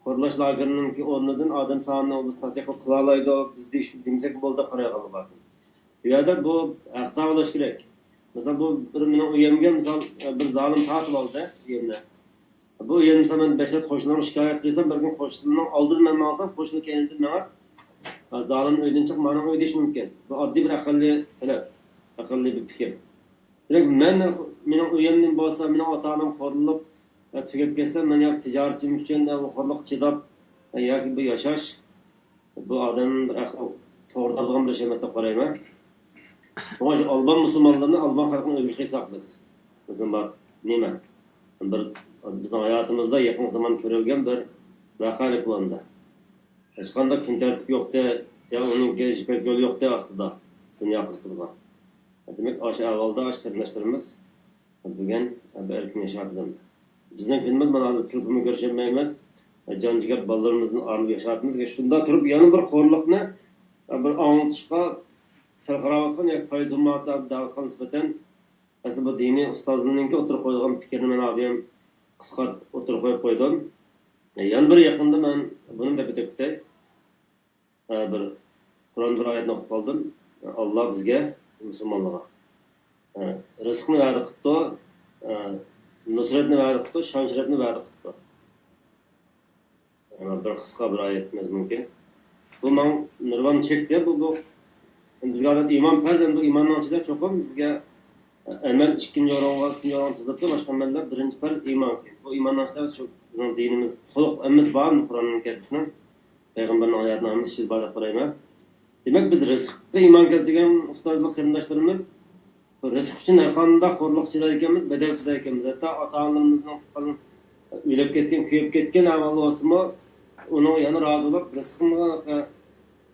خورلاش لاگېرىنىڭكى ئورنىدىن ئادەم سانىنى ئۇ بىز تەتقىق قىلالايدۇ، بىز دېيىش، دېمىسەك بولدى، قارايدىغانلار بار. بۇ يەردە بۇ ھەقدار بولۇش كېرەك. مىسال، بۇ بىر مېنىڭ ئۆيۈمگە، مىسال، بىر زالىم تارتىپ ئالدى ئۆيۈمنى. بۇ ئۆينى، مىسال، مەن بەش-ئالتە قوشنىلارغا شىكايەت قىلسام، بەلكىم قوشنىنىڭ ئالدىدىن مەن ماڭسام، قوشنا كەينىدىن مېڭىپ، زالىم ئۆيدىن چىقىپ، مانا ئۆيدە دېيىشى مۇمكىن. بۇ ئاددىي بىر ئەقەللىي تەلەپ، ئەقەللىي بىر پىكىر. دېمەك، مەن، مېنىڭ ئۆيۈمدىن بولسا، مېنىڭ ئاتا-ئانام خورلىنىپ، ئە، تۈگەپ كەتسە، مەن ياكى تىجارىتىم ئۈچۈن، ئە، بۇ خورلۇققا چىداپ، ئە، ياكى بۇ ياشاش، بۇ ئادەم بىر ئەقىل توغرا تاپىدىغان بىر ئىش ئەمەس دەپ قارايمەن. شۇڭا شۇ ئالبان مۇسۇلمانلىرىنى ئالبان خەلقىنىڭ ئۆيىگە قىيساق بىز. بىزنىڭ بار نېمە؟ بىر، بىزنىڭ ھاياتىمىزدا يېقىنقى زامان كۆرۈلگەن بىر ۋەقەلىك بۇ ئەمدى. ھېچقانداق كۈن تەرتىپ يوقتى، يا ئۇنىڭكى يىپەك يولى يوقتى ئاستىدا، دۇنيا قىزىقىدىغان. دېمەك، ئاشۇ ئەھۋالدا ئاشۇ قېرىنداشلىرىمىز بۈگۈن بىر ئەركىن ياشاۋاتىدۇ. بىزنىڭ كۈنىمىز مانا ھازىر تېلېفونمۇ كۆرۈشەلمەيمىز. جان جىگەر بالىلىرىمىزنى ئارىلىق ياشاۋاتىمىز. شۇنداق تۇرۇپ يەنە بىر خورلۇقنى بىر ئاڭلىتىشقا سەل قاراۋاتقان ياكى پايدىسىز دەۋاتقان نىسبەتەن، ئەسلى بۇ دىنىي ئۇستازلىرىنىڭكى ئوتتۇرىغا قويىدىغان پىكرىنى مەن ئابىيەم قىسقا ئوتتۇرىغا قويۇپ قويدۇم. يەنە بىر يېقىندا مەن بۇنى دەپ ئۆتۈپ كېتەي. ئە، بىر قۇرئان بىر ئايەتنى ئوقۇپ قالدىم. ئاللا بىزگە، مۇسۇلمانلارغا، ئە، رىزقنى ۋەدە قىپتۇ، ئە، نۇسرەتنى ۋەدە قىپتۇ، شان-شەرەپنى ۋەدە قىپتۇ. ئە، بىر قىسقا بىر ئايەت مەزمۇنكەن. بۇ ماڭا نۇرۋان چەكتى. بۇ، بۇ بىزگە ئادەتتە ئىمان پەرز، ئەمدى بۇ ئىماننىڭ ئىچىدە چوقۇم بىزگە ئەمەل ئىككىنچى ئورۇنغا، ئۈچىنچى ئورۇنغا تىزىلىپتۇ. باشقا ئەمەللەر بىرىنچى پەرز ئىمان. بۇ ئىماننىڭ ئىچىدە شۇ بىزنىڭ دىنىمىز تولۇق ھەممىسى بار قۇرئاننىڭ، ھەدىسنىڭ، پەيغەمبەرنىڭ ھاياتىنىڭ ھەممىسى بار دەپ قارايمەن. دېمەك، بىز رىزىققا ئىمان كەلتۈرگەن ئۇستازلىق قېرىنداشلىرىمىز بۇ رىزىق ئۈچۈن ھەرقانداق خورلۇققا چىدايدىكەنمىز، بەدەل چىدايدىكەنمىز. ھەتتا ئاتا-ئانىلىرىمىزنىڭ تۇغقان ئۆلۈپ كەتكەن، كۆيۈپ كەتكەن ئەھۋالى بولسىمۇ، ئۇنىڭغا يەنە رازى بولۇپ، رىزقىمغا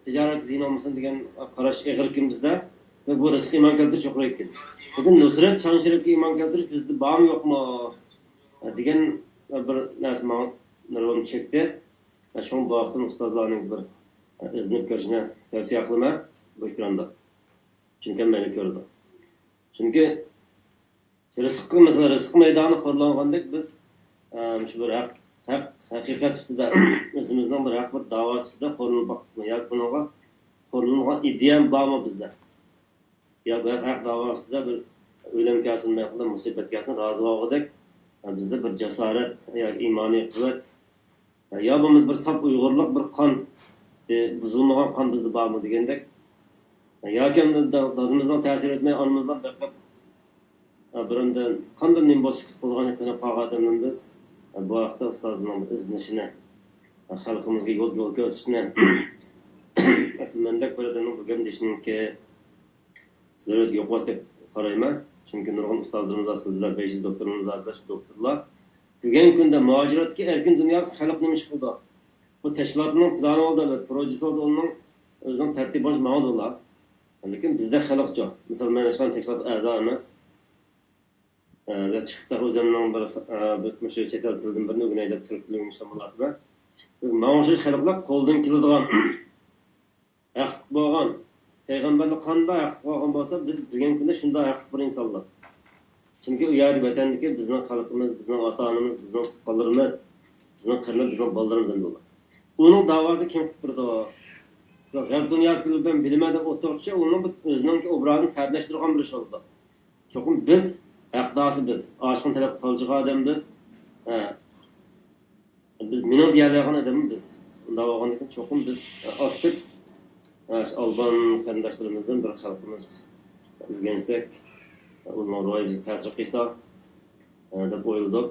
تىجارەت زىيىنى بولمىسۇن دېگەن قاراش ئېغىركەن بىزدە. ۋە بۇ رىزىققا ئىمان كەلتۈرۈش يۇقىرى ئىكەن. لېكىن نۇسرەت، شان-شەرەپكە ئىمان كەلتۈرۈش بىزدە بارمۇ يوقمۇ دېگەن بىر نەرسە ماڭا نۇرغۇن چەكتى. ۋە شۇڭا بۇ ھەقتىن ئۇستازلارنىڭ بىر ئىزدىنىپ كۆرۈشىنى تەۋسىيە قىلىمەن بۇ ئېكراندا. چۈنكى مەيلى كۆرىدۇ. چۈنكى رىزىققا، مەسىلەن، رىزىق مەيدانى خورلانغاندەك بىز، ئە، مۇشۇ بىر ھەق، ھەق، ھەقىقەت ئۈستىدە، ئۆزىمىزنىڭ بىر ھەق، بىر داۋاسى ئۈستىدە خورلىنىپ باقتۇقمۇ ياكى بۇنىڭغا خورلىنىدىغان ئىدىيە بارمۇ بىزدە؟ يا بۇ ھەق، ھەق داۋاسى ئۈستىدە بىر ئۆلۈم كەلسۇن، بىر مۇسىبەت كەلسۇن، رازى بولغۇدەك، ئە، بىزدە بىر جاسارەت ياكى ئىمانىي قۇۋۋەت، يا بولمىسا بىر ساپ ئۇيغۇرلۇق بىر قان، بۇزۇلمىغان قان بىزدە بارمۇ دېگەندەك. ياكى دادىمىزنىڭ تەسىرى ئۆتمەي، ئانىمىزنىڭ بېقىپ، بىرىمدىن قاندىن نېمە بولسا قىلغان قىلىپ قالغان ئادەمدىن بىز بۇ ھەقتە ئۇستازنىڭ ئىزدىنىشىنى، خەلقىمىزگە يول، يول كۆرسىتىشىنى، مەندەك بىر ئادەمنىڭ بۈگۈن دېيىشىنىڭكى زۆرۈرىيىتى يوق دەپ قارايمەن. چۈنكى نۇرغۇن ئۇستازلىرىمىز ئاستىدا بەش يۈز دوكتورىمىز بار، بەش دوكتورلار. بۈگۈنكى كۈندە مۇھاجىرەتتىكى ئەركىن دۇنيا خەلق نېمە ئىش قىلىدۇ؟ بۇ تەشكىلاتنىڭ پىلانى بولدى، ئەلۋەتتە، پروژېسى بولدى، ئۇنىڭ ئۆزىنىڭ تەرتىپى بويىچە ماڭىدۇ ئۇلار. لېكىن بىزدە خەلقچۇ؟ مىسال، مەن ھېچقانداق تەشكىلاتقا ئەزا ئەمەس. ئە، ۋە چىقىپ ئۆزۈمنىڭ بىر، ئە، بىر مۇشۇ چەت ئەل تىلىدىن بىرنى ئۆگىنەي دەپ تۈرك تىلىنى ئىشلەپ بولاتىمەن. ماڭا ئوخشاش خەلقلەر قولىدىن كېلىدىغان، ھەقلىق بولغان، پەيغەمبەردە قانداق ھەقلىق بولغان بولسا، بىز بۈگۈنكى كۈندە شۇنداق ھەقلىق بىر ئىنسانلار. چۈنكى ئۇ يەردە ۋەتەندىكى بىزنىڭ خەلقىمىز، بىزنىڭ ئاتا-ئانىمىز، بىزنىڭ تۇغقانلىرىمىز، بىزنىڭ قېرىنداش، بىزنىڭ بالىلىرىمىز ئەمدى ئۇلار. ئۇنىڭ داۋاسىنى كىم قىلىپ بېرىدۇ؟ غەرب دۇنياسى بىلىپ، مەن بىلىمەن دەپ ئولتۇرغۇچە ئۇنىڭ بىز ئۆزىنىڭ ئوبرازىنى سەتلەشتۈرگەن بىر ئىش بولىدۇ. چوقۇم بىز ھەقداسى بىز. ئاشۇنى تەلەپ قىلىدىغان ئادەم بىز. ھە. بىز مېنىڭ دېيەلەيدىغان ئادەم بىز. ئۇنداق بولغاندىكىن چوقۇم بىز ئاكتىپ، ھە، شۇ ئالبان قېرىنداشلىرىمىزدىن بىر خەلقىمىز ئۆگەنسەك، ئۇنىڭ روھى بىزگە تەسىر قىلسا، ھە، دەپ ئويلىدۇق.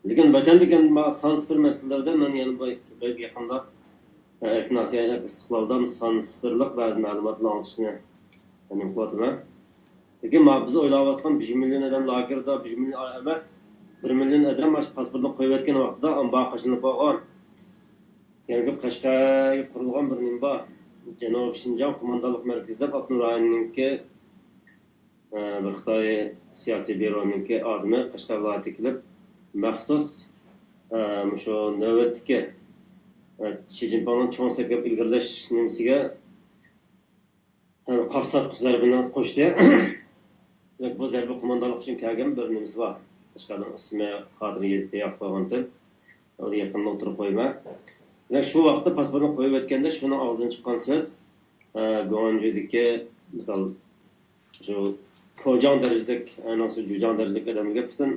لېكىن ۋەتەندىكى مانا سان سىفىر مەسىلىلىرىدە مەن يەنە بەك يېقىندا، ھە، ئەركىن ئاسىيا ئىستىقلالدا سان سىفىرلىق بەزى مەلۇماتلار ئاڭلىتىشنى نېمە قىلىۋاتىمەن. لېكىن مانا بىز ئويلاۋاتقان بىر مىليون ئادەم لاگېردا، بىر مىليون ئەمەس، بىر مىليون ئادەم مانا شۇ پاسپورتنى قويۇۋەتكەن ۋاقتىدا ئامبارغا قاچىلىنىپ قالغان. يەنە قەشقەرگە قۇرۇلغان بىر نېمە بار، جەنۇبىي شىنجاڭ قوماندانلىق مەركىزى دەپ ئاپتونوم رايوننىڭكى، ئە، بىر خىتاي سىياسىي بيۇرونىڭكى ئادىمى قەشقەر ۋىلايىتىگە كېلىپ، مەخسۇس، ئە، مۇشۇ نۆۋەتتىكى، ئە، شى جىنپىڭنىڭ چوڭ سەكرەپ ئىلگىرىلەش نېمىسىگە قارشى تارتقۇچ زەربىنى قوشتى. بۇ زەربە قوماندانلىق ئۈچۈن كەلگەن بىر نېمىسى بار. قەشقەرنىڭ ئىسمى خاتىرە يېزىپ تەييار قىلغانتىم. ئۇنى يېقىندا ئوتتۇرىغا قويىمەن. ۋە شۇ ۋاقىتتا پاسپورتنى قويۇۋەتكەندە شۇنىڭ ئاغزىدىن چىققان سۆز، ئە، گۇاڭجۇدىكى، مىسال، شۇ كوجاڭ دەرىجىلىك، ئەنە شۇ جۇجاڭ دەرىجىلىك ئادەمگە پۈتۈن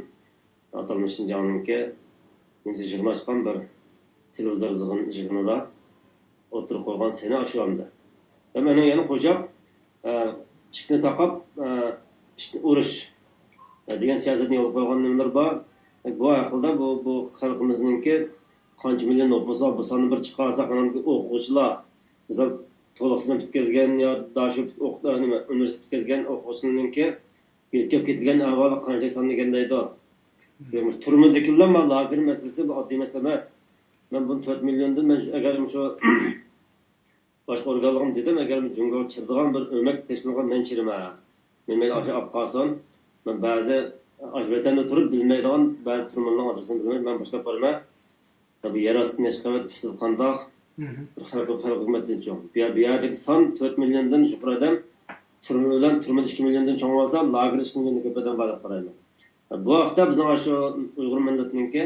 ئاتالمىش شىنجاڭنىڭكى نېمىسى يىغىنى ئاچقان بىر تېلېۋىزور يىغىن-، يىغىنىدا ئوتتۇرىغا قويغان سېنى ئاشۇ ئەمدى. ھەم ئۇنىڭ يەنە قوشاپ، ئە، ئىتنى تاقاپ، ئە، ئىتنى ئۇرۇش، ئە، دېگەن سىياسەتنى يولغا قويغان نېمىلىرى بار. ئە، بۇ ھەققىدە بۇ، بۇ خەلقىمىزنىڭكى قانچە مىليون نوپۇسى بار، بۇ ساننى بىر چىقارساق، ئانىڭدىكى ئوقۇغۇچىلار، مىسال، تولۇقسىزنى پۈتكۈزگەن يا داشۆ ئوق-، نېمە، ئۇنىۋېرسىتېت پۈتكۈزگەن ئوقۇغۇچىنىڭكى يۆتكەپ كېتىلگەن ئەھۋالى قانچە ساندا ئىكەن دەيدۇ. مۇشۇ تۈرمىدىكىلەر، مانا لاگېر مەسىلىسى بۇ ئاددىي مەسىلە ئەمەس. مەن بۇنى تۆت مىليوندىن، مەن ئەگەر مۇشۇ باشقا ئورگانلىرىمغا دېدىم، ئەگەر جۇڭگوغا چىرىدىغان بىر ئۆمەك تېشىمىغا مەن چىرىمەن. مەن مەيلى ئاشۇ ئاپ قالسۇن. مەن بەزى ئاشۇ ۋەتەندە تۇرۇپ بىلمەيدىغان بەزى تۈرمىلەرنىڭ ئادرېسىنى بىلمەي مەن باشلاپ بارىمەن. بۇ يەر ئاستى نەچچە قەۋەت، ئۈستىدە قانداق؟ بىر خەلق، خەلق ھۆكۈمەتتىن چوڭ. بۇ يەر، بۇ يەردىكى سان تۆت مىليوندىن يۇقىرى ئادەم تۈرمە بىلەن، تۈرمىدە ئىككى مىليوندىن چوڭ بولسا، لاگېردا ئىككى مىليوندىن كۆپ ئادەم بار دەپ قارايمەن. بۇ ھەقتە بىزنىڭ ئاشۇ ئۇيغۇر مىللىتىنىڭكى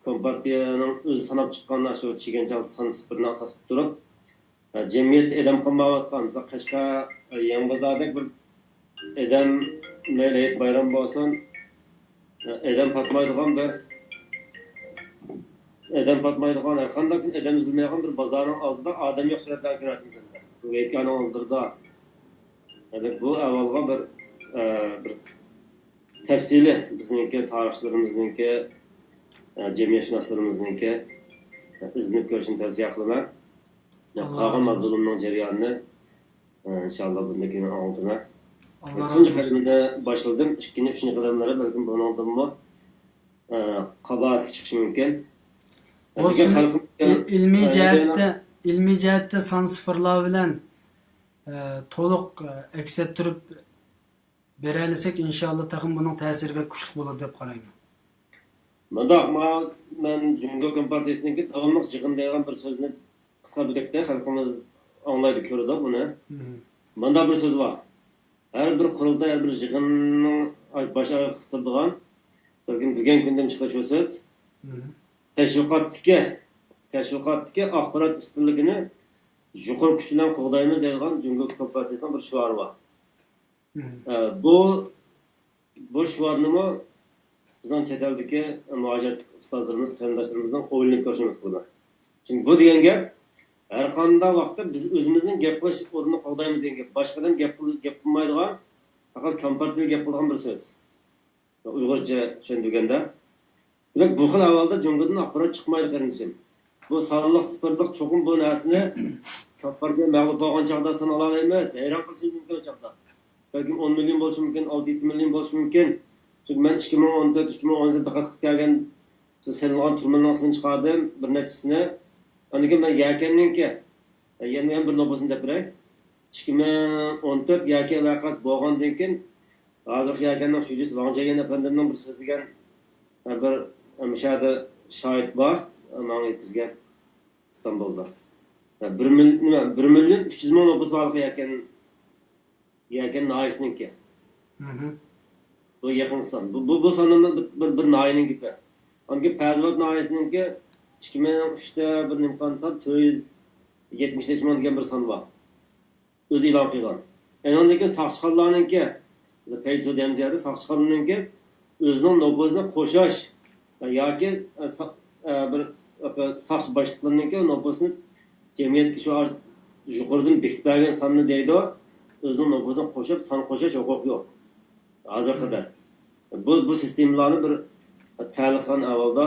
كومپارتىيەنىڭ ئۆزى ساناپ چىققان ئاشۇ چىگەنچاڭ سان سىفىرنى ئاساس قىلىپ تۇرۇپ، جەمئىيەتتە ئادەم قالمايۋاتقان، مىسال، قەشقەر، يېڭىبازاردەك بىر ئادەم، مەيلى ھېيت بايرام بولسۇن، ئادەم پاتمايدىغان بىر، ئادەم پاتمايدىغان، ھەرقانداق ئادەم ئۈزۈلمەيدىغان بىر بازارنىڭ ئالدىدا ئادەم يوق سۈرەتلەرنى كۆرۈۋاتىمىز ئەمدى. بۇ ھېيتگاھنىڭ ئالدىدا. بۇ ئەھۋالغا بىر، بىر تەپسىلىي بىزنىڭكى تارىخچىلىرىمىزنىڭكى، ئە، جەمئىيەتشۇناسلىرىمىزنىڭكى، ئە، ئىزدىنىپ كۆرۈشىنى تەۋسىيە قىلىمەن. ئاللا قالغان رازى بولسۇن. مەزمۇنۇمنىڭ جەريانىنى، ئە، ئىنشاللا بۇندىن كېيىن ئاڭلىتىمەن. ئاللا رازى تۇنجى بولسۇن. قەدىمىدە باشلىدىم. ئىككىنچى، ئۈچىنچى قەدەملەردە بەلكىم بۇنىڭدىنمۇ، ئە، قاباھەتكە چىقىشى مۇمكىن. بولسۇن. ئەمدى خەلقىم-، ئىل-، ئىلمىي ئە، جەھەتتە، ئىلمىي جەھەتتە سان سىفىرلار بىلەن، ئە، تولۇق، ئە، ئەكس ئەتتۈرۈپ بېرەلىسەك، ئىنشاللا تېخىمۇ بۇنىڭ تەسىرى بەك كۈچلۈك بولىدۇ دەپ قارايمەن. مۇنداق، ما-، مەن جۇڭگو كومپارتىيىسىنىڭكى داۋاملىق يىغىن دەيدىغان بىر سۆزنى قىسقا بۆلەكتە خەلقىمىز ئاڭلايدۇ، كۆرىدۇ بۇنى. مم. مۇنداق بىر سۆز بار. ھەر بىر قۇرۇلتاي، ھەر بىر يىغىننىڭ باش ئايىغى قىستۇرىدىغان، بەلكىم بۈگۈنكى كۈندىمۇ چىقىدۇ شۇ سۆز. مم. تەشۋىقاتتىكى، تەشۋىقاتتىكى ئاخبارات ئۈستۈنلۈكىنى يۇقىرى كۈچ بىلەن قوغدايمىز دەيدىغان جۇڭگو كومپارتىيىسىنىڭ بىر شوئارى بار. مم. ئە، بۇ، بۇ شوئارنىمۇ بىزنىڭ چەت ئەلدىكى مۇھاجىرەتتىكى ئۇستازلىرىمىز، قېرىنداشلىرىمىزنىڭ ئويلىنىپ كۆرۈشىنى ئۈمىد قىلىمەن. چۈنكى بۇ دېگەن گەپ، ھەر قانداق ۋاقىتتا بىز ئۆزىمىزنىڭ گەپ قىلىش ئورنىنى قوغدايمىز دېگەن گەپ. باشقا ئادەم گەپ قىل-، گەپ قىلمايدىغان، پەقەت كامپارتىيە گەپ قىلىدىغان بىر سۆز. ئۇيغۇرچە چۈشەندۈرگەندە. دېمەك، بۇ خىل ئەھۋالدا جۇڭگودىن ئاخبارات چىقمايدۇ، قېرىندىشىم. بۇ سانلىق، سىفىرلىق چوقۇم بۇ نەرسىنى كامپارتىيە مەغلۇپ بولغان چاغدا سان ئالالايمىز. ھەيران قېلىشىمىز مۇمكىن ئۇ چاغدا. بەلكىم ئون مىليون بولۇشى مۇمكىن، ئالتە يەتتە مىليون بولۇشى مۇمكىن. چۈنكى مەن ئىككى مىڭ ئون تۆت، ئىككى مىڭ ئون يەتتە دىققەت قىلىپ كەلگەن، سېلىنغان تۈرمىنىڭ سىنى چىقاردىم، بىر نەچچىسىنى. ئاندىن كېيىن مەن يەكەننىڭكى، يەنە، يەنە بىر نوپۇسىنى دەپ بېرەي. ئىككى مىڭ ئون تۆت يەكەن ۋەقەسى بولغاندىن كېيىن، ھازىرقى يەكەننىڭ شۇجىسى ۋاڭ جيەن ئەپەندىمنىڭ بىر سۆزلىگەن، بىر، مۇشۇ يەردە شاھىت بار، ماڭا يەتكۈزگەن ئىستانبۇلدا. بىر مىل-، نېمە، بىر مىليون ئۈچ يۈز مىڭ نوپۇس بارلىقى يەكەن، يەكەن ناھىيەسىنىڭكى. بۇ يېقىنقى سان. بۇ، بۇ، بۇ سانىمىز بىر، بىر، بىر ناھىيەنىڭ گېپى. ئاندىن كېيىن پەيزىۋات ناھىيەسىنىڭكى ئىككى مىڭ ئۈچتە بىر نېمە قىلغان سان، تۆت يۈز يەتمىش نەچچە مىڭ دېگەن بىر سان بار. ئۆزى ئېلان قىلغان. ئەنىڭدىن كېيىن ساقچىخانلارنىڭكى، پەيزى دەيمىز يەردە ساقچىخانىنىڭكى ئۆزىنىڭ نوپۇسىنى قوشاش ياكى، ئە، سا-، ئە، بىر، ئە، ساقچى باشلىقلىرىنىڭكى نوپۇسىنى جەمئىيەتكە شۇ يۇقىرىدىن بېكىتىپ بەرگەن ساننى دەيدۇ، ئۆزىنىڭ نوپۇسىنى قوشۇپ، سان قوشاش ھوقۇقى يوق. ھازىرغا قەدەر. بۇ، بۇ سىستېمىلارنى بىر تەلىقىغان ئەھۋالدا،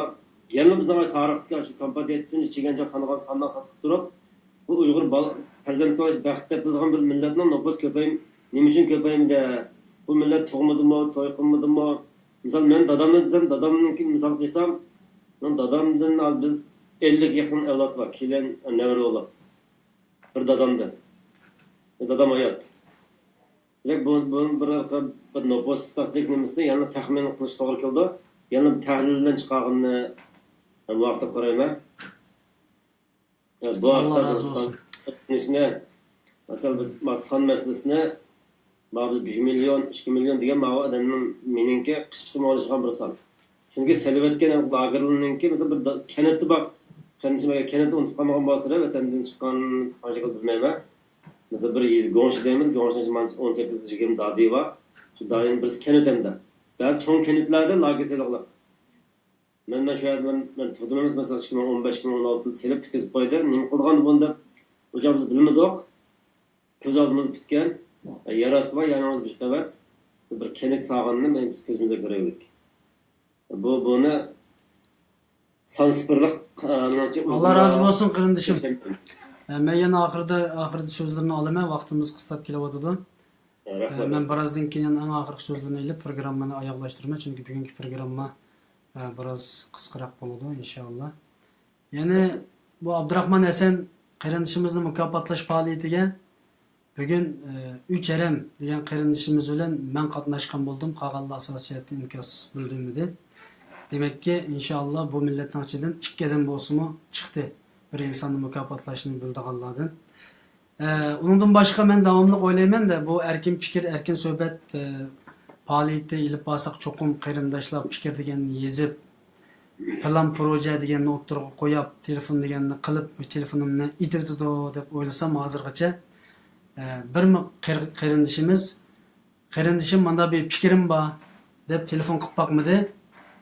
يەنىلا بىزنىڭ تارىختىكى شۇ كومپارتىيە تۈنجە چىگەنجاڭ سانىغان ساننى ئاساس قىلىپ تۇرۇپ، بۇ ئۇيغۇر بال-، پەرزەنت بولۇش بەخت دەپ بىلىدىغان بىر مىللەتنىڭ نوپۇس كۆپەي-، نېمە ئۈچۈن كۆپەيمىدى؟ بۇ مىللەت تۇغمىدىمۇ، توي قىلمىدىمۇ؟ مىسال، مەن دادامنى دېسەم، دادامنىڭكى مىسال قىلسام، مەن دادامدىن ھازىر بىز ئەللىككە يېقىن ئەۋلاد بار، كېلىن، نەۋرە بولۇپ. بىر دادامدىن. دادام ھايات. دېمەك، بۇ، بۇ بىر، بىر نوپۇس ئىستاتىستىك نېمىسىنى يەنە تەخمىن قىلىش توغرا كېلىدۇ. يەنە بىر تەھلىل بىلەن چىقارغىنىنى مۇۋاپىق دەپ قارايمەن. بۇ ئاللا ھەقتە بىر رازى سان بولسۇن. مەسىلىسىنى، مەسىلەن، بىر سان مەسىلىسىنى، مانا بىز بىر مىليون، ئىككى مىليون دېگەن ماۋۇ ئادەمنىڭ مېنىڭكى قىسقىچە ئويلىشىدىغان بىر سان. چۈنكى سېلىۋەتكەن لاگېرلىرىنىڭكى، مەسىلەن، بىر دا-، كەنتى بار. قېرىندىشىم ئەگەر كەنتتە ئۇنتۇپ قالمىغان بولسا، ۋەتەندىن چىققان قانچە يىل بىلمەيمەن. مەسىلەن، بىر يېزا گۇڭشې دەيمىز، گۇڭشېنىڭ ئىچىدە ئون سەككىز يىگىرمە دادۈي بار. شۇ دادۈينىڭ بىرسى كەنت ھەمدە. بەزى چوڭ كەنتلەردە لاگېر سېلىقلىق. مەن، مەن شۇ يەردە مەن، مەن تۇردۇم ئەمەس، مەسىلەن، ئىككى مىڭ ئون بەش، ئىككى مىڭ ئون ئالتىدە سېلىپ كىرگۈزۈپ قويدى. نېمە قىلىدىغان بۇنى دەپ، ئۇ چاغ بىز بىلمىدۇق. كۆز ئالدىمىزدا پۈتكەن، يەر ئاستى بار، يەرنىڭ ئۆزى بىر قەۋەت. بىر كەنت سالغىنىنى مەن بىز كۆزىمىزدە كۆرەيلىك. بۇ، بۇنى سان سىفىرلىق، ئە، مېنىڭچە ئاللا رازى بولسۇن، قېرىندىشىم. ئە، مەن يەنە ئاخىرىدا، ئاخىرىدا سۆزلىرىنى ئالىمەن، ۋاقتىمىز قىستاپ كېلىۋاتىدۇ. ئە، رەھمەت. ئە، مەن بىرازدىن كېيىن ئەڭ ئاخىرقى سۆزلىرىنى ئېلىپ، پروگراممىنى ئاياغلاشتۇرىمەن، چۈنكى بۈگۈنكى پروگرامما، ئە، بىراز قىسقىراق بولىدۇ، ئىنشائاللا. يەنى بۇ ئابدۇراخمان ھەسەن قېرىندىشىمىزنى مۇكاپاتلاش پائالىيىتىگە بۈگۈن، ئى، ئۈچ ھەرەم دېگەن قېرىندىشىمىز بىلەن مەن قاتناشقان بولدۇم. قالغانلار ئاساسىي جەھەتتىن ئىنكاس بىلدۈرمىدى. دېمەككى، ئىنشائاللا، بۇ مىللەتنىڭ ئىچىدىن ئىككى ئادەم بولسىمۇ چىقتى، بىر ئىنساننى مۇكاپاتلاشنى بىلىدىغانلاردىن. ئە، ئۇنىڭدىن باشقا، مەن داۋاملىق ئويلايمەن-دە، بۇ ئەركىن پىكىر، ئەركىن سۆھبەت، ئە، پائالىيىتى ئېلىپ بارساق، چوقۇم قېرىنداشلار پىكىر دېگەننى يېزىپ، پىلان پروژە دېگەننى ئوتتۇرىغا قويۇپ، تېلېفون دېگەننى قىلىپ، تېلېفونۇمنى ئېتىۋېتىدۇ دەپ ئويلىسام، ھازىرغىچە، ئە، بىرمۇ قېر-، قېرىندىشىمىز، قېرىندىشىم مانا بىر پىكرىم بار دەپ تېلېفون قىلىپ باقمىدى.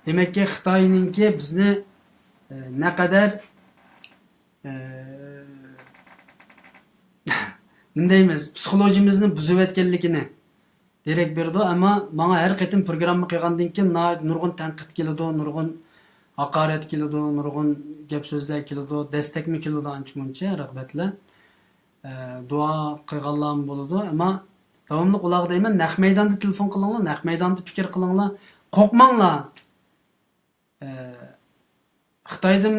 دېمەككى، خىتاينىڭكى بىزنى، ئە، نەقەدەر، ئە، نېمە دەيمىز، پسىخولوگىيىمىزنى بۇزۇۋەتكەنلىكىنى دېرەك بېرىدۇ. ئەمما ماڭا ھەر قېتىم پروگرامما قىلغاندىن كېيىن ناھايىتى نۇرغۇن تەنقىد كېلىدۇ، نۇرغۇن ھاقارەت كېلىدۇ، نۇرغۇن گەپ سۆزلەر كېلىدۇ، دەستەكمۇ كېلىدۇ ئانچە مۇنچە، رىغبەتلەر. ئە، دۇئا قىلغانلارمۇ بولىدۇ، ئەمما داۋاملىق ئۇلارغا دەيمەن، نەق مەيداندا تېلېفون قىلىڭلار، نەق مەيداندا پىكىر قىلىڭلار، قورقماڭلار. ئە، خىتايدىن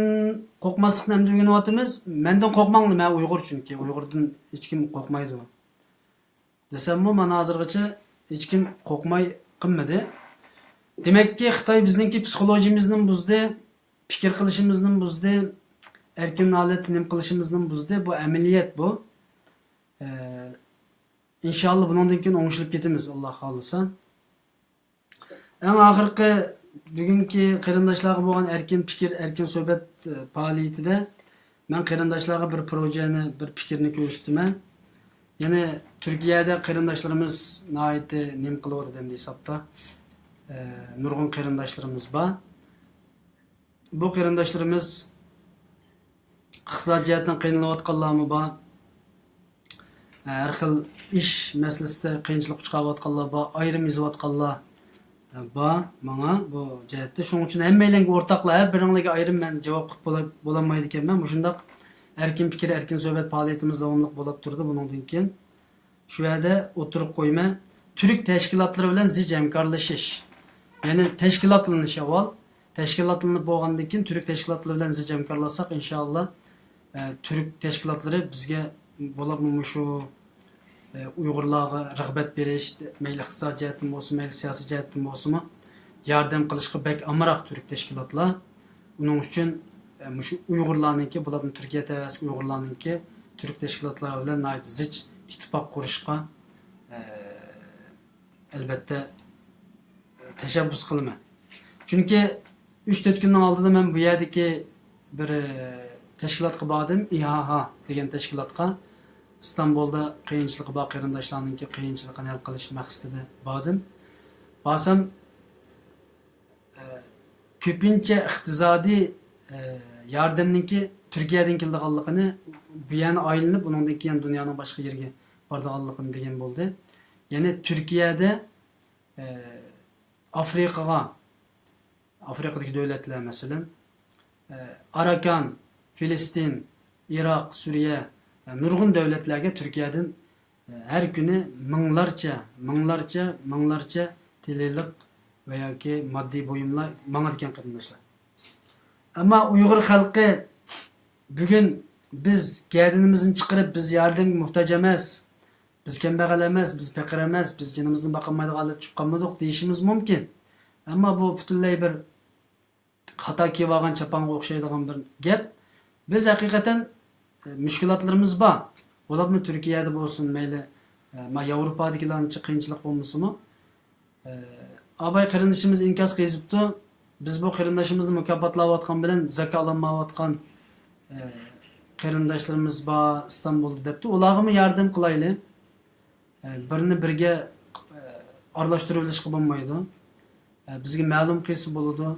قورقماسلىقنى ئەمدى ئۆگىنىۋاتىمىز. مەندىن قورقماڭلار، مەن ئۇيغۇر، چۈنكى ئۇيغۇردىن ھېچكىم قورقمايدۇ دېسەممۇ، مانا ھازىرغىچە ھېچكىم قورقماي قىلمىدى. دېمەككى، خىتاي بىزنىڭكى پسىخولوگىيىمىزنى بۇزدى، پىكىر قىلىشىمىزنى بۇزدى، ئەركىن ھالەتتە نېمە قىلىشىمىزنى بۇزدى. بۇ ئەمەلىيەت بۇ. ئە، ئىنشاللا بۇنىڭدىن كېيىن ئوڭشىلىپ كېتىمىز، ئاللا خالىسا. ئەڭ ئاخىرقى بۈگۈنكى قېرىنداشلارغا بولغان ئەركىن پىكىر، ئەركىن سۆھبەت، ئە، پائالىيىتىدە مەن قېرىنداشلارغا بىر پروژەنى، بىر پىكىرنى كۆرسىتىمەن. يەنى تۈركىيەدە قېرىنداشلىرىمىز ناھايىتى نېمە قىلىۋاتىدۇ ئەمدى ھېسابتا. ئە، نۇرغۇن قېرىنداشلىرىمىز بار. بۇ قېرىنداشلىرىمىز ئىقتىساد جەھەتتىن قىينىلىۋاتقانلارمۇ بار. ھەر خىل ئىش مەسىلىسىدە قىيىنچىلىققا ئۇچراۋاتقانلار بار، ئايرىم يېزىۋاتقانلار بار ماڭا بۇ جەھەتتە. شۇنىڭ ئۈچۈن ھەممەيلەنگە ئورتاقلا، ھەر بىرىڭلارگە ئايرىم مەن جاۋاب قىلىپ بولا-، بولالمايدىكەنمەن. مۇشۇنداق ئەركىن پىكىر، ئەركىن سۆھبەت پائالىيىتىمىز داۋاملىق بولۇپ تۇرىدۇ بۇنىڭدىن كېيىن. شۇ يەردە ئوتتۇرىغا قويىمەن. تۈرك تەشكىلاتلىرى بىلەن زىچ ھەمكارلىشىش. يەنى تەشكىلاتلىنىش ئاۋۋال. تەشكىلاتلىنىپ بولغاندىن كېيىن تۈرك تەشكىلاتلىرى بىلەن زىچ ھەمكارلاشساق، ئىنشائاللا، ئە، تۈرك تەشكىلاتلىرى بىزگە بولۇپمۇ مۇشۇ ئۇيغۇرلارغا رىغبەت بېرىش، مەيلى ئىقتىساد جەھەتتىن بولسۇن، مەيلى سىياسىي جەھەتتىن بولسۇنمۇ، ياردەم قىلىشقا بەك ئامراق تۈرك تەشكىلاتلار. ئۇنىڭ ئۈچۈن، ئە، مۇشۇ ئۇيغۇرلارنىڭكى، بولۇپمۇ تۈركىيە تەۋەسىدىكى ئۇيغۇرلارنىڭكى تۈرك تەشكىلاتلىرى بىلەن ناھايىتى زىچ ئىتتىپاق قۇرۇشقا، ئە، ئەلۋەتتە، تەشەببۇس قىلىمەن. چۈنكى ئۈچ تۆت كۈننىڭ ئالدىدا مەن بۇ يەردىكى بىر، ئە، تەشكىلاتقا باردىم، ئىھاھا دېگەن تەشكىلاتقا. ئىستانبۇلدا قىيىنچىلىقى بار قېرىنداشلارنىڭكى قىيىنچىلىقىنى ھەل قىلىش مەقسىتىدە باردىم. بارسام، ئە، كۆپىنچە ئىقتىسادىي، ئە، ياردەمنىڭكى تۈركىيەدىن كېلىدىغانلىقىنى، بۇ يەرنى ئايلىنىپ، ئۇنىڭدىن كېيىن دۇنيانىڭ باشقا يېرىگە بارىدىغانلىقىنى دېگەن بولدى. يەنى تۈركىيەدە، ئە، ئافرىقىغا، ئافرىقىدىكى دۆلەتلەر، مەسىلەن، ئە، ئاراكان، فىلىستىن، ئىراق، سۈرىيە، ئە، نۇرغۇن دۆلەتلەرگە تۈركىيەدىن ھەر كۈنى مىڭلارچە، مىڭلارچە، مىڭلارچە تىللىق ۋە ياكى ماددىي بۇيۇملار ماڭىدىكەن، قېرىنداشلار. ئەمما ئۇيغۇر خەلقى بۈگۈن بىز گەدىنىمىزنى چىقىرىپ، بىز ياردەمگە موھتاج ئەمەس، بىز كەمبەغەل ئەمەس، بىز پېقىر ئەمەس، بىز جېنىمىزنى باقالمايدىغان ھالەتكە چۈشۈپ قالمىدۇق دېيىشىمىز مۇمكىن. ئەمما بۇ پۈتۈنلەي بىر خاتا كىيىۋالغان چاپانغا ئوخشايدىغان بىر گەپ. بىز ھەقىقەتەن، ئە، مۈشكۈلاتلىرىمىز بار. بولۇپمۇ تۈركىيەدە بولسۇن، مەيلى، ئە، ما ياۋروپادىكىلەرنىڭچە قىيىنچىلىق بولمىسىمۇ، ئە، ئاباي قېرىندىشىمىز ئىنكاسقا يېزىپتۇ. بىز بۇ قېرىندىشىمىزنى مۇكاپاتلاۋاتقان بىلەن زاكا ئالالمايۋاتقان، ئە، قېرىنداشلىرىمىز بار ئىستانبۇلدا دەپتۇ. ئۇلارغىمۇ ياردەم قىلايلى. ئە، بىرنى بىرگە، ئە، ئارىلاشتۇرۇۋېلىشقا بولمايدۇ. ئە، بىزگە مەلۇم قىلسا بولىدۇ.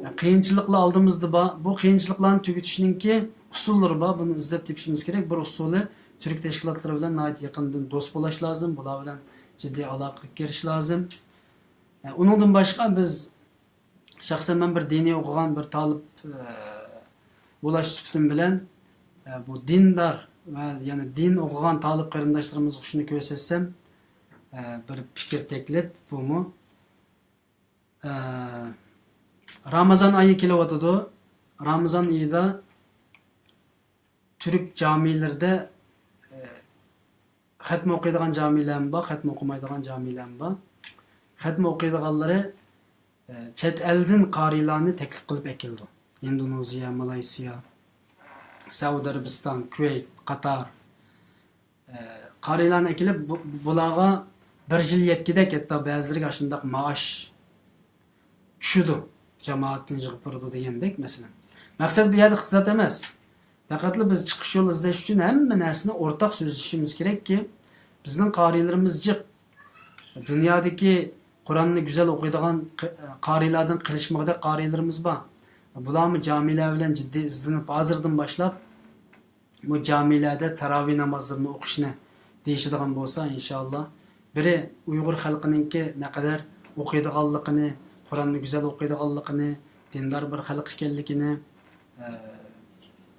ئە، قىيىنچىلىقلار ئالدىمىزدا بار. بۇ قىيىنچىلىقلارنى تۈگىتىشنىڭكى ئۇسۇللىرى بار. بۇنى ئىزدەپ تېپىشىمىز كېرەك. بىر ئۇسۇلى، تۈرك تەشكىلاتلىرى بىلەن ناھايىتى يېقىندىن دوست بولاش لازىم. بۇلار بىلەن جىددىي ئالاقىگە كىرىش لازىم. ئە، ئۇنىڭدىن باشقا بىز شەخسەن مەن بىر دىنىي ئوقۇغان بىر تالىپ، ئە، بولاش سۈپىتىم بىلەن، ئە، بۇ دىندار ۋە يەنى دىن ئوقۇغان تالىپ قېرىنداشلىرىمىزغا شۇنى كۆرسەتسەم، ئە، بىر پىكىر تەكلىپ بۇمۇ. ئە، رامىزان ئايى كېلىۋاتىدۇ. رامىزان ئېيىدا تۈرك جامىلىرىدە، ئە، خەتمە ئوقۇيدىغان جامىلەرمۇ بار، خەتمە ئوقۇمايدىغان جامىلەرمۇ بار. خەتمە ئوقۇيدىغانلىرى، ئە، چەت ئەلدىن قارىيلارنى تەكلىپ قىلىپ ئەكېلىدۇ. ئىندونېزىيە، مالايسىيا، سەئۇدى ئەرەبىستان، كۇۋەيت، قاتار، ئە، قارىيلارنى ئەكېلىپ، بۇ-، بۇلارغا بىر يىل يەتكۈدەك، ھەتتا بەزىلىرىگە ئاشۇنداق مائاش چۈشىدۇ، جامائەتتىن يىغىپ بېرىدۇ دېگەندەك مەسىلەن. مەقسەت بۇ يەردە ئىقتىساد ئەمەس. پەقەتلا بىز چىقىش يولى ئىزدەش ئۈچۈن ھەممە نەرسىنى ئورتاق سۆزلىشىمىز كېرەككى، بىزنىڭ قارىيلىرىمىز جىق. دۇنيادىكى قۇرئاننى گۈزەل ئوقۇيدىغان قى-، قارىيلاردىن قېلىشمىغۇدەك قارىيلىرىمىز بار. بۇلارمۇ جامىلەر بىلەن جىددىي ئىزدىنىپ، ھازىردىن باشلاپ بۇ جامىلەردە تاراۋىھ نامازلىرىنى ئوقۇشنى دېيىشىدىغان بولسا، ئىنشائاللا، بىرى ئۇيغۇر خەلقىنىڭكى نەقەدەر ئوقۇيدىغانلىقىنى، قۇرئاننى گۈزەل ئوقۇيدىغانلىقىنى، دىندار بىر خەلق ئىكەنلىكىنى، ئە،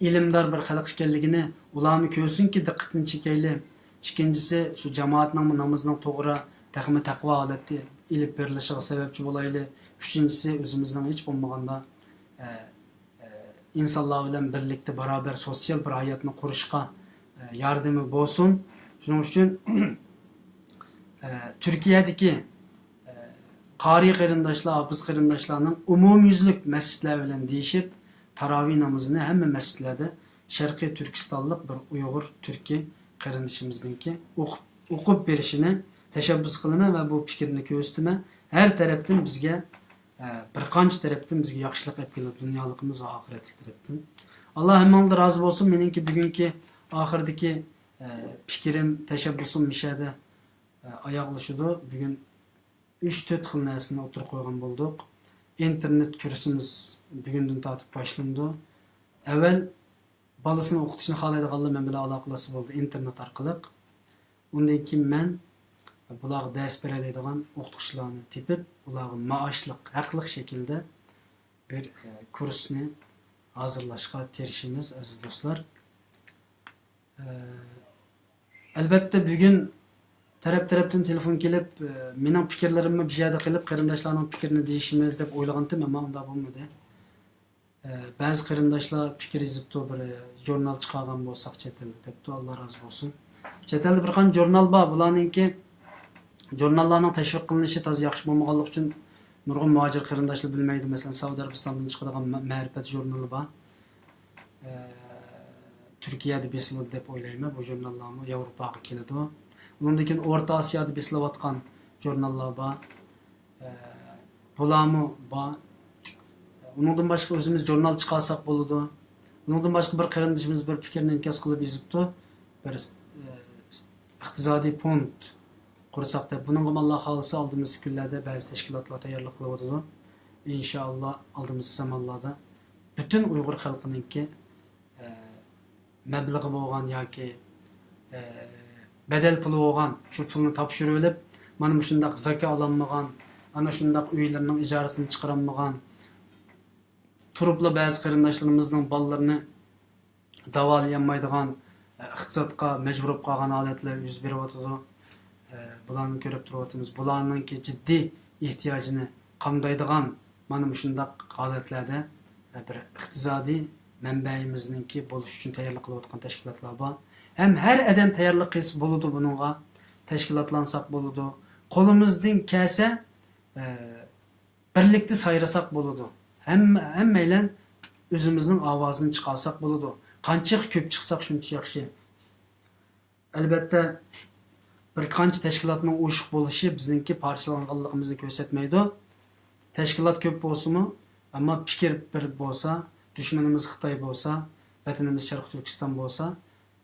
ئىلىمدار بىر خەلق ئىكەنلىكىنى ئۇلارمۇ كۆرسۇنكى، دىققىتىنى چېكەيلى. ئىككىنچىسى، شۇ جامائەتنىڭمۇ نامىزىنىڭ توغرا، تېخىمۇ تەقۋا ھالەتتە ئېلىپ بېرىلىشىغا سەۋەبچى بولايلى. ئۈچىنچىسى، ئۆزىمىزنىڭ ھېچ بولمىغاندا، ئە، ئە، ئىنسانلار بىلەن بىرلىكتە بارابەر سوتسىيال بىر ھاياتنى قۇرۇشقا، ئە، ياردىمى بولسۇن. شۇنىڭ ئۈچۈن، ئە، تۈركىيەدىكى، ئە، قارىي قېرىنداشلار، ھاپىز قېرىنداشلارنىڭ ئومۇميۈزلۈك مەسچىتلەر بىلەن دېيىشىپ، تاراۋىھ نامىزىنى ھەممە مەسچىتلەردە شەرقىي تۈركىستانلىق بىر ئۇيغۇر تۈركىي قېرىندىشىمىزنىڭكى ئوقۇپ، ئوقۇپ بېرىشىنى تەشەببۇس قىلىمەن ۋە بۇ پىكىرنى كۆرسىتىمەن. ھەر تەرەپتىن بىزگە، ئە، بىر قانچە تەرەپتىن بىزگە ياخشىلىق ئېلىپ كېلىدۇ، دۇنيالىقىمىز ۋە ئاخىرەتلىك تەرەپتىن. ئاللا ھەممىڭلاردىن رازى بولسۇن. مېنىڭكى بۈگۈنكى ئاخىردىكى، ئە، پىكرىم، تەشەببۇسۇم مۇشۇ يەردە، ئە، ئاياغلىشىدۇ. بۈگۈن ئۈچ، تۆت خىل نەرسىنى ئوتتۇرىغا قويغان بولدۇق. ئىنتېرنېت كۇرسىمىز بۈگۈندىن تارتىپ باشلىنىدۇ. ئەۋۋەل بالىسىنى ئوقۇتۇشنى خالايدىغانلار مەن بىلەن ئالاقىلاشسا بولدى ئىنتېرنېت ئارقىلىق. ئۇندىن كېيىن مەن بۇلارغا دەرس بېرەلەيدىغان ئوقۇتقۇچىلارنى تېپىپ، ئۇلارغا مائاشلىق، ھەقلىق شەكىلدە بىر، ئە، كۇرسنى ھازىرلاشقا تىرىشىمىز، ئەزىز دوستلار. ئە، ئەلۋەتتە، بۈگۈن تەرەپ-تەرەپتىن تېلېفون كېلىپ، ئە، مېنىڭ پىكىرلىرىممۇ بۇ يەردە قېلىپ، قېرىنداشلارنىڭ پىكرىنى دېيىشىمىز دەپ ئويلىغانتىم، ئەمما ئۇنداق بولمىدى. ئە، بەزى قېرىنداشلار پىكىر يېزىپتۇ، بىر، ئە، ژۇرنال چىقارغان بولساق چەت ئەلدە دەپتۇ، ئاللا رازى بولسۇن. چەت ئەلدە بىر قانچە ژۇرنال بار، بۇلارنىڭكى ژۇرناللارنىڭ تەشۋىق قىلىنىشى تازا ياخشى بولمىغانلىقى ئۈچۈن نۇرغۇن مۇھاجىر قېرىنداشلار بىلمەيدۇ. مەسىلەن، سەئۇدى ئەرەبىستاندىن چىقىدىغان مە-، مەرىپەت ژۇرنىلى بار. ئە، تۈركىيەدە بېسىلىدۇ دەپ ئويلايمەن، بۇ ژۇرناللارمۇ ياۋروپاغا كېلىدۇ. ئۇنىڭدىن كېيىن ئورتا ئاسىيادا بېسىلىۋاتقان ژۇرناللار بار. ئە، بۇلارمۇ بار. ئۇنىڭدىن باشقا ئۆزىمىز ژۇرنال چىقارساق بولىدۇ. ئۇنىڭدىن باشقا بىر قېرىندىشىمىز بىر پىكىرنى ئىنكاس قىلىپ يېزىپتۇ. بىر، ئە، ئىقتىسادىي فوند قۇرساق دەپ. بۇنىڭغا ئاللا خالىسا ئالدىمىزدىكى كۈنلەردە بەزى تەشكىلاتلار تەييارلىق قىلىۋاتىدۇ. ئىنشائاللا ئالدىمىزدىكى زامانلاردا پۈتۈن ئۇيغۇر خەلقىنىڭكى، ئە، مەبلىغى بولغان ياكى، ئە، بەدەل پۇلى بولغان شۇ پۇلنى تاپشۇرۇۋېلىپ، مانا مۇشۇنداق زاكا ئالالمىغان، ئانا شۇنداق ئۆيلىرىنىڭ ئىجارىسىنى چىقىرالمىغان، تۇرۇپلا بەزى قېرىنداشلىرىمىزنىڭ بالىلىرىنى داۋالىيالمايدىغان، ئە، ئىقتىسادقا مەجبۇر بولۇپ قالغان ھالەتلەر يۈز بېرىۋاتىدۇ. ئە، بۇلارنى كۆرۈپ تۇرۇۋاتىمىز. بۇلارنىڭكى جىددىي ئېھتىياجىنى قامدايدىغان مانا مۇشۇنداق ھالەتلەردە، ئە، بىر ئىقتىسادىي مەنبەيىمىزنىڭكى بولۇش ئۈچۈن تەييارلىق قىلىۋاتقان تەشكىلاتلار بار. ھەم ھەر ئادەم تەييارلىق قىلسا بولىدۇ بۇنىڭغا، تەشكىلاتلانساق بولىدۇ. قولىمىزدىن كەلسە، ئە، بىرلىكتە سايرىساق بولىدۇ. ھەممە، ھەممەيلەن ئۆزىمىزنىڭ ئاۋازىنى چىقارساق بولىدۇ. قانچە كۆپ چىقساق شۇنچە ياخشى. ئەلۋەتتە، بىر قانچە تەشكىلاتنىڭ ئۇيۇشۇق بولۇشى بىزنىڭكى پارچىلانغانلىقىمىزنى كۆرسەتمەيدۇ. تەشكىلات كۆپ بولسىمۇ، ئەمما پىكىر بىر بولسا، دۈشمىنىمىز خىتاي بولسا، ۋەتىنىمىز شەرقىي تۈركىستان بولسا،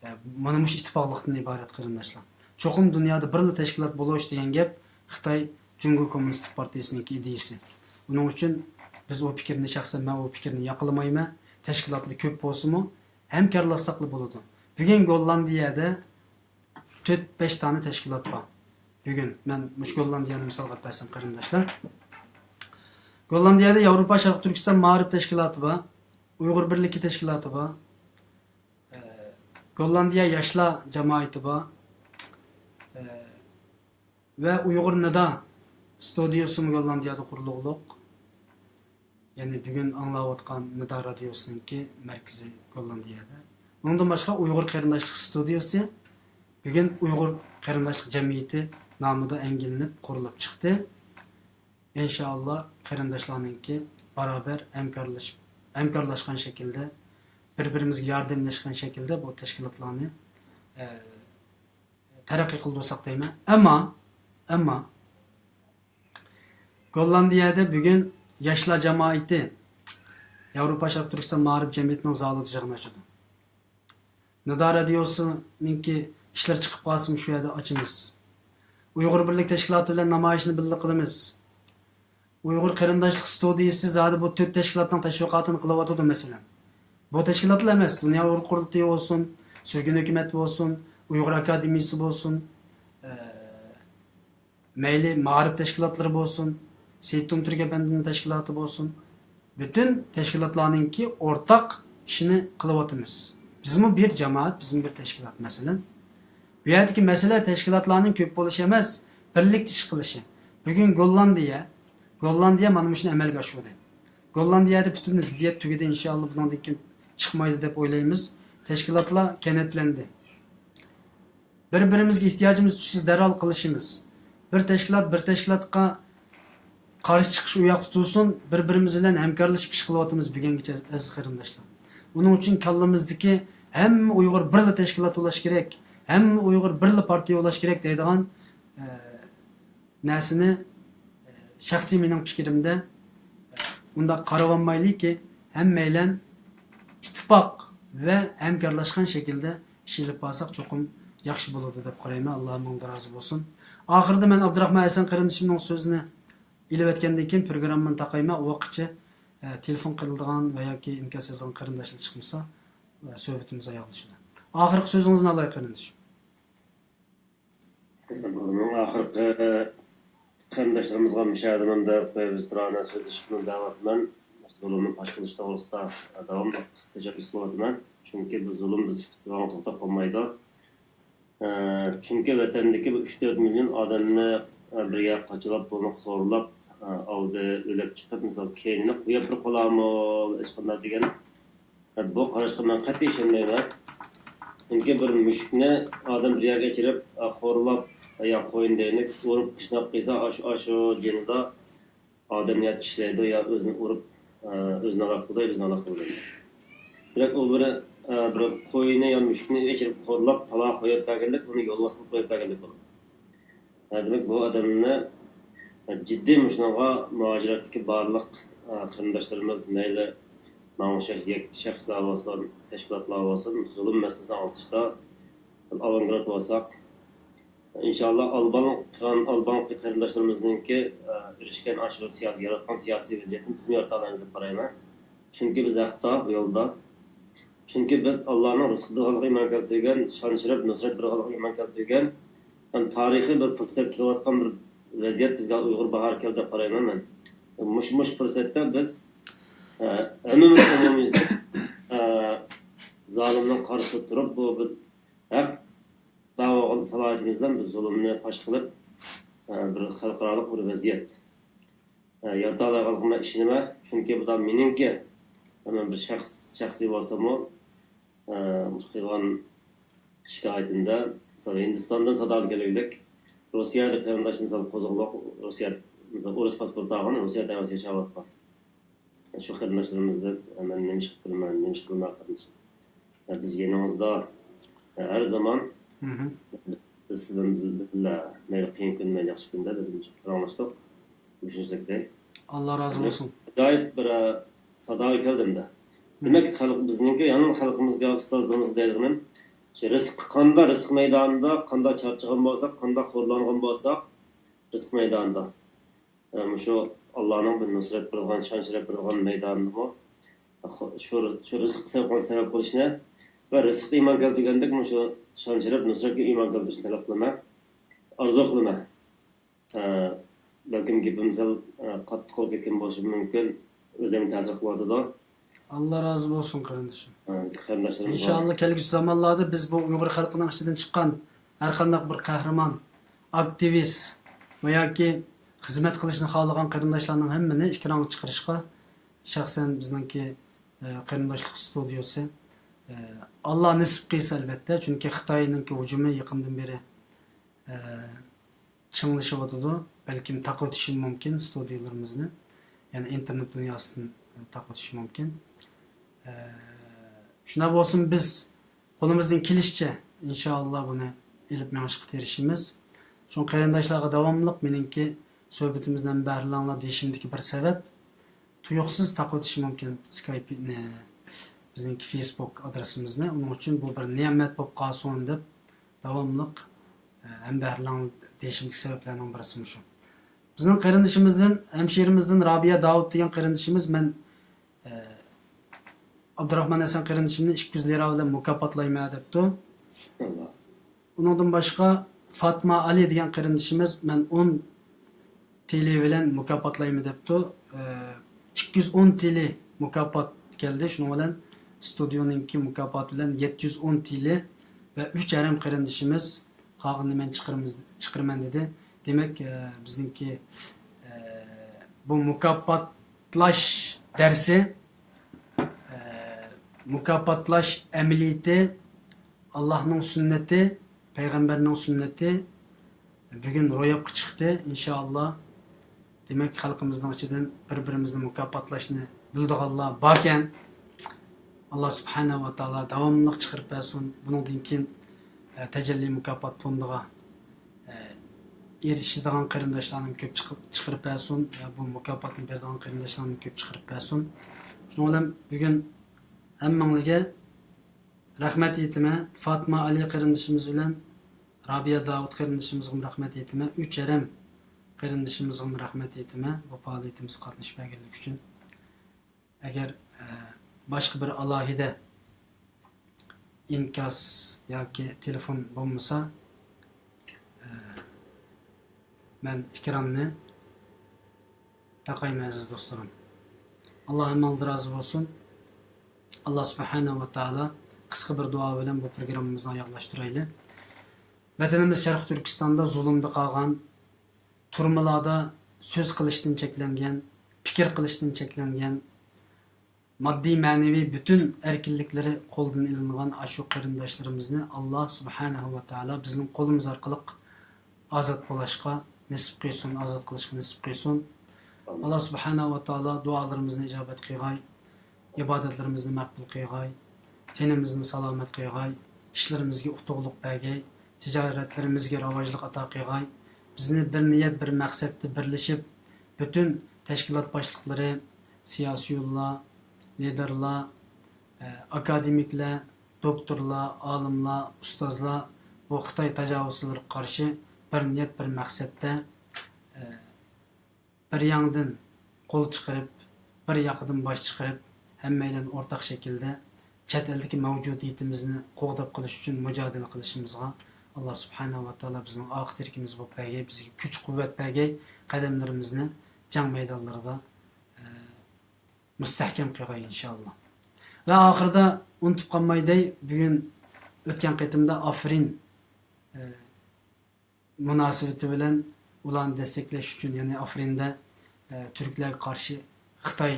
ئە، مانا مۇشۇ ئىتتىپاقلىقتىن ئىبارەت، قېرىنداشلار. چوقۇم دۇنيادا بىرلا تەشكىلات بولۇش دېگەن گەپ خىتاي جۇڭگو كوممۇنىستىك پارتىيىسىنىڭكى ئىدىيىسى. ئۇنىڭ ئۈچۈن بىز ئۇ پىكىرنى، شەخسەن مەن ئۇ پىكىرنى ياقلىمايمەن. تەشكىلاتلار كۆپ بولسىمۇ، ھەمكارلاشساقلا بولىدۇ. بۈگۈن گوللاندىيەدە تۆت، بەش دانە تەشكىلات بار. بۈگۈن مەن مۇشۇ گوللاندىيەنى مىسالغا ئېلىپ بەرسەم، قېرىنداشلار. گوللاندىيەدە ياۋروپا شەرقىي تۈركىستان مائارىپ تەشكىلاتى بار، ئۇيغۇر بىرلىكى تەشكىلاتى بار، ئە، گوللاندىيە ياشلار جامائىتى بار، ئە، ۋە ئۇيغۇر نىدا ستۇدىيىسىمۇ گوللاندىيەدە قۇرۇلغۇلۇق. يەنى بۈگۈن ئاڭلاۋاتقان نىدا رادىيوسىنىڭكى مەركىزى گوللاندىيەدە. ئۇنىڭدىن باشقا ئۇيغۇر قېرىنداشلىق ستۇدىيىسى بۈگۈن ئۇيغۇر قېرىنداشلىق جەمئىيىتى نامىدا ئەنگىلىنىپ قۇرۇلۇپ چىقتى. ئىنشائاللا، قېرىنداشلارنىڭكى بارابەر ھەمكارلىشىپ، ھەمكارلاشقان شەكىلدە، بىر-بىرىمىزگە ياردەملەشكەن شەكىلدە بۇ تەشكىلاتلارنى، ئە، تەرەققىي قىلدۇرساق دەيمەن. ئەمما، ئەمما گوللاندىيەدە بۈگۈن ياشلار جامائىتى ياۋروپا شەرقىي تۈركىستان مائارىپ جەمئىيىتىنىڭ زالىدا يىغىن ئاچىدۇ. نىدا رادىيوسىنىڭكى ئىشلىرى چىقىپ قالسىمۇ شۇ يەردە ئاچىمىز. ئۇيغۇر بىرلىك تەشكىلاتى بىلەن نامايىشنى بىللە قىلىمىز. ئۇيغۇر قېرىنداشلىق ستۇدىيىسى زادى بۇ تۆت تەشكىلاتنىڭ تەشۋىقاتىنى قىلىۋاتىدۇ، مەسىلەن. بۇ تەشكىلاتلا ئەمەس، دۇنيا ئۇيغۇر قۇرۇلتىيى بولسۇن، سۈرگۈن ھۆكۈمەت بولسۇن، ئۇيغۇر ئاكادېمىيىسى بولسۇن، ئە، مەيلى مائارىپ تەشكىلاتلىرى بولسۇن، سېيىت تۇمتۇرك ئەپەندىنىڭ تەشكىلاتى بولسۇن، پۈتۈن تەشكىلاتلارنىڭكى ئورتاق ئىشىنى قىلىۋاتىمىز. بىزمۇ بىر جامائەت، بىزمۇ بىر تەشكىلات، مەسىلەن. بۇ يەردىكى مەسىلە تەشكىلاتلارنىڭ كۆپ بولۇشى ئەمەس، بىرلىكتە ئىش قىلىشى. بۈگۈن گوللاندىيە، گوللاندىيە مانا مۇشۇنى ئەمەلگە ئاشۇردى. گوللاندىيەدە پۈتۈن زىددىيەت تۈگىدى، ئىنشائاللا بۇنىڭدىن كېيىن چىقمايدۇ دەپ ئويلايمىز. تەشكىلاتلار كەنتلەندى. بىر-بىرىمىزگە ئېھتىياجىمىز چۈشسە دەرھال قىلىشىمىز. بىر تەشكىلات بىر تەشكىلاتقا قارشى چىقىش ئۇ ياقتا تۇرسۇن، بىر-بىرىمىز بىلەن ھەمكارلىشىپ ئىش قىلىۋاتىمىز بۈگۈنگىچە، ئەزىز قېرىنداشلار. ئۇنىڭ ئۈچۈن كاللىمىزدىكى ھەممە ئۇيغۇر بىرلا تەشكىلات بولاش كېرەك، ھەممە ئۇيغۇر بىرلا پارتىيە بولاش كېرەك دەيدىغان، ئە، نەرسىنى، ئە، شەخسىي مېنىڭ پىكرىمدە، ئە، ئۇنداق قاراۋالمايلىكى، ھەممەيلەن ئىتتىپاق ۋە ھەمكارلاشقان شەكىلدە ئىش ئېلىپ بارساق چوقۇم ياخشى بولىدۇ دەپ قارايمەن. ئاللا مىڭ رازى بولسۇن. ئاخىرىدا مەن ئابدۇراخمان ھەسەن قېرىندىشىمنىڭ سۆزىنى ئېلىۋەتكەندىن كېيىن پروگراممىنى تاقايمەن. ئۇ ۋاقىتقىچە، ئە، تېلېفون قىلىدىغان ۋە ياكى ئىنكاس يازغان قېرىنداشلار چىقمىسا، ئە، سۆھبىتىمىز ئاياغلىشىدۇ. ئاخىرقى سۆزىڭىزنى ئالاي، قېرىندىشىم. ئەڭ ئاخىرقى قېرىنداشلىرىمىزغا مۇشۇ يەردە مەن بىر ۋىزىترانە سۆزلىشىپ دەۋاتىمەن. زۇلۇمنى پاش قىلىش توغرىسىدا داۋاملىق تەشەببۇس قىلىۋاتىمەن. چۈنكى بۇ زۇلۇم بىز كۈتۈۋالغان توختاپ قالمايدۇ. ئە، چۈنكى ۋەتەندىكى بۇ ئۈچ تۆت مىليون ئادەمنى، ئە، بىر يەرگە قاچىلاپ، بۇنى خورلاپ، ئە، ئالدى ئۆلۈپ چىقىپ، مىسال، كەينىنى قويۇپ بىر قالامۇ ھېچقانداق دېگەن، ئە، بۇ قاراشقا مەن قەتئىي ئىشەنمەيمەن. چۈنكى بىر مۈشۈكنى ئادەم بىر يەرگە ئەكىرىپ، ئە، خورلاپ، ئە، يا قوينى دەيلى، ئۇرۇپ قىچناپ قىلسا، ئاشۇ، ئاشۇ جېنىدا ئادەم يا چىشلەيدۇ، يا ئۆزىنى ئۇرۇپ، ئە، ئۆزىنى ھالاك قىلىدۇ، يا بىزنى ھالاك قىلىدۇ. بىراق ئۇ بىر، ئە، بىر قوينى يا مۈشۈكنى ئەكىرىپ خورلاپ، تالاغا قويۇپ بەرگەنلىك، ئۇنى يولۋاس قىلىپ قويۇپ بەرگەنلىك بولىدۇ. ھە، دېمەك، بۇ ئادەمنى، ھە، جىددىي مۇشۇنىڭغا مۇھاجىرەتتىكى بارلىق، ھە، قېرىنداشلىرىمىز، مەيلى ماڭا ئوخشاش يەك-، شەخسلەر بولسۇن، تەشكىلاتلار بولسۇن، زۇلۇم مەسىلىسىنى ئاڭلىتىشتا ئاۋانگارت بولساق، ئىنشاللا ئالبان، قىران، ئالبانقى قېرىنداشلىرىمىزنىڭكى، ھە، ئېرىشكەن ئاشۇ سىياسىي، ياراتقان سىياسىي ۋەزىيەتنى بىزمۇ يارىتالايمىز دەپ قارايمەن. چۈنكى بىز ھەقتا بۇ يولدا. چۈنكى بىز ئاللانىڭ رىزقى بېرىدىغانلىقىغا ئىمان كەلتۈرگەن، شان-شەرەپ، نۇسرەت بېرىدىغانلىقىغا ئىمان كەلتۈرگەن ھەم تارىخىي بىر پۇرسەت كېلىۋاتقان بىر ۋەزىيەت بىزگە ئۇيغۇر باھارى كەلدى دەپ قارايمەن مەن. مۇشۇ، مۇشۇ پۇرسەتتە بىز، ئە، ئەمىن ئومۇميۈزلۈك، ئە، زالىمنىڭ قارشىسىدا تۇرۇپ، بۇ بىر ھەق دەۋا قىلىش سالاھىيىتىمىز بىلەن بىز زۇلۇمنى پاش قىلىپ، ئە، بىر خەلقئارالىق بىر ۋەزىيەت ئە، يارىتالايدىغانلىقىمغا ئىشىنىمەن. چۈنكى بۇ دا مېنىڭكى، مەن بىر شەخس، شەخسىي بولسىمۇ، ئە، مۇشۇ قىلغان شىكايىتىمدە، مىسال، ھىندىستاندىن سادا كەلگۈلۈك، روسىيەدە قېرىنداش، مىسال، قوزغىلاق، روسىيە، مىسال، ئورۇس پاسپورت ئالغان، روسىيەدە ھەۋەسكە چاغىۋاتقان. شۇ قېرىنداشلىرىمىزدىن، مەن نېمە ئىش قىلىمەن، نېمە ئىش قىلىمەن، قېرىندىشىم. بىز يېنىڭىزدا، ھەر زامان. مھم. بىز سىزدىن بىللە، مەيلى قىيىن كۈن، مەيلى ياخشى كۈندە، دېدىم، پاراڭلاشتۇق. مۇشۇنى سۆزلەي. ئاللا رازى بولسۇن. ئاجايىپ بىر، ئە، ساداغا كەلدىم-دە. مھم. دېمەك، خەلق، بىزنىڭكى يەنە خەلقىمىزگە، ئۇستازلىرىمىزغا دەيدىغىنىم، شۇ رىزقى قانداق، رىزق مەيدانىدا قانداق چارچىغان بولساق، قانداق خورلانغان بولساق، رىزق مەيدانىدا. ئە، مۇشۇ ئاللانىڭ بىر نۇسرەت بېرىدىغان، شان-شەرەپ بېرىدىغان مەيدانىدىمۇ شۇ، شۇ رىزىق سەۋەب، سەۋەب بولۇشنى ۋە رىزىققا ئىمان كەلتۈرگەندەك مۇشۇ شان-شەرەپ، نۇسرەتكە ئىمان كەلتۈرۈشنى تەلەپ قىلىمەن، ئارزۇ قىلىمەن. ئە، بەلكىم گېپىم سەل، ئە، قاتتىق قوپۇپ كەتكەن بولۇشۇم مۇمكىن. ئۆزۈمگە تەسىر قىلىۋاتىدۇ. ئاللا رازى بولسۇن، قېرىندىشىم. ئە، قېرىنداشلىرىمىز بار. ئىنشاللا كەلگۈسى زامانلاردا بىز بۇ ئۇيغۇر خەلقىنىڭ ئىچىدىن چىققان ھەر قانداق بىر قەھرىمان، ئاكتىۋىست ۋە ياكى خىزمەت قىلىشنى خالىغان قېرىنداشلارنىڭ ھەممىنى ئېكرانغا چىقىرىشقا شەخسەن بىزنىڭكى، ئە، قېرىنداشلىق ستۇدىيوسى، ئە، ئاللا نېسىپ قىلسا ئەلۋەتتە، چۈنكى خىتاينىڭكى ھۇجۇمى يېقىندىن بېرى، ئە، چىڭلىشىۋاتىدۇ. بەلكىم تاقىۋېتىشىمۇ مۇمكىن ستۇدىيىلىرىمىزنى. يەنى ئىنتېرنېت دۇنياسىدىن تاقىۋېتىشى مۇمكىن. ئە، شۇنداق بولسىمۇ بىز قولىمىزدىن كېلىشىچە ئىنشائاللا بۇنى ئېلىپ مېڭىشقا تىرىشىمىز. شۇڭا قېرىنداشلارغا داۋاملىق مېنىڭكى سۆھبىتىمىزدىن بەھرىلەڭلار دېيىشىمدىكى بىر سەۋەب، تۇيۇقسىز تاقىۋېتىشى مۇمكىن سكايپنى، بىزنىڭكى فېيسبۇك ئادرېسىمىزنى. ئۇنىڭ ئۈچۈن بۇ بىر نېمەت بولۇپ قالسۇن دەپ داۋاملىق، ئە، ھەمبەھىرلەڭ دېيىشىمدىكى سەۋەبلەرنىڭ بىرسى مۇشۇ. بىزنىڭ قېرىندىشىمىزدىن، ھەمشىرىمىزدىن رابىيە داۋۇت دېگەن قېرىندىشىمىز، مەن، ئە، ئابدۇراخمان ھەسەن قېرىندىشىمنى ئىككى يۈز لىرا بىلەن مۇكاپاتلايمەن دەپتۇ. ئۇنىڭدىن باشقا فاتما ئالى دېگەن قېرىندىشىمىز، مەن ئون تىلى بىلەن مۇكاپاتلايمەن دەپتۇ. ئىككى يۈز ئون تىلى مۇكاپات كەلدى. شۇنىڭ بىلەن ستۇدىيونىڭكى مۇكاپاتى بىلەن يەتتە يۈز ئون تىلى ۋە ئۈچ ھەرەم قېرىندىشىمىز قالغىنىنى مەن چىقىرىمىز، چىقىرىمەن دېدى. دېمەك، ئە، بىزنىڭكى، ئە، بۇ مۇكاپاتلاش دەرسى، ئە، مۇكاپاتلاش ئەمەلىيىتى، ئاللاھنىڭ سۈننىتى، پەيغەمبەرنىڭ سۈننىتى بۈگۈن روياپقا چىقتى، ئىنشائاللا. دېمەك، خەلقىمىزنىڭ ئىچىدىن بىر-بىرىمىزنى مۇكاپاتلاشنى بىلىدىغانلار باركەن، ئاللا سۇبھانەھۇ ۋە تائالا داۋاملىق چىقىرىپ بەرسۇن. بۇنىڭدىن كېيىن، ئە، تەجەللى مۇكاپات فوندىغا، ئە، ئېرىشىدىغان قېرىنداشلارنى كۆپ چىقىپ، چىقىرىپ بەرسۇن ۋە بۇ مۇكاپاتنى بېرىدىغان قېرىنداشلارنى كۆپ چىقىرىپ بەرسۇن. شۇنىڭ بىلەن بۈگۈن ھەممىڭلارگە رەھمەت ئېيتىمەن. فاتما ئەلى قېرىندىشىمىز بىلەن رابىيە داۋۇت قېرىندىشىمىزغىمۇ رەھمەت ئېيتىمەن. ئۈچ ھەرەم قېرىندىشىمىزغىمۇ رەھمەت ئېيتىمەن، بۇ پائالىيىتىمىزگە قاتنىشىپ بەرگەنلىكى ئۈچۈن. ئەگەر، ئە، باشقا بىر ئالاھىدە ئىنكاس ياكى تېلېفون بولمىسا، ئە، مەن ئېكراننى تاقايمەن، ئەزىز دوستلىرىم. ئاللا ھەممىڭلاردىن رازى بولسۇن. ئاللا سۇبھانەھۇ ۋە تائالا قىسقا بىر دۇئا بىلەن بۇ پروگراممىمىزنى ئاياغلاشتۇرايلى. ۋەتىنىمىز شەرقىي تۈركىستاندا زۇلۇمدا قالغان، تۈرمىلاردا سۆز قىلىشتىن چەكلەنگەن، پىكىر قىلىشتىن چەكلەنگەن، ماددىي، مەنىۋى پۈتۈن ئەركىنلىكلىرى قولدىن ئېلىنغان ئاشۇ قېرىنداشلىرىمىزنى ئاللا سۇبھانەھۇ ۋە تائالا بىزنىڭ قولىمىز ئارقىلىق ئازاد بولۇشقا نېسىپ قىلسۇن، ئازاد قىلىشقا نېسىپ قىلسۇن. ئاللا سۇبھانەھۇ ۋە تائالا دۇئالىرىمىزنى ئىجابەت قىلغاي، ئىبادەتلىرىمىزنى مەقبۇل قىلغاي، تېنىمىزنى سالامەت قىلغاي، ئىشلىرىمىزگە ئۇتۇقلۇق بەرگەي، تىجارەتلىرىمىزگە راۋاجلىق ئاتا قىلغاي. بىزنى بىر نىيەت، بىر مەقسەتتە بىرلىشىپ، پۈتۈن تەشكىلات باشلىقلىرى، سىياسىيونلار، لىدېرلار، ئە، ئاكادېمىكلار، دوكتورلار، ئالىملار، ئۇستازلار بۇ خىتاي تاجاۋۇزچىلىرىغا قارشى بىر نىيەت، بىر مەقسەتتە، ئە، بىر ياڭدىن قول چىقىرىپ، بىر ياقىدىن باش چىقىرىپ، ھەممەيلەن ئورتاق شەكىلدە چەت ئەلدىكى مەۋجۇدىيىتىمىزنى قوغداپ قېلىش ئۈچۈن مۇجادىلە قىلىشىمىزغا ئاللا سۇبھانەھۇ ۋە تائالا بىزنىڭ ئاق تىرىكىمىز بولۇپ بەرگەي، بىزگە كۈچ-قۇۋۋەت بەرگەي، قەدەملىرىمىزنى جەڭ مەيدانلىرىدا، ئە، مۇستەھكەم قىلغاي، ئىنشائاللا. ۋە ئاخىرىدا ئۇنتۇپ قالماي دەي، بۈگۈن ئۆتكەن قېتىمدا ئافرىن، ئە، مۇناسىۋىتى بىلەن ئۇلارنى دەستەكلەش ئۈچۈن، يەنى ئافرىندا، ئە، تۈركلەرگە قارشى خىتاي،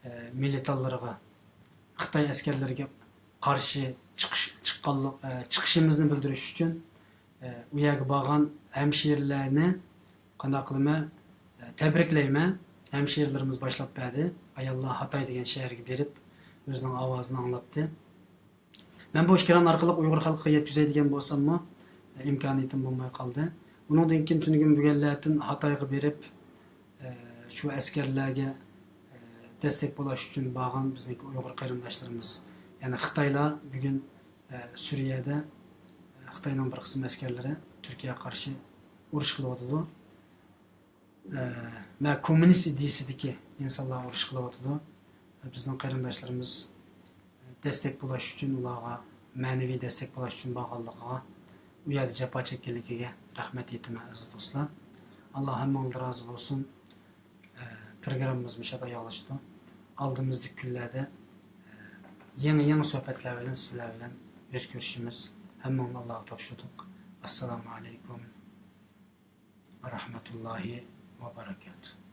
ئە، مىلىتانلىرىغا، خىتاي ئەسكەرلىرىگە قارشى چىقىش، چىققانلىق، ئە، چىقىشىمىزنى بىلدۈرۈش ئۈچۈن، ئە، ئۇ يەرگە بارغان ھەمشىرىلەرنى قانداق قىلىمەن، ئە، تەبرىكلەيمەن. ھەمشىرىلىرىمىز باشلاپ بەردى. ئاياللار ھاتاي دېگەن شەھەرگە بېرىپ، ئۆزىنىڭ ئاۋازىنى ئاڭلاتتى. مەن بۇ ئېكران ئارقىلىق ئۇيغۇر خەلقىگە يەتكۈزەي دېگەن بولساممۇ، ئىمكانىيىتىم بولماي قالدى. ئۇنىڭدىن كېيىن تۈنۈگۈن بۈگۈنلەردىن ھاتايغا بېرىپ، شۇ ئەسكەرلەرگە دەستەك بولۇش ئۈچۈن بارغان بىزنىڭكى ئۇيغۇر قېرىنداشلىرىمىز، يەنى خىتايلار بۈگۈن سۈرىيەدە خىتاينىڭ بىر قىسىم ئەسكەرلىرى تۈركىيەگە قارشى ئۇرۇش قىلىۋاتىدۇ. ئە، ۋە كوممۇنىست ئىدىيىسىدىكى ئىنسانلار ئۇرۇش قىلىۋاتىدۇ. بىزنىڭ قېرىنداشلىرىمىز دەستەك بولۇش ئۈچۈن، ئۇلارغا مەنىۋى دەستەك بولۇش ئۈچۈن بارغانلىقىغا، ئۇ يەردە جاپا چەككەنلىكىگە رەھمەت ئېيتىمەن، ئەزىز دوستلار. ئاللا ھەممىڭلارغا رازى بولسۇن. ئە، پروگراممىمىز مۇشۇ يەردە ئاياغلىشىدۇ. ئالدىمىزدىكى كۈنلەردە، ئە، يېڭى، يېڭى سۆھبەتلەر بىلەن سىلەر بىلەن يۈز كۆرۈشىمىز. ھەممىڭلارنى ئاللاغا تاپشۇردۇق. ئەسسالامۇ ئەلەيكۇم ۋە رەھمەتۇللاھى ۋە بەرەكاتۇھ.